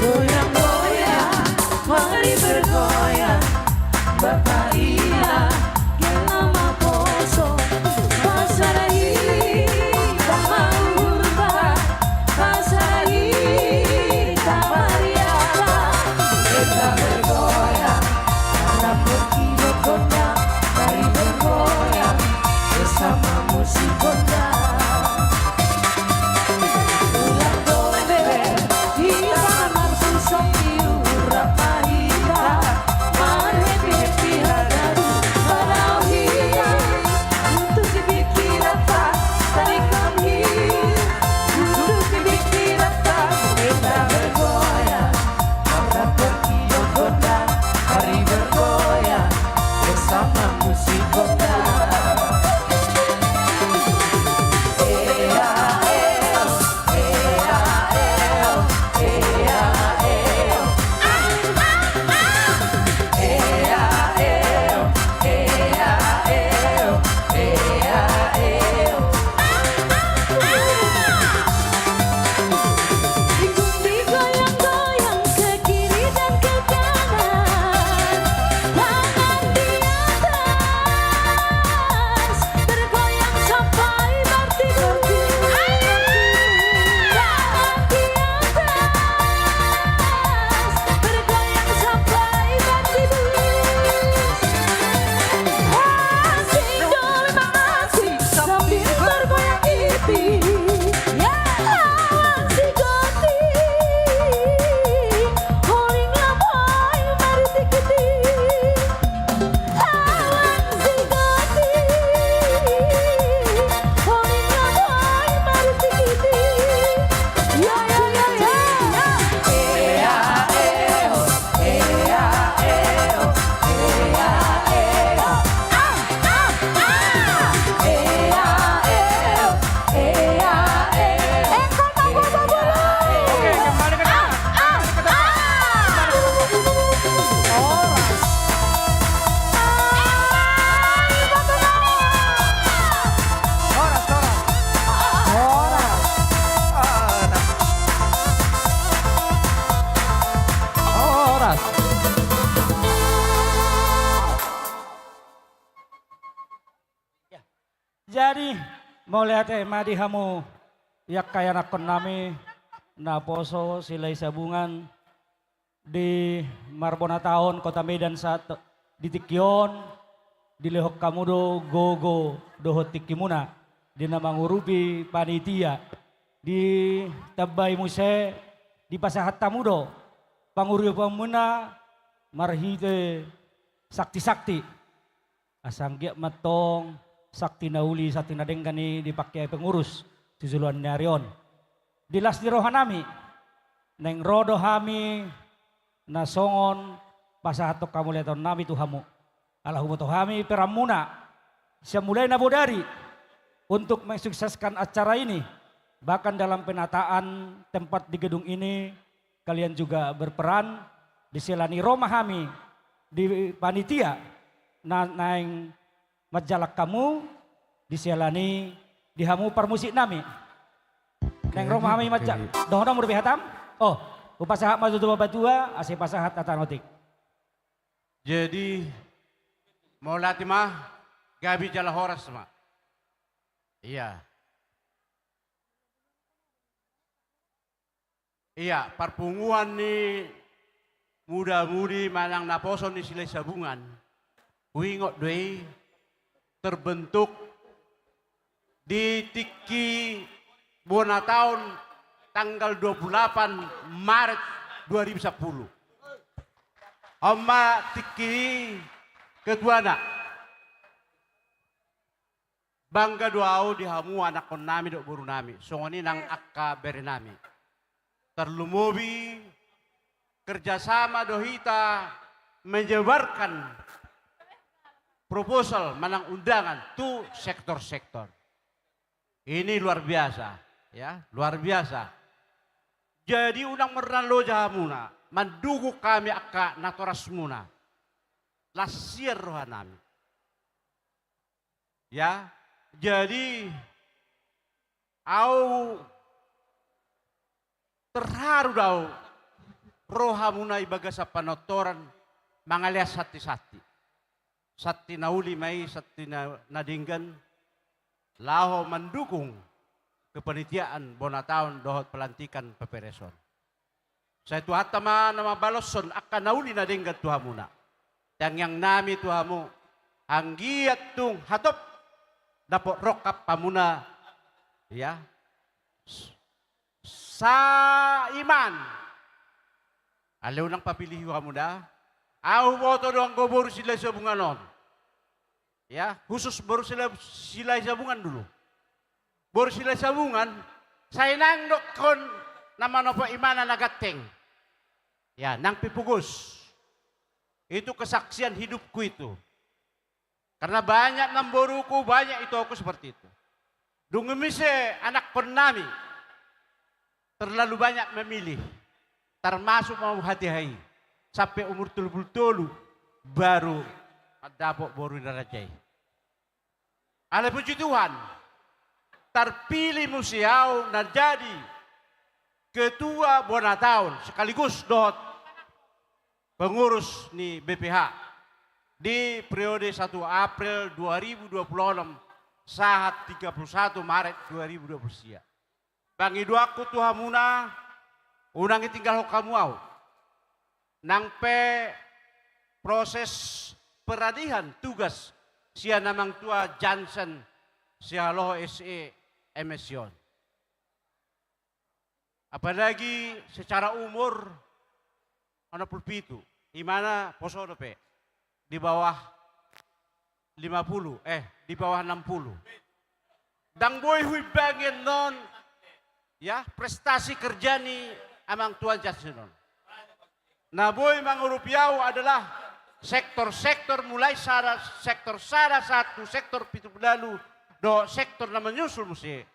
Goyang-goyang, mari bergoyang, Bapak Ina, gela maposo, pasada hita mangurba, pasada hita mariaba, gela bergoyang, anak berkilo gondang, mari bergoyang, bersama musik gondang. Ulang gombe, hita marsusong di Jadi, mauliate ma di hamu, angka ianakhon nami, naposo Silahisabungan, di Marbonataon, Kota Medan sahat di tingki on, dilehon hamu do gogo dohot tingkimuna, di na mangurupi panitia, ditambai muse, dipasahat hamu do, pangurupion muna, marhite sakti-sakti. Asa anggiat ma antong sakti na uli, sakti na denggan i dipangkeai pengurus tu joloan ni ari on. Di las ni roha nami, naeng ro do hami na songon pasahathon hamauliateon nami tu hamu. Ala huboto hami peranmuna, sian mulai na bodari, untuk mensukseskan acara ini, bahkan dalam penataan tempat di gedung ini, kalian juga berperan, di sela ni ro ma hami di panitia, na naeng manjalang hamu, di sela ni di hamu parmusik nami. Naeng ro ma hami manjalang. Dohonon muna be hatam? Oh, hupasahat ma tutu tu Tuan Batua, asa pasahat hata na otik. Jadi, mauliate ma, gabe jala horas ma. Iya. Iya, parpunguan ni muda-mudi manang naposo ni Silahisabungan. Huingot do i terbentuk di tingki bona taon tanggal dua puluh delapan Maret dua ribu sepuluh. On ma tingki i ketuana. Bangga do au di hamu anakhon nami dohot boru nami, songon i nang angka bere nami. Tarlumobi kerjasama do hita menyebarkan proposal manang undangan tu sektor-sektor. Ini luar biasa, ya, luar biasa. Jadi unang marnaloja hamuna, mandukung hami angka natorasmuna. Las sian roha nami. Ya, jadi au terharu do au ro hamuna i bagasan panortoran mangalean santi-santi. Santi na uli ma i, santi na, na denggan, laho mandukung kepanitiaan bona taon dohot pelantikan pepereson. Sai Tuhanta ma na mambaloshon angka na uli na denggan tu hamuna. Tangiang nami tu hamu, anggiat tung hatop dapot rongkap hamuna, ya, saiman. Alai unang papilih hamu da. Au huboto do anggo boru Silahisabungan on. Ya, khusus boru Sila-, Silahisabungan dulu. Boru Silahisabungan, sai nang dokkon na manopo imana na ganteng. Ya, nang pe pogos. Itu kesaksian hidupku itu. Karena banyak namboruku, banyak itoku seperti itu. Dung i muse anakhon nami terlalu banyak memilih, termasuk ma au hatiha i, sampe umur tolu pulu tolu baru mandapot boru ni raja i. Alai puji Tuhan, tarpilih muse au na jadi ketua bona taon sekaligus dohot pengurus ni B P H di periode satu April dua ribu dua puluh enam sahat tiga puluh satu Maret dua ribu dua puluh sia. Pangidoanku tu hamuna, unang ditinggalhon hamu au. Nang pe proses peralihan tugas sian amang tua Jansen Sihaloho S E M S I on. Apalagi secara umur onom pulu pitu, imana poso dope, di bawah lima puluh, eh, di bawah enam puluh. Ndang boi huimbangi annon, ya, prestasi kerja ni amang tua Jansen on. Na boi mangurupi au adalah sektor-sektor, mulai sada, sektor sada sahat tu sektor pitu pulu ualu dohot sektor na menyusul muse.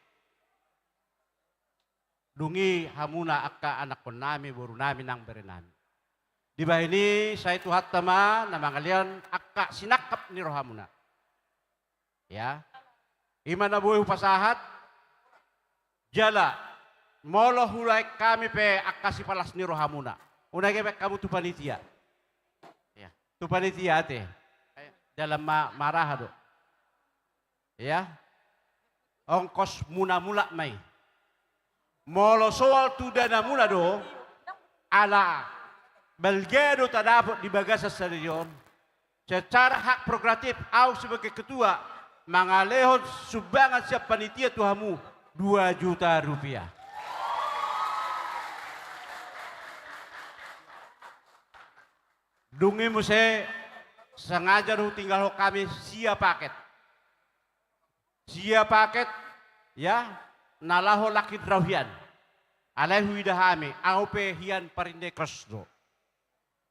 Dung i hamuna angka anakhon nami, boru nami nang bere nami. Dibahen i sai Tuhanta ma na mangalean angka sinangkap ni rohamuna. Ya. I ma na boi hupasahat, jala molo hulaen hami pe angka sipalas ni rohamuna, unang dibaen hamu tu panitia. Ya. Tu panitia ate. Dalan ma-, maraha do. Ya. ongkos muna mulak ma i. Molo soal tu dana muna do, ala balga do tadapot di bagasan sadari on, secara hak prerogatif, au sebagai ketua mangalehon sumbangan sian panitia tu hamu dua juta rupiah. Dung i muse, sengaja do hutinggalhon hami sia paket. Sia paket, ya, na laho laki rau hian. Alai huida hami, au pe hian parindekos do.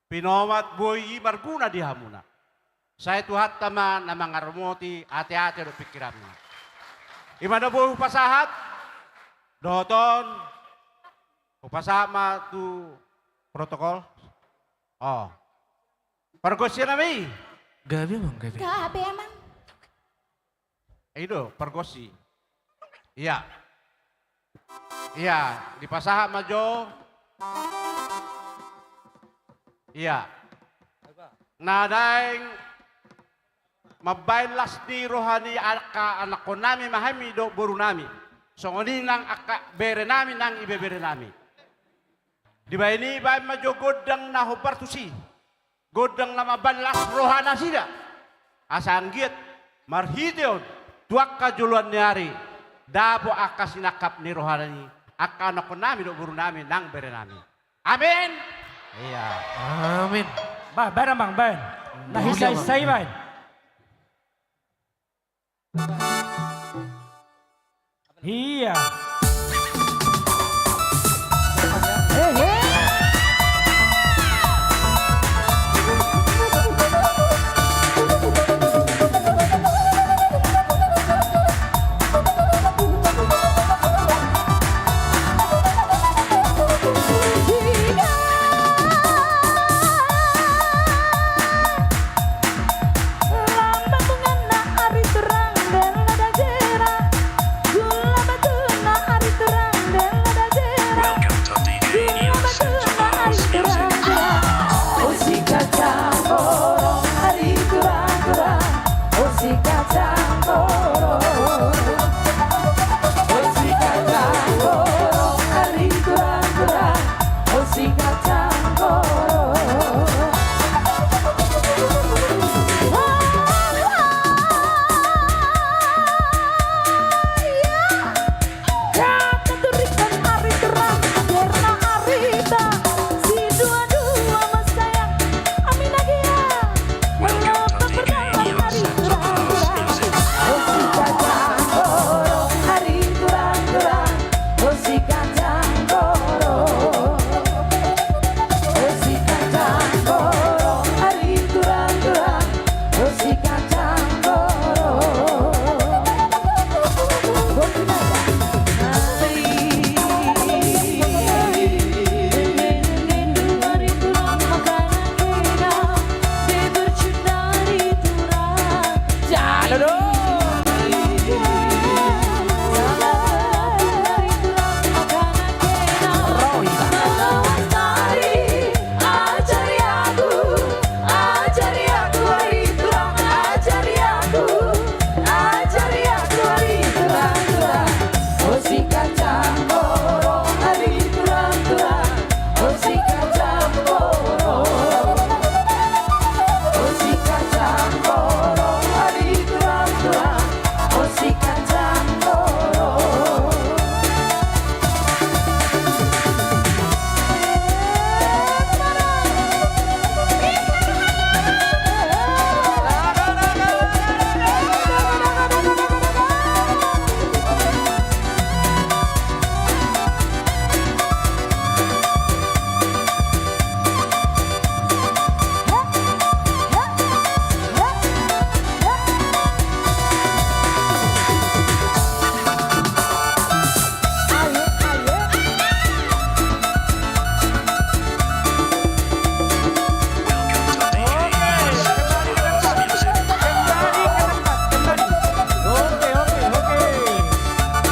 Pinomat boi i marguna di hamuna. Sai Tuhanta ma na mangaramoti ateate dohot pingkiranmuna. I ma na boi hupasahat, dohot on, hupasahat ma tu protokol. Oh. Pargonsi nami. Gabe, Amang, gabe. Gabe, Amang. I do, pargonsi. Ia. Ia, dipasahat ma jo. Ia. Na naeng mambahen las ni roha ni angka anakkonnami ma hami dohot borunami. Songon i nang angka berenami nang ibeberenami. Dibahen i, bahen ma jo gondang na hombar tusi. Gondang na mambahen las roha nasida. Asa anggiat marhiteon tu angka joloan ni ari, dapot angka sinangkap ni roha ni angka anakkonnami dohot borunami nang berenami. Amin. Ia. Amin. Ba, bahen, Amang, bahen. Na hisa-hisa i bahen. Ia.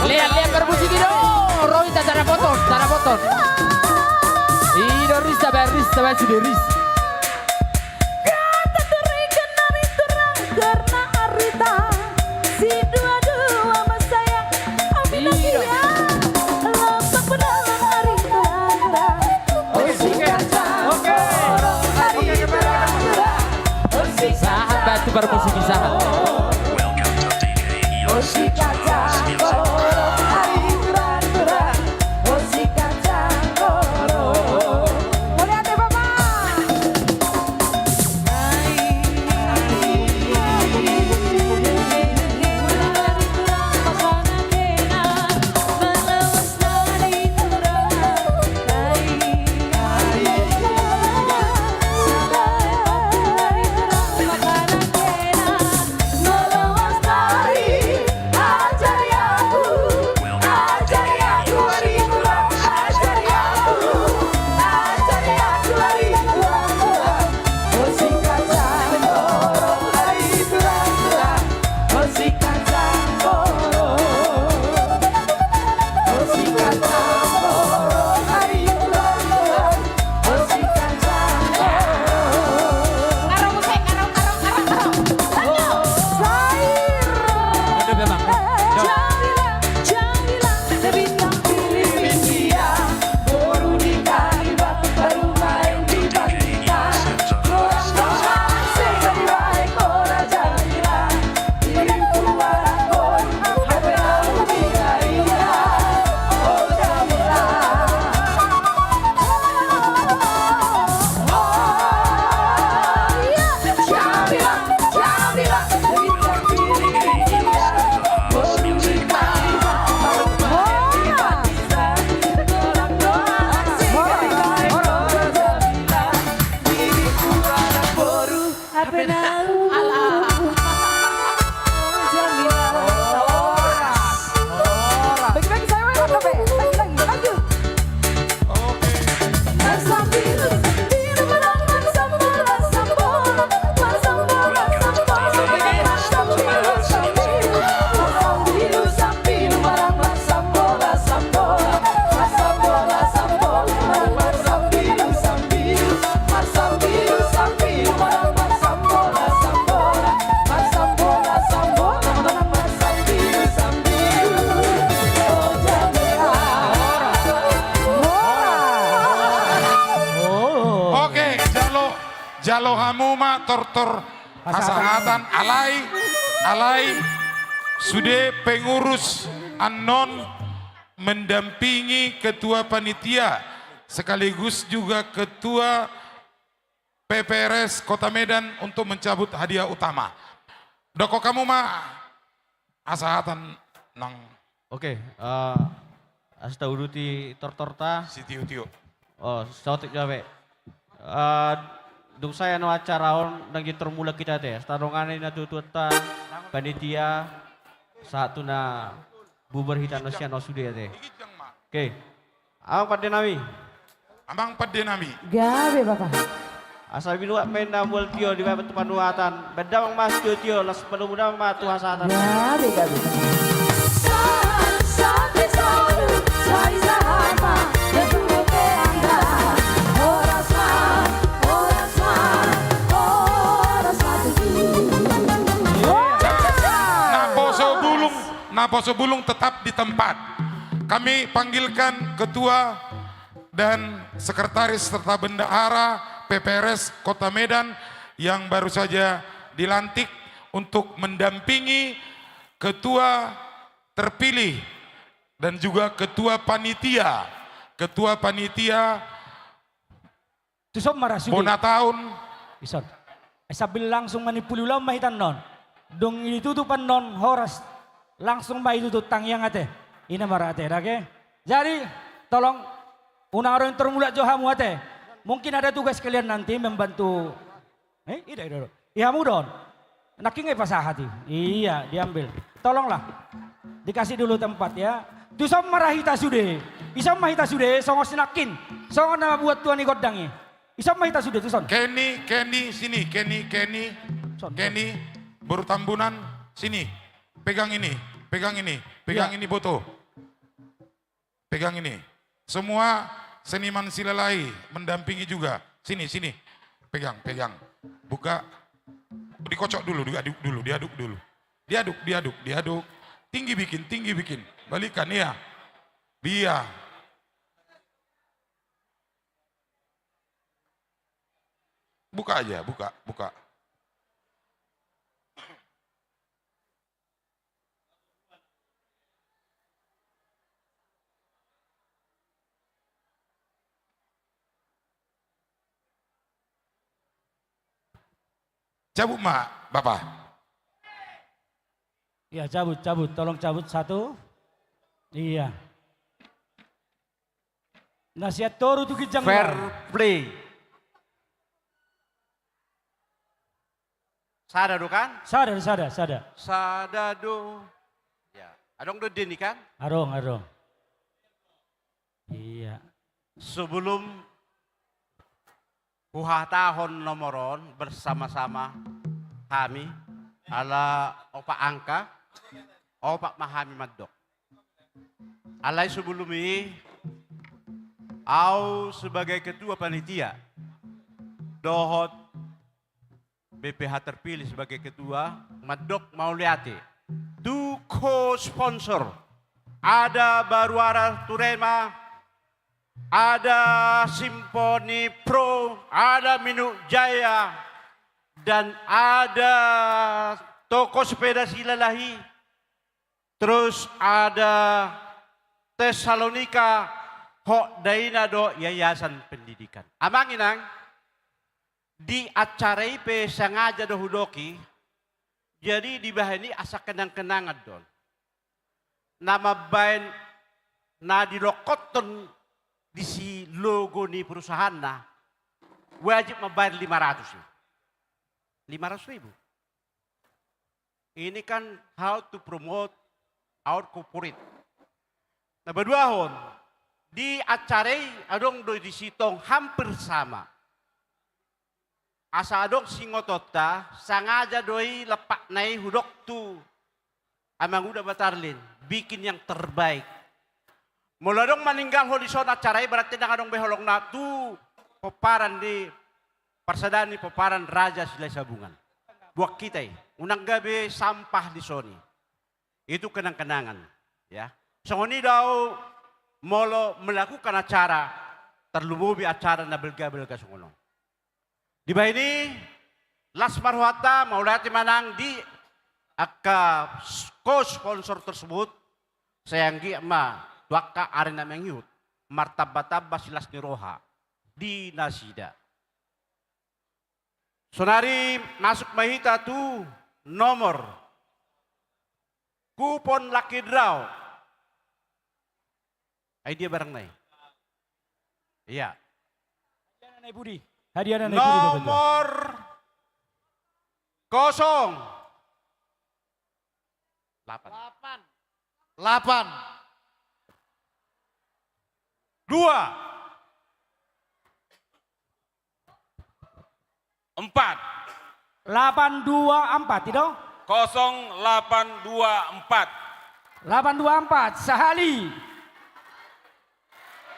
Lean, lean, parmusik i do. Ro hita, tarapoton, tarapoton. I do ris, tabaen ris, tabaen sude ris. Parmusik sahat. Oke, jalo, jalo hamu ma tortor hasahatan. Alai, alai sude pengurus annon mendampingi ketua panitia sekaligus juga ketua P P R S Kota Medan untuk mencabut hadiah utama. Dokkon hamu ma hasahatan nang. Oke, eh, asa tauduti tortorta. Sitio-tio. Oh, saotik jo be. Eh, dung sae acara on, ndang gintor mulak hita ate. Asa tadongani natuatuanta, panitia, sahat tu na bubar hita na sian on sude ate. Oke. Amang pande nami. Amang pande nami. Gabe bapa. Asa binuat ma inna mual tio, dibaen tu panuatan. Baen damang ma sitio-tio, laos malobi damang ma tu hasahatan. Gabe, gabe. Naposo bulung, naposo bulung tetap di tempat. Kami panggilkan ketua dan sekretaris serta bendahara P P R S Kota Medan yang baru saja dilantik untuk mendampingi ketua terpilih dan juga ketua panitia, ketua panitia. Tuson ma ra sude. Bona taon. Ison. Eh, sambil langsung manimpuli ulaon ma hita annon. Dung ditutup annon horas, langsung ma ditutup tangiang ate. Ina ma ra ate, dake. Jadi, tolong, unang ro intor mulak jo hamu ate. Mungkin ada tugas kalian nanti membantu. Eh, ida, ida, ida. Iya, hamu do on. Nangkin nge pasahat i. Iya, diambil. Tolonglah. Dikasih dulu tempat ya. Tuson ma ra hita sude. Ison ma hita sude, songon si nangkin. Songon na buat tuan i gondang i. Ison ma hita sude, tuson. Kenny, Kenny, sini. Kenny, Kenny. Son, Kenny, son. Boru Tambunan, sini. Pegang ini, pegang ini, pegang ini, boto. Pegang ini. Semua seniman Silalahi mendampingi juga. Sini, sini. Pegang, pegang. Buka. Dikocok dulu, diaduk dulu, diaduk dulu. Diaduk, diaduk, diaduk. Tinggi bikin, tinggi bikin. Balikan, iya. Iya. Buka aja, buka, buka. Cabut ma, Bapa. Iya, cabut, cabut. Tolong cabut satu. Iya. Na sian toru tu ginjang. Fair play. Sada do kan? Sada, sada, sada. Sada do. Ya, adong do deni kan? Adong, adong. Iya. Sebelum huhatahon nomor on bersama-sama hami, ala opat angka, opat ma hami mandok. Alai sebelum i, au sebagai ketua panitia dohot B P H terpilih sebagai ketua, mandok mauliate tu co-sponsor, ada Baruara Turema, ada Simponi Pro, ada Minuk Jaya, dan ada toko sepeda Silalahi, terus ada Tesalonika, hot daina do Yayasan Pendidikan. Amang inang, di acara i pe sengaja do hudok i, jadi dibahen i asa kenang-kenangan do on. Na mambahen na dilokkothon disi logo ni perusahaanna, wajib mambayar lima ratus i. Lima ratus ribu. Ini kan how to promote our corporate. Na paduahon, di acara i adong do disi tong hampir sama. Asa adong singotonta, sengaja do i lempakna i hudok tu Amanguda Batarlin, bikin yang terbaik. Molo adong maninggalhon dison acara i, berarti ndang adong be holongna tu pomparan ni, parsadaan ni pomparan Raja Silahisabungan. Buat hita i, unang gabe sampah dison i. Itu kenang-kenangan, ya. Songon i do au molo melakukan acara, tarlumobi acara na balga-balga songon on. Dibahen i, las ma rohanta, mauliate ma nang di angka s-, co-sponsor tersebut, sai anggiat ma tu angka ari na mangihut, martamba-tamba silas ni roha di nasida. Sonari masuk ma hita tu nomor kupon lucky draw. Ai dia barangna i? Iya. Hadiahna na i pudi. Hadiahna na i pudi, Bapak Ibu. Nomor kosong. Delapan. Delapan. Delapan. Dua. Empat. Delapan dua empat, itu? Kosong delapan dua empat. Delapan dua empat, sahali.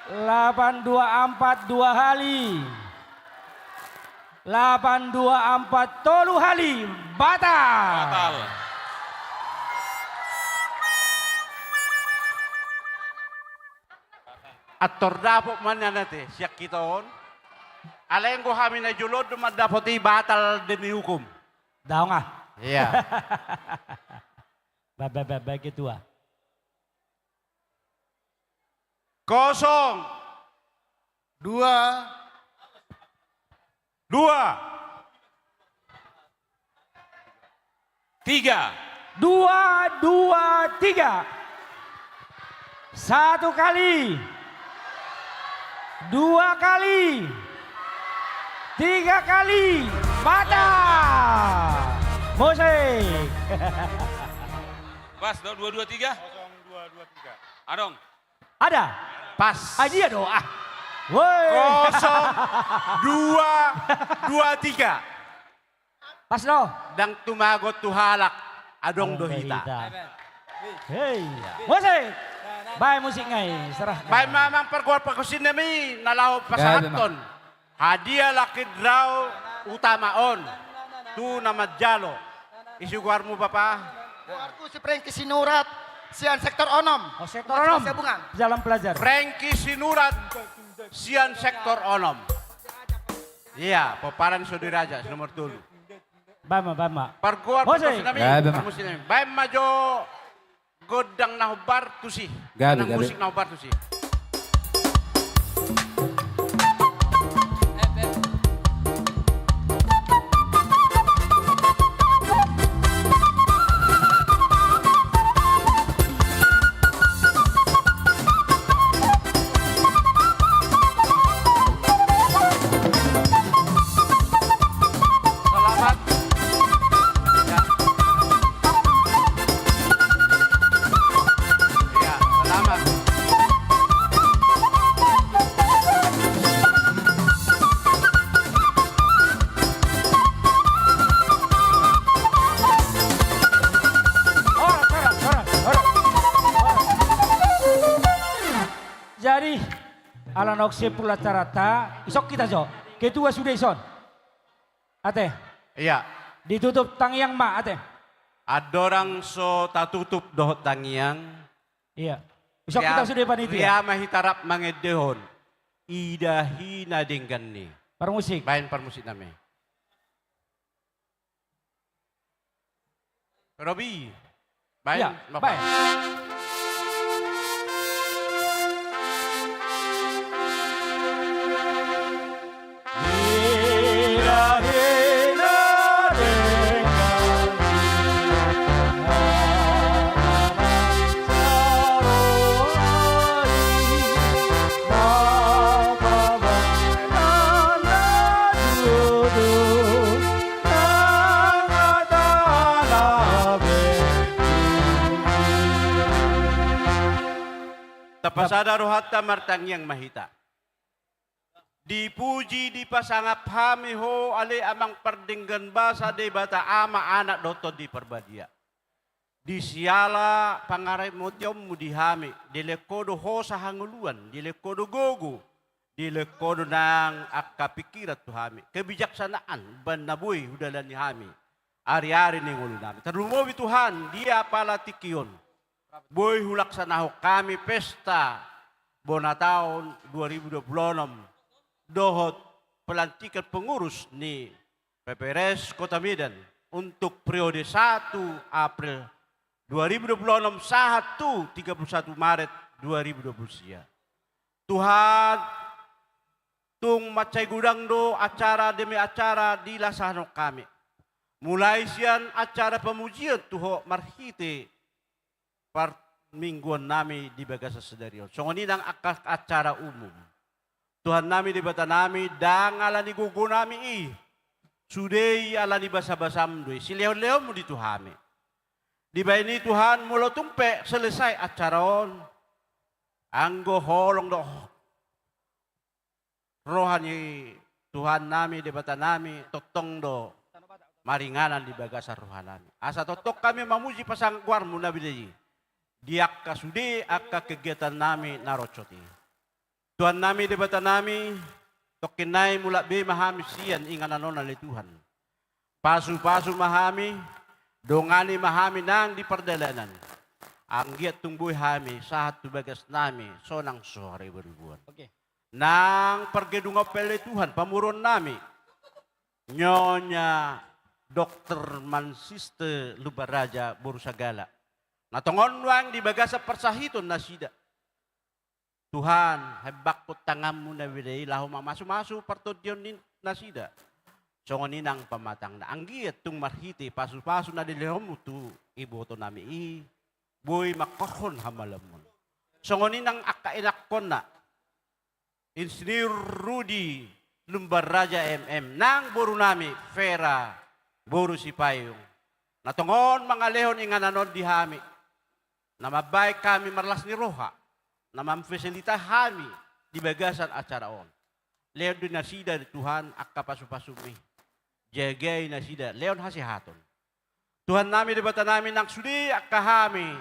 Delapan dua empat, dua hali. Delapan dua empat, tolu hali. Batal. Batal. Antor dapot ma nian ate, sian hita on. Alai anggo hami na jolo on do mandapot i, batal demi hukum. Daong ah. Iya. Ba, ba, ba, ba, ketua. Kosong. Dua. Dua. Tiga. Dua, dua, tiga. Satu kali. Dua kali. Tiga kali. Batal. Musik. Pas, do, dua, dua, tiga. Kosong dua dua tiga. Adong. Ada? Pas. Ah, dia do, ah. Woi. Kosong dua dua tiga. Pas do. Ndang tumagon tu halak, adong do hita. Hei. Musik. Baen musik nai, serah. Baen ma amang pargual pargonsinami na laho pasahathon hadiah lucky draw utama on tu na manjalo. Ise goarmu, Bapa? Goarku si Prengki Sinurat, sian sektor onom. Oh, sektor onom. Sabungan. Jalan Pelajar. Prengki Sinurat, sian sektor onom. Iya, pomparan Sodiraja, nomor tolu. Baen ma, baen ma. Pargual pargonsinami, parmusiknami. Baen ma jo gondang na hombar tusi. Gabe, gabe. Gondang musik na hombar tusi. Ala naung simpul acaranta, ison hita jo. Ketua sude ison. Ate. Ia. Ditutup tangiang ma, ate. Andorang so tatutup dohot tangiang. Ia. Ison hita sude panitia. Ria ma hita rap mangendehon. Idahi na denggan i. Parmusik. Baen parmusik nami. Robi. Baen. Ia, baen. Tapasada rohanta, martangiang ma hita. Dipuji, dipasangap hami Ho ale Amang pardenggan basa, Debata Ama, Anak dohot Tondi Parbadia. Di siala pangaramotionmu di hami, dilehon Ho do hosa hangoluan, dilehon Ho do gogo, dilehon Ho do nang angka pingkiran tu hami, kebijaksanaan umbahen na boi hudalani hami ariari ni ngolunami. Tarlumobi Tuhan, di apala tingki on boi hulaksanahon hami pesta bona taon dua ribu dua puluh enam dohot pelantikan pengurus ni P P R S Kota Medan untuk periode satu April dua ribu dua puluh enam sahat tu tiga puluh satu Maret dua ribu dua puluh sia. Tuhan, tung mansai godang do acara demi acara dilaksanahonon hami. Mulai sian acara pamujian tu Ho marhite parmingguannami di bagasan sadari on. Songon i nang angka acara umum. Tuhannami Debatanami, ndang ala ni gogonami i, sude i ala ni basabasam do i, silehonlehonmu di tu hami. Dibahen i Tuhan, molo tung pe selesai acara on, anggo holong do roha ni Tuhannami, Debatanami, tongtong do maringanan di bagasan rohanami. Asa tongtong hami mamuji pasangap goarmu na beda i di angka sude angka kegiatannami na ronsot i. Tuhannami, Debatanami, tongkin nai mulak be ma hami sian inganan on ale Tuhan. Pasupasu ma hami, dongani ma hami nang di pardalanan. Anggiat tung boi hami sahat tu bagasnami sonang so hariboriboan. Oke. Nang pargedungan pe ale Tuhan, pamoruonnami, Nyonya Dokter Mansiste Lumban Raja boru Sagala, na tongon nuaeng di bagasan parsahiton nasida. Tuhan, hembangkon tanganmu na beda i laho mamasumasu partondion ni nasida. Songon i nang pamatangna, anggiat tung marhite pasupasu na dilehonmu tu ibotonami i, boi mangkorhon hamalamon. Songon i nang angka inakkonna, Insinyur Rudi Lumban Raja M M, nang borunami Vera boru Sipayung, na tongon mangalehon inganan on di hami, na mambahen hami marlas ni roha, na mamfasilitasi hami di bagasan acara on. Lehon di nasida Tuhan angka pasupasumi, jagai nasida, lehon hasehaton. Tuhannami, Debatanami, nang sude angka hami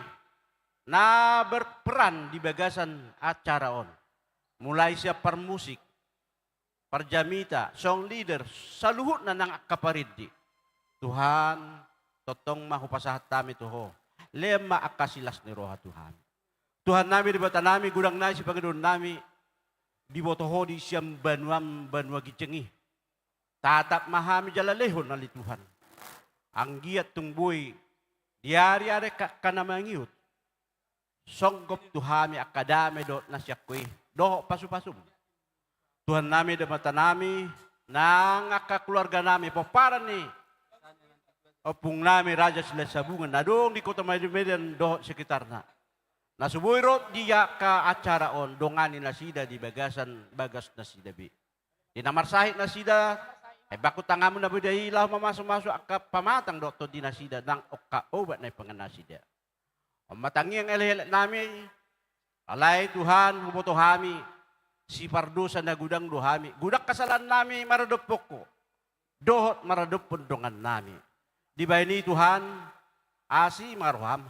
na berperan di bagasan acara on, mulai sian parmusik, parjamita, song leader, saluhutna nang angka parindi. Tuhan, tongtong ma hupasahat hami tu Ho. Lehon ma angka silas ni roha tu hami. Tuhannami, Debatanami, godang nai sipangidoannami, diboto Ho do i sian banuam banua ginjang i. Tatap ma hami jala lehon ale Tuhan. Anggiat tung boi di ariari angka na mangihut songgop tu hami angka dame dohot na sian Ho i dohot pasupasum. Tuhannami, Debatanami, nang angka keluarganami, pomparan ni ompungnami Raja Silahisabungan na adong di Kota Medan dohot sekitarna, na so boi ro di angka acara on, dongani nasida di bagasan bagas nasida be. Di na marsahit nasida, hembangkon tanganmu na beda i laho mamasumasu angka pamatang dohot tondi nasida nang angka obat na dipangan nasida. On ma tangiang elekeleknami, alai Tuhan, huboto hami, sipardosa na godang do hami, godang kesalaannami maradophon Ho dohot maradophon dongannami. Dibahen i Tuhan, asi ma roham,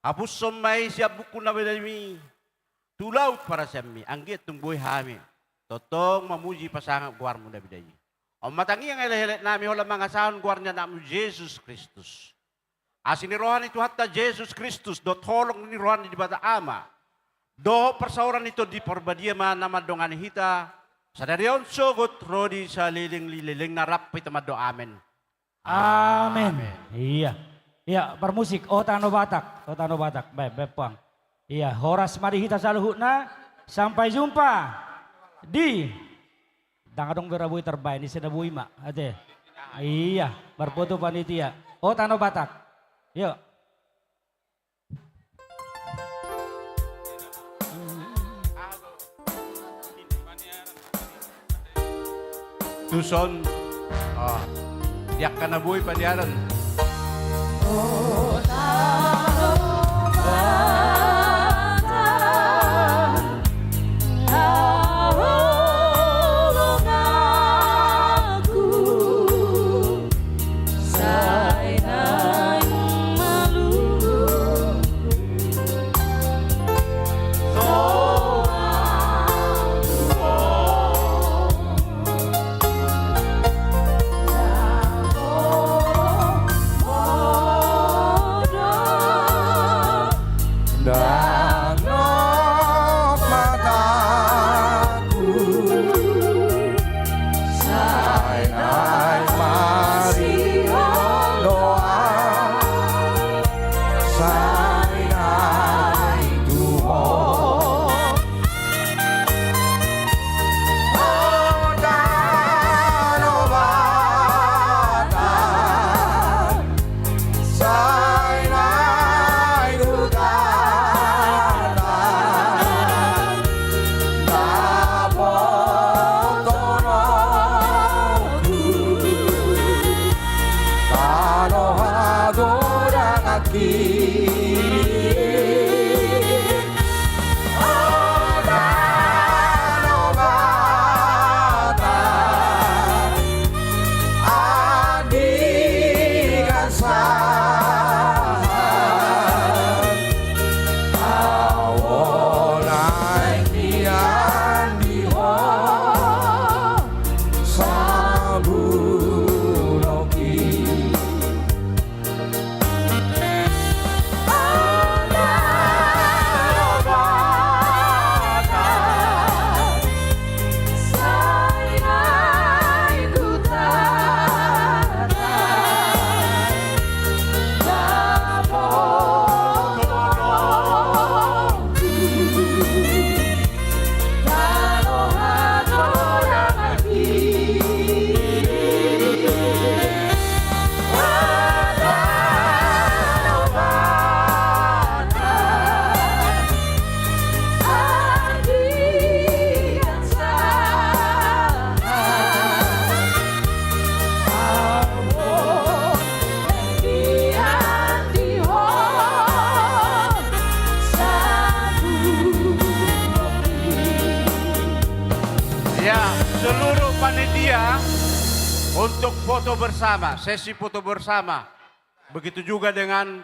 hapushon ma i sian buku na beda i tu laut paraseanmi, anggiat tung boi hami tongtong mamuji pasangap goarmu na binahen i. On ma tangiang elekelek nami holan mangasahon goar ni Anakmu Jesus Kristus. Asi ni roha ni Tuhanta Jesus Kristus, dohot holong ni roha ni Debata Ama, dohot parsaoran ni Tondi Parbadia ma na mandongani hita sadari on sogot ro di saleleng ni lelengna. Rap hita mandok amen. Amen. Amen. Iya. Iya, parmusik, O Tano Batak, O Tano Batak. Baik, baik, Puang. Iya, horas ma di hita saluhutna. Sampai jumpa di Ndang adong be ra boi tarbaen, ise na boi ma ate. Iya, marfoto panitia. O Tano Batak. Yo. Tuson. Ah. Di angka na boi paniaran. Ya, seluruh panitia untuk foto bersama, sesi foto bersama. Begitu juga dengan